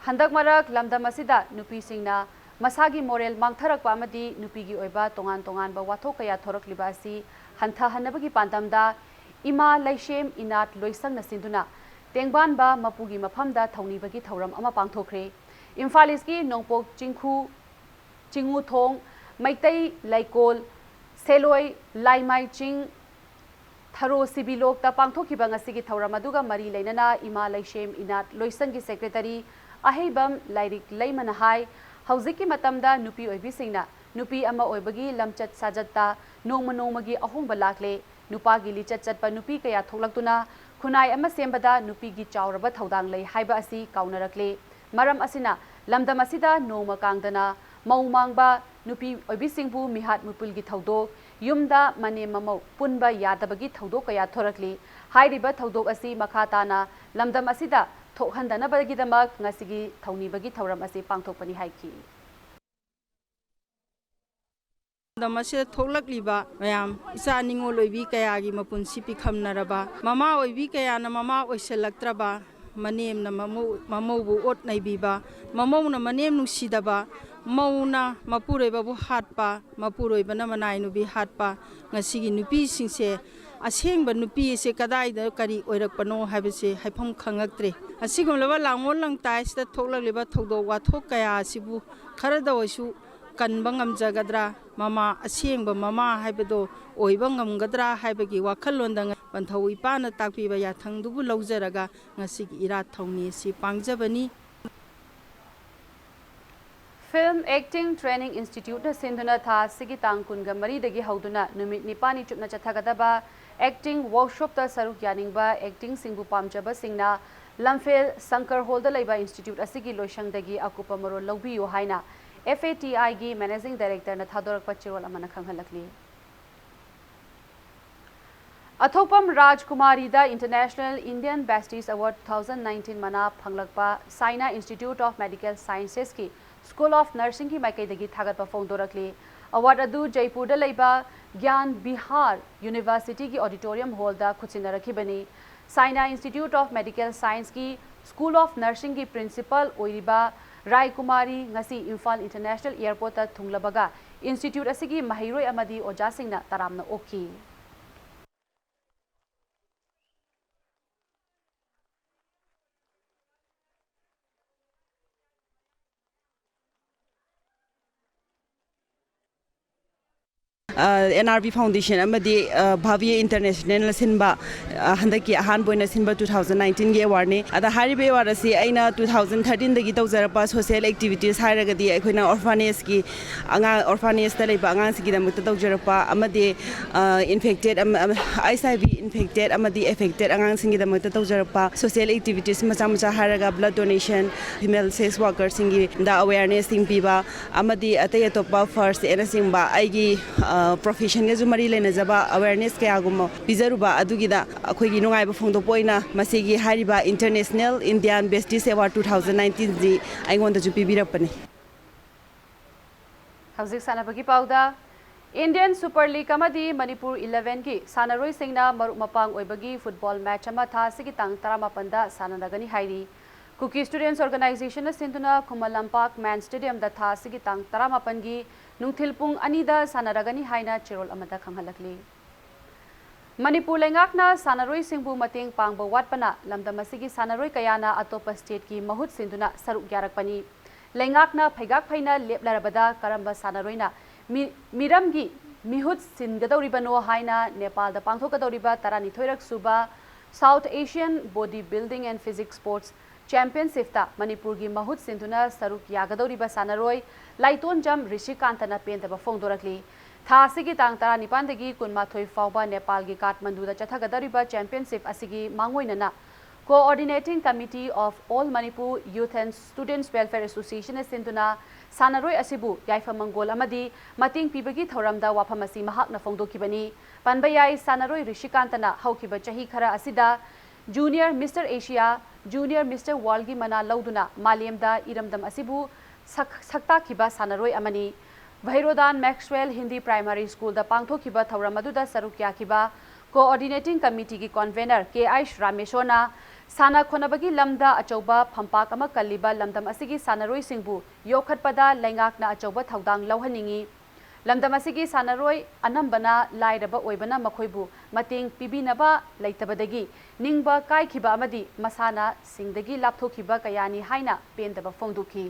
ꯍꯟꯗꯛ ꯃꯔꯛ ꯂꯝꯗꯝ ꯑꯁꯤꯗ ꯅꯨꯄꯤꯁꯤꯡꯅ ꯃꯁꯥꯒꯤ moral ꯃꯥꯡꯊꯔꯛꯄ ꯑꯃꯗꯤ ꯅꯨꯄꯤꯒꯤ ꯑꯣꯏꯕ ꯇꯣꯉꯥꯟ ꯇꯣꯉꯥꯟꯕ ꯋꯥꯊꯣꯛ ꯀꯌꯥ ꯊꯣꯔꯛꯂꯤꯕ ꯑꯁꯤ ꯍꯟꯊꯍꯟꯅꯕꯒꯤ ꯄꯥꯟꯗꯝꯗ ꯏꯃꯥ ꯂꯩꯁꯦꯝ ꯏꯅꯥꯠ ꯂꯣꯏꯁꯪꯅ ꯁꯤꯟꯗꯨꯅ ꯇꯦꯡꯕꯥꯟꯕ ꯃꯄꯨꯒꯤ ꯃꯐꯝꯗ ꯊꯧꯅꯤꯕꯒꯤ ꯊꯧꯔꯝ ꯑꯃ ꯄꯥꯡꯊꯣꯛꯈ꯭ꯔꯦ꯫ ꯏꯝꯐꯥꯜ ꯏꯁꯀꯤ ꯅꯣꯡꯄꯣꯛ ꯆꯤꯡꯈꯨ, ꯆꯤꯡꯉꯨꯊꯣꯡ, ꯃꯩꯇꯩ ꯂꯩꯀꯣꯜ, ꯁꯦꯂꯣꯏ, ꯂꯥꯏꯃꯥꯏ ꯆꯤꯡ, ꯊꯔꯣ ꯁꯤꯕꯤ ꯂꯣꯛꯇ ꯄꯥꯡꯊꯣꯛꯈꯤꯕ ꯉꯁꯤꯒꯤ ꯊꯧꯔꯝ ꯑꯗꯨꯒ ꯃꯔꯤ ꯂꯩꯅꯅ ꯏꯃꯥ ꯂꯩꯁꯦꯝ ꯏꯅꯥꯠ ꯂꯣꯏꯁꯪꯒꯤ ꯁꯦꯀ꯭ꯔꯦꯇꯔꯤ ꯑꯍꯩꯕꯝ ꯂꯥꯏꯔꯤꯛ ꯂꯩꯃꯅ ꯍꯥꯏ, ꯍꯧꯖꯤꯛꯀꯤ ꯃꯇꯝꯗ ꯅꯨꯄꯤ ꯑꯣꯏꯕꯤꯁꯤꯡꯅ ꯅꯨꯄꯤ ꯑꯃ ꯑꯣꯏꯕꯒꯤ ꯂꯝꯆꯠ ꯁꯥꯖꯠꯇ ꯅꯣꯡꯃ ꯅꯣꯡꯃꯒꯤ ꯑꯍꯣꯡꯕ ꯂꯥꯛꯂꯦ꯫ ꯅꯨꯄꯥꯒꯤ ꯂꯤꯆꯠ ꯆꯠꯄ ꯅꯨꯄꯤ ꯀꯌꯥ ꯊꯣꯛꯂꯛꯇꯨꯅ ꯈꯨꯟꯅꯥꯏ ꯑꯃ ꯁꯦꯝꯕꯗ ꯅꯨꯄꯤꯒꯤ ꯆꯥꯎꯔꯕ ꯊꯧꯗꯥꯡ ꯂꯩ ꯍꯥꯏꯕ ꯑꯁꯤ ꯀꯥꯎꯅꯔꯛꯂꯦ꯫ ꯃꯔꯝ ꯑꯁꯤꯅ ꯂꯝꯗꯝ ꯑꯁꯤꯗ ꯅꯣꯡꯃ ꯀꯥꯡꯗꯅ ꯃꯧ ꯃꯥꯡꯕ, ꯅꯨꯄꯤ ꯑꯣꯏꯕꯤꯁꯤꯡꯕꯨ ꯃꯤꯍꯥꯠ ꯃꯤꯄꯨꯟꯒꯤ ꯊꯧꯗꯣꯛ, ꯌꯨꯝꯗ ꯃꯅꯦꯝ ꯃꯃꯧ ꯄꯨꯟꯕ ꯌꯥꯗꯕꯒꯤ ꯊꯧꯗꯣꯛ ꯀꯌꯥ ꯊꯣꯔꯛꯂꯤ꯫ ꯍꯥꯏꯔꯤꯕ ꯊꯧꯗꯣꯛ ꯑꯁꯤ ꯃꯈꯥ ꯇꯥꯅ ꯂꯝꯗꯝ ꯑꯁꯤꯗ ꯊꯣꯛꯍꯟꯗꯅꯕꯒꯤꯗꯃꯛ ꯉꯁꯤꯒꯤ ꯊꯧꯅꯤꯕꯒꯤ ꯊꯧꯔꯝ ꯑꯁꯤ ꯄꯥꯡꯊꯣꯛꯄꯅꯤ ꯍꯥꯏꯈꯤ꯫ ꯂꯝꯗꯝ ꯑꯁꯤꯗ ꯊꯣꯛꯂꯛꯂꯤꯕ ꯃꯌꯥꯝ, ꯏꯆꯥ ꯅꯤꯉꯣꯜ ꯑꯣꯏꯕꯤ ꯀꯌꯥꯒꯤ ꯃꯄꯨꯟꯁꯤ ꯄꯤꯈꯝꯅꯔꯕ, ꯃꯃꯥ ꯑꯣꯏꯕꯤ ꯀꯌꯥꯅ ꯃꯃꯥ ꯑꯣꯏꯁꯤꯜꯂꯛꯇ꯭ꯔꯕ, ꯃꯅꯦꯝꯅ ꯃꯃꯧ, ꯃꯃꯧꯕꯨ ꯑꯣꯠ ꯅꯩꯕꯤꯕ, ꯃꯃꯧꯅ ꯃꯅꯦꯝ ꯅꯨꯡꯁꯤꯗꯕ, ꯃꯧꯅ ꯃꯄꯨꯔꯣꯏꯕꯕꯨ ꯍꯥꯠꯄ, ꯃꯄꯨꯔꯣꯏꯕꯅ ꯃꯅꯥꯏ ꯅꯨꯄꯤ ꯍꯥꯠꯄ, ꯉꯁꯤꯒꯤ ꯅꯨꯄꯤꯁꯤꯡꯁꯦ ꯑꯁꯦꯡꯕ ꯅꯨꯄꯤ ꯑꯁꯦ ꯀꯗꯥꯏꯗ ꯀꯔꯤ ꯑꯣꯏꯔꯛꯄꯅꯣ ꯍꯥꯏꯕꯁꯦ ꯍꯥꯏꯐꯝ ꯈꯪꯉꯛꯇ꯭ꯔꯦ꯫ ꯑꯁꯤꯒꯨꯝꯂꯕ ꯂꯥꯡꯑꯣꯜ ꯂꯥꯡꯇꯥꯏ ꯑꯁꯤꯗ ꯊꯣꯛꯂꯛꯂꯤꯕ ꯊꯧꯗꯣꯛ ꯋꯥꯊꯣꯛ ꯀꯌꯥ ꯑꯁꯤꯕꯨ ꯈꯔꯗ ꯑꯣꯏꯁꯨ ꯀꯟꯕ ꯉꯝꯖꯒꯗ꯭ꯔꯥ, ꯃꯃꯥ, ꯑꯁꯦꯡꯕ ꯃꯃꯥ ꯍꯥꯏꯕꯗꯣ ꯑꯣꯏꯕ ꯉꯝꯒꯗ꯭ꯔꯥ ꯍꯥꯏꯕꯒꯤ ꯋꯥꯈꯜꯂꯣꯟꯗ ꯄꯟꯊꯧ ꯏꯄꯥꯅ ꯇꯥꯛꯄꯤꯕ ꯌꯥꯊꯪꯗꯨꯕꯨ ꯂꯧꯖꯔꯒ ꯉꯁꯤꯒꯤ ꯏꯔꯥꯠ ꯊꯧꯅꯤ ꯑꯁꯤ ꯄꯥꯡꯖꯕꯅꯤ꯫ Film Acting Training Instituteꯅ ꯁꯤꯟꯗꯨꯅ ꯊꯥ ꯑꯁꯤꯒꯤ ꯇꯥꯡ ꯀꯨꯟꯒ ꯃꯔꯤꯗꯒꯤ ꯍꯧꯗꯨꯅ ꯅꯨꯃꯤꯠ ꯅꯤꯄꯥꯜꯅꯤ ꯆꯨꯞꯅ ꯆꯠꯊꯒꯗꯕ acting workshopꯇ ꯁꯔꯨꯛ ꯌꯥꯅꯤꯡꯕ actingꯁꯤꯡꯕꯨ ꯄꯥꯝꯖꯕꯁꯤꯡꯅ ꯂꯝꯐꯦꯜ ꯁꯪꯀꯔ ꯍꯣꯜꯗ ꯂꯩꯕ institute ꯑꯁꯤꯒꯤ ꯂꯣꯏꯁꯪꯗꯒꯤ ꯑꯀꯨꯞꯄ ꯃꯔꯣꯜ ꯂꯧꯕꯤꯌꯨ ꯍꯥꯏꯅ FATIꯒꯤ Managing Directorꯅ ꯊꯥꯗꯣꯔꯛꯄ ꯆꯦꯔꯣꯜ ꯑꯃꯅ ꯈꯪꯍꯜꯂꯛꯂꯤ꯫ ꯑꯊꯣꯛꯄꯝ ꯔꯥꯖꯀꯨꯃꯥꯔꯤꯗ International Indian Besties Award two thousand nineteen ꯃꯅꯥ ꯐꯪꯂꯛꯄ Saina Institute of Medical Sciencesꯀꯤ School of Nursingꯒꯤ ꯃꯥꯏꯀꯩꯗꯒꯤ ꯊꯥꯒꯠꯄ ꯐꯣꯡꯗꯣꯔꯛꯂꯤ꯫ Award ꯑꯗꯨ ꯖꯩꯄꯨꯔꯗ ꯂꯩꯕ ꯒ꯭ꯌꯥꯟ Bihar Universityꯒꯤ auditorium hallꯗ ꯈꯨꯠꯁꯤꯟꯅꯔꯛꯈꯤꯕꯅꯤ꯫ Saina Institute of Medical Scienceꯀꯤ School of Nursingꯒꯤ principal ꯑꯣꯏꯔꯤꯕ ꯔꯥꯏ ꯀꯨꯃꯥꯔꯤ ꯉꯁꯤ ꯏꯝꯐꯥꯜ International Airportꯇ ꯊꯨꯡꯂꯕꯒ institute ꯑꯁꯤꯒꯤ ꯃꯍꯩꯔꯣꯏ ꯑꯃꯗꯤ ꯑꯣꯖꯥꯁꯤꯡꯅ ꯇꯔꯥꯝꯅ ꯑꯣꯛꯈꯤ꯫ ꯑꯦꯟ ꯑꯥꯔ ꯕꯤ ꯐꯥꯎꯟꯗꯦꯁꯟ ꯑꯃꯗꯤ ꯚꯥꯚꯤꯌꯦ ꯏꯟꯇꯔꯅꯦꯁꯅꯦꯜꯅ ꯁꯤꯟꯕ, ꯑ, ꯍꯟꯗꯛꯀꯤ ꯑꯍꯥꯟꯕ ꯑꯣꯏꯅ ꯁꯤꯟꯕ ꯇꯨ ꯊꯥꯎꯖꯟ ꯅꯥꯏꯟꯇꯤꯟꯒꯤ ꯑꯦꯋꯥꯔꯗꯅꯤ꯫ ꯑꯗ ꯍꯥꯏꯔꯤꯕ ꯑꯦꯋꯥꯔꯗ ꯑꯁꯤ ꯑꯩꯅ ꯇꯨ ꯊꯥꯎꯖꯟ ꯊꯥꯔꯇꯤꯟꯗꯒꯤ ꯇꯧꯖꯔꯛꯄ ꯁꯣꯁꯤꯌꯦꯜ ꯑꯦꯛꯇꯤꯚꯤꯇꯤꯁ ꯍꯥꯏꯔꯒꯗꯤ ꯑꯩꯈꯣꯏꯅ ꯑꯣꯔꯐꯥꯅꯦꯖꯀꯤ ꯑꯉꯥꯡ, ꯑꯣꯔꯐꯥꯅꯦꯖꯇ ꯂꯩꯕ ꯑꯉꯥꯡꯁꯤꯡꯒꯤꯗꯃꯛꯇ ꯇꯧꯖꯔꯛꯄ ꯑꯃꯗꯤ ꯏꯟꯐꯦꯛꯇꯦꯠ, ꯑꯩꯆ ꯑꯥꯏ ꯚꯤ ꯏꯟꯐꯦꯛꯇꯦꯠ ꯑꯃꯗꯤ ꯑꯦꯐꯦꯛꯇꯦꯠ ꯑꯉꯥꯡꯁꯤꯡꯒꯤꯗꯃꯛꯇ ꯇꯧꯖꯔꯛꯄ ꯁꯣꯁꯤꯌꯦꯜ ꯑꯦꯛꯇꯤꯚꯤꯇꯤꯁ ꯃꯆꯥ ꯃꯆꯥ ꯍꯥꯏꯔꯒ ꯕ꯭ꯂꯗ ꯗꯣꯅꯦꯁꯟ, ꯐꯤꯃꯦꯜ ꯁꯦꯛꯁ ꯋꯥꯔꯀꯔꯁꯤꯡꯒꯤꯗ ꯑꯋꯦꯔꯅꯦꯁꯁꯤꯡ ꯄꯤꯕ, ꯑꯃꯗꯤ ꯑꯇꯩ ꯑꯇꯣꯞꯄ ꯐꯥꯔꯁ ꯑꯦꯗꯅꯆꯤꯡꯕ ꯑꯩꯒꯤ ꯄ꯭ꯔꯣꯐꯦꯁꯟꯒꯁꯨ ꯃꯔꯤ ꯂꯩꯅꯖꯕ ꯑꯋꯦꯔꯅꯦꯁ ꯀꯌꯥꯒꯨꯝꯕ ꯄꯤꯖꯔꯨꯕ ꯑꯗꯨꯒꯤꯗ ꯑꯩꯈꯣꯏꯒꯤ ꯅꯨꯡꯉꯥꯏꯕ ꯐꯣꯡꯗꯣꯛꯄ ꯑꯣꯏꯅ ꯃꯁꯤꯒꯤ ꯍꯥꯏꯔꯤꯕ international Indian besties award two thousand ꯅꯥꯏꯟꯇꯤꯟꯁꯤ ꯑꯩꯉꯣꯟꯗꯁꯨ ꯄꯤꯕꯤꯔꯛꯄꯅꯤ꯫ ꯍꯧꯖꯤꯛ ꯁꯥꯟꯅꯕꯒꯤ ꯄꯥꯎꯗ꯫ ꯏꯟꯗꯤꯌꯟ ꯁꯨꯄꯔ ꯂꯤꯒ ꯑꯃꯗꯤ ꯃꯅꯤꯄꯨꯔ ꯏꯂꯦꯚꯦꯟꯒꯤ ꯁꯥꯟꯅꯔꯣꯏꯁꯤꯡꯅ ꯃꯔꯨꯞ ꯃꯄꯥꯡ ꯑꯣꯏꯕꯒꯤ ꯐꯨꯠꯕꯣꯜ ꯃꯦꯆ ꯑꯃ ꯊꯥ ꯑꯁꯤꯒꯤ ꯇꯥꯡ ꯇꯔꯥꯃꯥꯄꯟꯗ ꯁꯥꯟꯅꯔꯒꯅꯤ ꯍꯥꯏꯔꯤ꯫ ꯀꯨꯀꯤ ꯁ꯭ꯇꯨꯗꯦꯟꯠꯁ ꯑꯣꯔꯒꯅꯥꯏꯖꯦꯁꯟꯅ ꯁꯤꯟꯗꯨꯅ ꯈꯨꯃꯟ ꯂꯝꯄꯥꯛ ꯃꯦꯟ ꯁ꯭ꯇꯦꯗꯤꯌꯝꯗ ꯊꯥ ꯑꯁꯤꯒꯤ ꯇꯥꯡ ꯇꯔꯥꯃꯥꯄꯟꯒꯤ ꯅꯨꯡꯊꯤꯜ ꯄꯨꯡ ꯑꯅꯤꯗ ꯁꯥꯟꯅꯔꯒꯅꯤ ꯍꯥꯏꯅ ꯆꯦꯔꯣꯜ ꯑꯃꯗ ꯈꯪꯍꯜꯂꯛꯂꯤ꯫ ꯃꯅꯤꯄꯨꯔ ꯂꯩꯉꯥꯛꯅ ꯁꯥꯟꯅꯔꯣꯏꯁꯤꯡꯕꯨ ꯃꯇꯦꯡ ꯄꯥꯡꯕ ꯋꯥꯠꯄꯅ ꯂꯝꯗꯝ ꯑꯁꯤꯒꯤ ꯁꯥꯟꯅꯔꯣꯏ ꯀꯌꯥꯅ ꯑꯇꯣꯞꯄ ꯁ꯭ꯇꯦꯠꯀꯤ ꯃꯍꯨꯠ ꯁꯤꯟꯗꯨꯅ ꯁꯔꯨꯛ ꯌꯥꯔꯛꯄꯅꯤ꯫ ꯂꯩꯉꯥꯛꯅ ꯐꯩꯒꯥꯛ ꯐꯩꯅ ꯂꯦꯞꯂꯔꯕꯗ ꯀꯔꯝꯕ ꯁꯥꯟꯅꯔꯣꯏꯅ ꯃꯤ-, ꯃꯤꯔꯝꯒꯤ ꯃꯤꯍꯨꯠ ꯁꯤꯟꯒꯗꯧꯔꯤꯕꯅꯣ ꯍꯥꯏꯅ ꯅꯦꯄꯥꯜꯗ ꯄꯥꯡꯊꯣꯛꯀꯗꯧꯔꯤꯕ ꯇꯔꯥꯅꯤꯊꯣꯏꯔꯛ ꯁꯨꯕ South Asian Body Building and Physique Sports Championshipꯇ ꯃꯅꯤꯄꯨꯔꯒꯤ ꯃꯍꯨꯠ ꯁꯤꯟꯗꯨꯅ ꯁꯔꯨꯛ ꯌꯥꯒꯗꯧꯔꯤꯕ ꯁꯥꯟꯅꯔꯣꯏ ꯂꯥꯏꯇꯣꯟꯖꯝ ꯔꯤꯁꯤꯀꯥꯟꯇꯅ ꯄꯦꯟꯗꯕ ꯐꯣꯡꯗꯣꯔꯛꯂꯤ꯫ ꯊꯥ ꯑꯁꯤꯒꯤ ꯇꯥꯡ ꯇꯔꯥꯅꯤꯄꯥꯟꯗꯒꯤ ꯀꯨꯟꯃꯥꯊꯣꯏ ꯐꯥꯎꯕ ꯅꯦꯄꯥꯜꯒꯤ ꯀꯥꯊꯃꯟꯗꯨꯗ ꯆꯠꯊꯒꯗꯧꯔꯤꯕ ꯆꯦꯝꯄꯤꯌꯟꯁꯤꯞ ꯑꯁꯤꯒꯤ ꯃꯥꯡꯑꯣꯏꯅꯅ Coordinating Committee of All Manipur Youth and Students Welfare Associationꯅ ꯁꯤꯟꯗꯨꯅ ꯁꯥꯟꯅꯔꯣꯏ ꯑꯁꯤꯕꯨ ꯌꯥꯏꯐ ꯃꯪꯒꯣꯜ ꯑꯃꯗꯤ ꯃꯇꯦꯡ ꯄꯤꯕꯒꯤ ꯊꯧꯔꯝꯗ ꯋꯥꯐꯝ ꯑꯁꯤ ꯃꯍꯥꯛꯅ ꯐꯣꯡꯗꯣꯛꯈꯤꯕꯅꯤ꯫ ꯄꯟꯕ ꯌꯥꯏ, ꯁꯥꯟꯅꯔꯣꯏ ꯔꯤꯁꯤꯀꯥꯟꯇꯅ ꯍꯧꯈꯤꯕ ꯆꯍꯤ ꯈꯔ ꯑꯁꯤꯗ Junior Mister Asia, Junior Mister Worldꯒꯤ ꯃꯅꯥ ꯂꯧꯗꯨꯅ ꯃꯥꯂꯦꯝꯗ ꯏꯔꯝꯗꯝ ꯑꯁꯤꯕꯨ ꯁꯛ-, ꯁꯛꯇꯥꯛꯈꯤꯕ ꯁꯥꯟꯅꯔꯣꯏ ꯑꯃꯅꯤ꯫ ꯚꯩꯔꯣꯗꯥꯟ ꯃꯦꯛꯁꯋꯦꯜ ꯍꯤꯟꯗꯤ ꯄ꯭ꯔꯥꯏꯃꯥꯔꯤ ꯁ꯭ꯀꯨꯜꯗ ꯄꯥꯡꯊꯣꯛꯈꯤꯕ ꯊꯧꯔꯝ ꯑꯗꯨꯗ ꯁꯔꯨꯛ ꯌꯥꯈꯤꯕ Coordinating Committeeꯒꯤ Convener ꯀꯦ ꯑꯥꯏ ꯔꯥꯃꯦꯁꯣꯔꯅ ꯁꯥꯟꯅ ꯈꯣꯠꯅꯕꯒꯤ ꯂꯝꯗ ꯑꯆꯧꯕ ꯐꯝꯄꯥꯛ ꯑꯃ ꯀꯜꯂꯤꯕ ꯂꯝꯗꯝ ꯑꯁꯤꯒꯤ ꯁꯥꯟꯅꯔꯣꯏꯁꯤꯡꯕꯨ ꯌꯣꯛꯈꯠꯄꯗ ꯂꯩꯉꯥꯛꯅ ꯑꯆꯧꯕ ꯊꯧꯗꯥꯡ ꯂꯧꯍꯟꯅꯤꯡꯏ꯫ ꯂꯝꯗꯝ ꯑꯁꯤꯒꯤ ꯁꯥꯟꯅꯔꯣꯏ ꯑꯅꯝꯕꯅ ꯂꯥꯏꯔꯕ ꯑꯣꯏꯕꯅ ꯃꯈꯣꯏꯕꯨ ꯃꯇꯦꯡ ꯄꯤꯕꯤꯅꯕ ꯂꯩꯇꯕꯗꯒꯤ ꯅꯤꯡꯕ ꯀꯥꯏꯈꯤꯕ ꯑꯃꯗꯤ ꯃꯁꯥꯟꯅꯁꯤꯡꯗꯒꯤ ꯂꯥꯞꯊꯣꯛꯈꯤꯕ ꯀꯌꯥꯅꯤ ꯍꯥꯏꯅ ꯄꯦꯟꯗꯕ ꯐꯣꯡꯗꯣꯛꯈꯤ꯫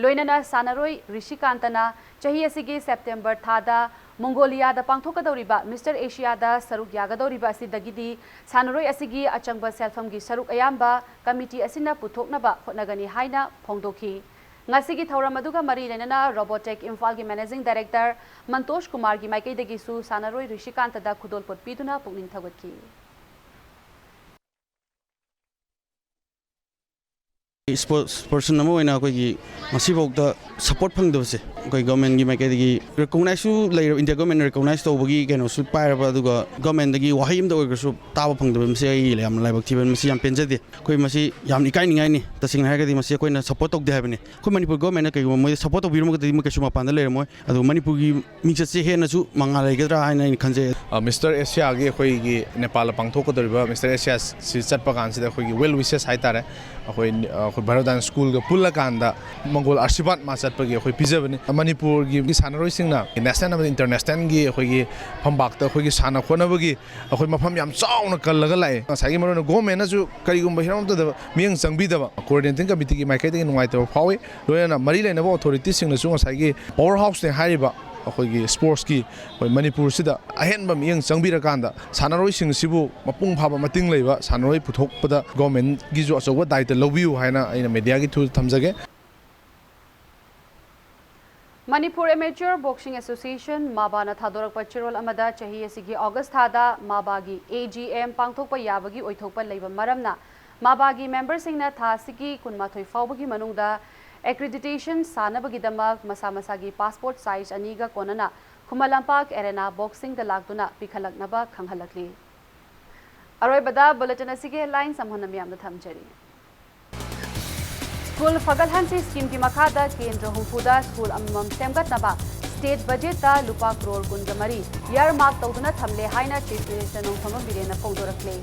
ꯂꯣꯏꯅꯅ ꯁꯥꯟꯅꯔꯣꯏ ꯔꯤꯁꯤꯀꯥꯟꯇꯅ ꯆꯍꯤ ꯑꯁꯤꯒꯤ ꯁꯦꯞꯇꯦꯝꯕꯔ ꯊꯥꯗ ꯃꯣꯡꯒꯣꯂꯤꯌꯥꯗ ꯄꯥꯡꯊꯣꯛꯀꯗꯧꯔꯤꯕ ꯃꯤꯁꯇꯔ ꯑꯦꯁꯤꯌꯥꯗ ꯁꯔꯨꯛ ꯌꯥꯒꯗꯧꯔꯤꯕ ꯑꯁꯤꯗꯒꯤꯗꯤ ꯁꯥꯟꯅꯔꯣꯏ ꯑꯁꯤꯒꯤ ꯑꯆꯪꯕ ꯁꯦꯜꯐꯝꯒꯤ ꯁꯔꯨꯛ ꯑꯌꯥꯝꯕ ꯀꯃꯤꯇꯤ ꯑꯁꯤꯅ ꯄꯨꯊꯣꯛꯅꯕ ꯍꯣꯠꯅꯒꯅꯤ ꯍꯥꯏꯅ ꯐꯣꯡꯗꯣꯛꯈꯤ꯫ ꯉꯁꯤꯒꯤ ꯊꯧꯔꯝ ꯑꯗꯨꯒ ꯃꯔꯤ ꯂꯩꯅꯅ ꯔꯣꯕꯣꯇꯦꯛ ꯏꯝꯐꯥꯜꯒꯤ ꯃꯦꯅꯦꯖꯤꯡ ꯗꯥꯏꯔꯦꯛꯇꯔ ꯃꯟꯇꯣꯁ ꯀꯨꯃꯥꯔꯒꯤ ꯃꯥꯏꯀꯩꯗꯒꯤꯁꯨ ꯁꯥꯟꯅꯔꯣꯏ ꯔꯤꯁꯤꯀꯥꯟꯇꯗ ꯈꯨꯗꯣꯜꯄꯣꯠ ꯄꯤꯗꯨꯅ ꯄꯨꯛꯅꯤꯡ ꯊꯧꯒꯠꯈꯤ꯫ ꯏꯁꯄꯣꯔꯠꯁ ꯄꯔꯁꯟ ꯑꯃ ꯑꯣꯏꯅ ꯑꯩꯈꯣꯏꯒꯤ ꯉꯁꯤꯐꯥꯎꯗ ꯁꯄꯣꯔꯠ ꯐꯪꯗꯕꯁꯦ, ꯑꯩꯈꯣꯏ ꯒꯚꯔꯟꯃꯦꯟꯒꯤ ꯃꯥꯏꯀꯩꯗꯒꯤ ꯔꯤꯀꯣꯛꯅꯥꯏꯖꯁꯨ ꯂꯩꯔꯕ, ꯏꯟꯗꯤꯌꯥ ꯒꯚꯔꯟꯃꯦꯟꯅ ꯔꯤꯀꯣꯛꯅꯥꯏꯖ ꯇꯧꯕꯒꯤ ꯀꯩꯅꯣꯁꯨ ꯄꯥꯏꯔꯕ, ꯑꯗꯨꯒ ꯒꯚꯔꯟꯃꯦꯟꯗꯒꯤ ꯋꯥꯍꯩ ꯑꯃꯇ ꯑꯣꯏꯔꯒꯁꯨ ꯇꯥꯕ ꯐꯪꯗꯕ, ꯃꯁꯤ ꯑꯩ ꯌꯥꯝꯅ ꯂꯥꯏꯕꯛ ꯊꯤꯕ, ꯃꯁꯤ ꯌꯥꯝ ꯄꯦꯟꯖꯗꯦ꯫ ꯑꯩꯈꯣꯏ ꯃꯁꯤ ꯌꯥꯝ ꯏꯀꯥꯏꯅꯤꯡꯉꯥꯏꯅꯤ꯫ ꯇꯁꯦꯡꯅ ꯍꯥꯏꯔꯒꯗꯤ ꯃꯁꯤ ꯑꯩꯈꯣꯏꯅ ꯁꯄꯣꯔꯠ ꯇꯧꯗꯦ ꯍꯥꯏꯕꯅꯤ꯫ ꯑꯩꯈꯣꯏ ꯃꯅꯤꯄꯨꯔ ꯒꯚꯔꯟꯃꯦꯟꯅ ꯀꯩꯒꯨꯝꯕ ꯃꯣꯏꯗ ꯁꯄꯣꯔꯠ ꯇꯧꯕꯤꯔꯝꯃꯒꯗꯤ ꯃꯣꯏ ꯀꯩꯁꯨ ꯃꯄꯥꯟꯗ ꯂꯩꯔꯝꯃꯣꯏ꯫ ꯑꯗꯨ ꯃꯅꯤꯄꯨꯔꯒꯤ ꯃꯤꯡꯆꯠꯁꯦ ꯍꯦꯟꯅꯁꯨ ꯃꯉꯥꯜ ꯂꯩꯒꯗ꯭ꯔꯥ ꯍꯥꯏꯅ ꯑꯩꯅ ꯈꯟꯖꯩ꯫ ꯑ, ꯃꯤꯁꯇꯔ ꯑꯦꯁꯤꯌꯥꯒꯤ ꯑꯩꯈꯣꯏꯒꯤ ꯅꯦꯄꯥꯜꯗ ꯄꯥꯡꯊꯣꯛꯀꯗꯧꯔꯤꯕ ꯃꯤꯁꯇꯔ ꯑꯦꯁꯤꯌꯥꯁꯤ ꯆꯠꯄ ꯀꯥꯟꯁꯤꯗ ꯑꯩꯈꯣꯏꯒꯤ ꯋꯦꯜ ꯋꯤꯁꯦꯁ ꯍꯥꯏꯇꯥꯔꯦ, ꯑꯩꯈꯣꯏ, ꯑꯩꯈꯣꯏ ꯚꯥꯔꯠ ꯗꯥꯟꯁ ꯁ꯭ꯀꯨꯜꯒ ꯄꯨꯜꯂꯀꯥꯟꯗ ꯃꯪꯒꯣꯜ ꯑꯥꯔꯁꯤꯕꯥꯗ ꯃꯥ ꯆꯠꯄꯒꯤ ꯑꯩꯈꯣꯏ ꯄꯤꯖꯕꯅꯤ꯫ ꯃꯅꯤꯄꯨꯔꯒꯤ ꯁꯥꯟꯅꯔꯣꯏꯁꯤꯡꯅ ꯅꯦꯁꯅꯦꯜ ꯑꯃꯗꯤ ꯏꯟꯇꯔꯅꯦꯁꯅꯦꯜꯒꯤ ꯑꯩꯈꯣꯏꯒꯤ ꯐꯝꯄꯥꯛꯇ ꯑꯩꯈꯣꯏꯒꯤ ꯁꯥꯟꯅ ꯈꯣꯠꯅꯕꯒꯤ ꯑꯩꯈꯣꯏ ꯃꯐꯝ ꯌꯥꯝ ꯆꯥꯎꯅ ꯀꯜꯂꯒ ꯂꯥꯛꯑꯦ꯫ ꯉꯁꯥꯏꯒꯤ ꯃꯔꯨꯑꯣꯏꯅ ꯒꯣꯔꯃꯦꯟꯅꯁꯨ ꯀꯔꯤꯒꯨꯝꯕ ꯍꯤꯔꯝ ꯑꯃꯠꯇꯗ ꯃꯤꯠꯌꯦꯡ ꯆꯪꯕꯤꯗꯕ, ꯀꯣꯑꯣꯔꯗꯤꯅꯦꯇꯤꯡ ꯀꯃꯤꯇꯤꯒꯤ ꯃꯥꯏꯀꯩꯗꯒꯤ ꯅꯨꯡꯉꯥꯏꯇꯕ ꯐꯥꯎꯏ꯫ ꯂꯣꯏꯅꯅ ꯃꯔꯤ ꯂꯩꯅꯕ ꯑꯣꯊꯣꯔꯤꯇꯤꯁꯤꯡꯅꯁꯨ ꯉꯁꯥꯏꯒꯤ ꯄꯋꯥꯔ ꯍꯥꯎꯁꯅꯦ ꯍꯥꯏꯔꯤꯕ ꯑꯩꯈꯣꯏꯒꯤ ꯁ꯭ꯄꯣꯔꯠꯁꯀꯤ ꯑꯩꯈꯣꯏ ꯃꯅꯤꯄꯨꯔꯁꯤꯗ ꯑꯍꯦꯟꯕ ꯃꯤꯠꯌꯦꯡ ꯆꯪꯕꯤꯔꯀꯥꯟꯗ ꯁꯥꯟꯅꯔꯣꯏꯁꯤꯡꯁꯤꯕꯨ ꯃꯄꯨꯡ ꯐꯥꯕ ꯃꯇꯤꯡ ꯂꯩꯕ ꯁꯥꯟꯅꯔꯣꯏ ꯄꯨꯊꯣꯛꯄꯗ ꯒꯣꯔꯃꯦꯟꯒꯤꯁꯨ ꯑꯆꯧꯕ ꯗꯥꯏꯇ ꯂꯧꯕꯤꯌꯨ ꯍꯥꯏꯅ ꯑꯩꯅ ꯃꯦꯗꯤꯌꯥꯒꯤ ꯊ꯭ꯔꯨꯗ ꯊꯝꯖꯒꯦ꯫ ꯃꯅꯤꯄꯨꯔ ꯑꯦꯃꯦꯆꯔ ꯕꯣꯛꯁꯤꯡ ꯑꯦꯁꯣꯁꯤꯌꯦꯁꯟ, ꯃꯥꯕꯥꯅ ꯊꯥꯗꯣꯔꯛꯄ ꯆꯦꯔꯣꯜ ꯑꯃꯗ ꯆꯍꯤ ꯑꯁꯤꯒꯤ ꯑꯣꯒꯁ ꯊꯥꯗ ꯃꯥꯕꯥꯒꯤ ꯑꯦ ꯖꯤ ꯑꯦꯝ ꯄꯥꯡꯊꯣꯛꯄ ꯌꯥꯕꯒꯤ ꯑꯣꯏꯊꯣꯛꯄ ꯂꯩꯕ ꯃꯔꯝꯅ ꯃꯥꯕꯥꯒꯤ ꯃꯦꯝꯕꯔꯁꯤꯡꯅ ꯊꯥ ꯑꯁꯤꯒꯤ ꯀꯨꯟꯃꯥꯊꯣꯏ ꯐꯥꯎꯕꯒꯤ ꯃꯅꯨꯡꯗ ꯑꯦꯀ꯭ꯔꯤꯗꯤꯇꯦꯁꯟ ꯁꯥꯅꯕꯒꯤꯗꯃꯛ ꯃꯁꯥ ꯃꯁꯥꯒꯤ ꯄꯥꯁꯄꯣꯔꯠ ꯁꯥꯏꯖ ꯑꯅꯤꯒ ꯀꯣꯟꯅꯅ ꯈꯨꯃꯟ ꯂꯝꯄꯥꯛ ꯑꯦꯔꯦꯅꯥ ꯕꯣꯛꯁꯤꯡꯗ ꯂꯥꯛꯇꯨꯅ ꯄꯤꯈꯠꯂꯛꯅꯕ ꯈꯪꯍꯜꯂꯛꯂꯤ꯫ ꯑꯔꯣꯏꯕꯗ ꯕꯨꯂꯦꯇꯤꯟ ꯑꯁꯤꯒꯤ ꯍꯦꯗꯂꯥꯏꯟꯁ ꯑꯃꯨꯛ ꯍꯟꯅ ꯃꯤꯌꯥꯝꯗ ꯊꯝꯖꯔꯤ꯫ ꯁ꯭ꯀꯨꯜ ꯐꯒꯠꯍꯟꯁꯤ ꯁ꯭ꯀꯤꯝꯒꯤ ꯃꯈꯥꯗ ꯀꯦꯟꯗ꯭ꯔ ꯍꯨꯝꯐꯨꯗ ꯁ꯭ꯀꯨꯜ ꯑꯃꯃꯝ ꯁꯦꯝꯒꯠꯅꯕ ꯁ꯭ꯇꯦꯠ ꯕꯖꯦꯠꯇ ꯂꯨꯄꯥ ꯀ꯭ꯔꯣꯔ ꯀꯨꯟꯒ ꯃꯔꯤ ꯏꯌꯥꯔꯃꯥꯔꯛ ꯇꯧꯗꯨꯅ ꯊꯝꯂꯦ ꯍꯥꯏꯅ ꯆꯤꯐ ꯃꯤꯅꯤꯁꯇꯔ ꯅꯣꯡꯊꯣꯝꯕꯝ ꯕꯤꯔꯦꯟꯅ ꯐꯣꯡꯗꯣꯔꯛꯂꯦ꯫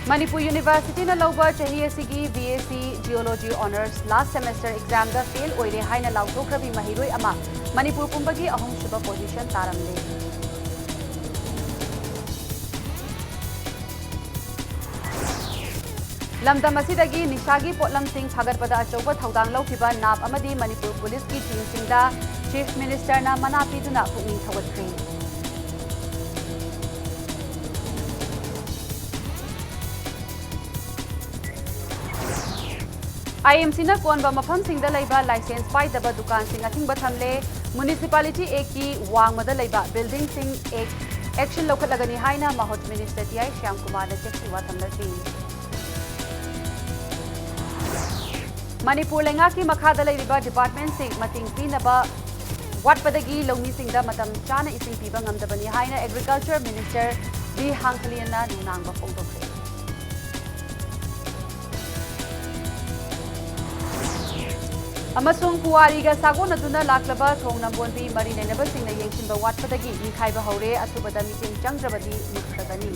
ꯃꯅꯤꯄꯨꯔ ꯌꯨꯅꯤꯚꯔꯁꯤꯇꯤꯅ ꯂꯧꯕ ꯆꯍꯤ ꯑꯁꯤꯒꯤ B S C geology honours last semester ꯑꯦꯛꯖꯥꯝꯗ ꯐꯦꯜ ꯑꯣꯏꯔꯦ ꯍꯥꯏꯅ ꯂꯥꯎꯊꯣꯛꯈ꯭ꯔꯕꯤ ꯃꯍꯩꯔꯣꯏ ꯑꯃ ꯃꯅꯤꯄꯨꯔ ꯄꯨꯝꯕꯒꯤ ꯑꯍꯨꯝꯁꯨꯕ ꯄꯣꯖꯤꯁꯟ ꯇꯥꯔꯝꯂꯦ꯫ ꯂꯝꯗꯝ ꯑꯁꯤꯗꯒꯤ ꯅꯤꯁꯥꯒꯤ ꯄꯣꯠꯂꯝꯁꯤꯡ ꯐꯥꯒꯠꯄꯗ ꯑꯆꯧꯕ ꯊꯧꯗꯥꯡ ꯂꯧꯈꯤꯕ ꯅꯥꯞ ꯑꯃꯗꯤ ꯃꯅꯤꯄꯨꯔ ꯄꯨꯂꯤꯁꯀꯤ teamꯁꯤꯡꯗ Chief Ministerꯅ ꯃꯅꯥ ꯄꯤꯗꯨꯅ ꯄꯨꯛꯅꯤꯡ ꯊꯧꯒꯠꯈ꯭ꯔꯦ꯫ IMCꯅ ꯀꯣꯟꯕ ꯃꯐꯝꯁꯤꯡꯗ ꯂꯩꯕ license ꯄꯥꯏꯗꯕ ꯗꯨꯀꯥꯟꯁꯤꯡ ꯑꯊꯤꯡꯕ ꯊꯝꯂꯦ꯫ Municipality Actꯀꯤ ꯋꯥꯡꯃꯗ ꯂꯩꯕ buildingꯁꯤꯡ act, action ꯂꯧꯈꯠꯂꯒꯅꯤ ꯍꯥꯏꯅ ꯃꯍꯨꯠ Minister ꯇꯤ ꯑꯥꯏ ꯁ꯭ꯌꯥꯝꯀꯨꯃꯥꯔꯅ ꯆꯦꯛꯁꯤꯟꯋꯥ ꯊꯝꯂꯛꯂꯤ꯫ ꯃꯅꯤꯄꯨꯔ ꯂꯩꯉꯥꯛꯀꯤ ꯃꯈꯥꯗ ꯂꯩꯔꯤꯕ departmentꯁꯤꯡ ꯃꯇꯦꯡ ꯄꯤꯅꯕ ꯋꯥꯠꯄꯗꯒꯤ ꯂꯧꯃꯤꯁꯤꯡꯗ ꯃꯇꯝ ꯆꯥꯅ ꯏꯁꯤꯡ ꯄꯤꯕ ꯉꯝꯗꯕꯅꯤ ꯍꯥꯏꯅ Agriculture Minister ꯕꯤ ꯍꯥꯡꯈꯂꯤꯌꯟꯅ ꯅꯨꯡꯅꯥꯡꯕ ꯐꯣꯡꯗꯣꯛꯈ꯭ꯔꯦ꯫ ꯑꯃꯁꯨꯡ ꯄꯨꯋꯥꯔꯤꯒ ꯁꯥꯒꯣꯟꯅꯗꯨꯅ ꯂꯥꯛꯂꯕ ꯊꯣꯡ ꯅꯝꯕꯣꯟꯕꯤ ꯃꯔꯤ ꯂꯩꯅꯕꯁꯤꯡꯅ ꯌꯦꯡꯁꯤꯟꯕ ꯋꯥꯠꯄꯗꯒꯤ ꯅꯤꯡꯈꯥꯏꯕ ꯍꯧꯔꯦ꯫ ꯑꯊꯨꯕꯗ ꯃꯤꯠꯌꯦꯡ ꯆꯪꯗ꯭ꯔꯕꯗꯤ ꯃꯨꯠꯈ꯭ꯔꯒꯅꯤ꯫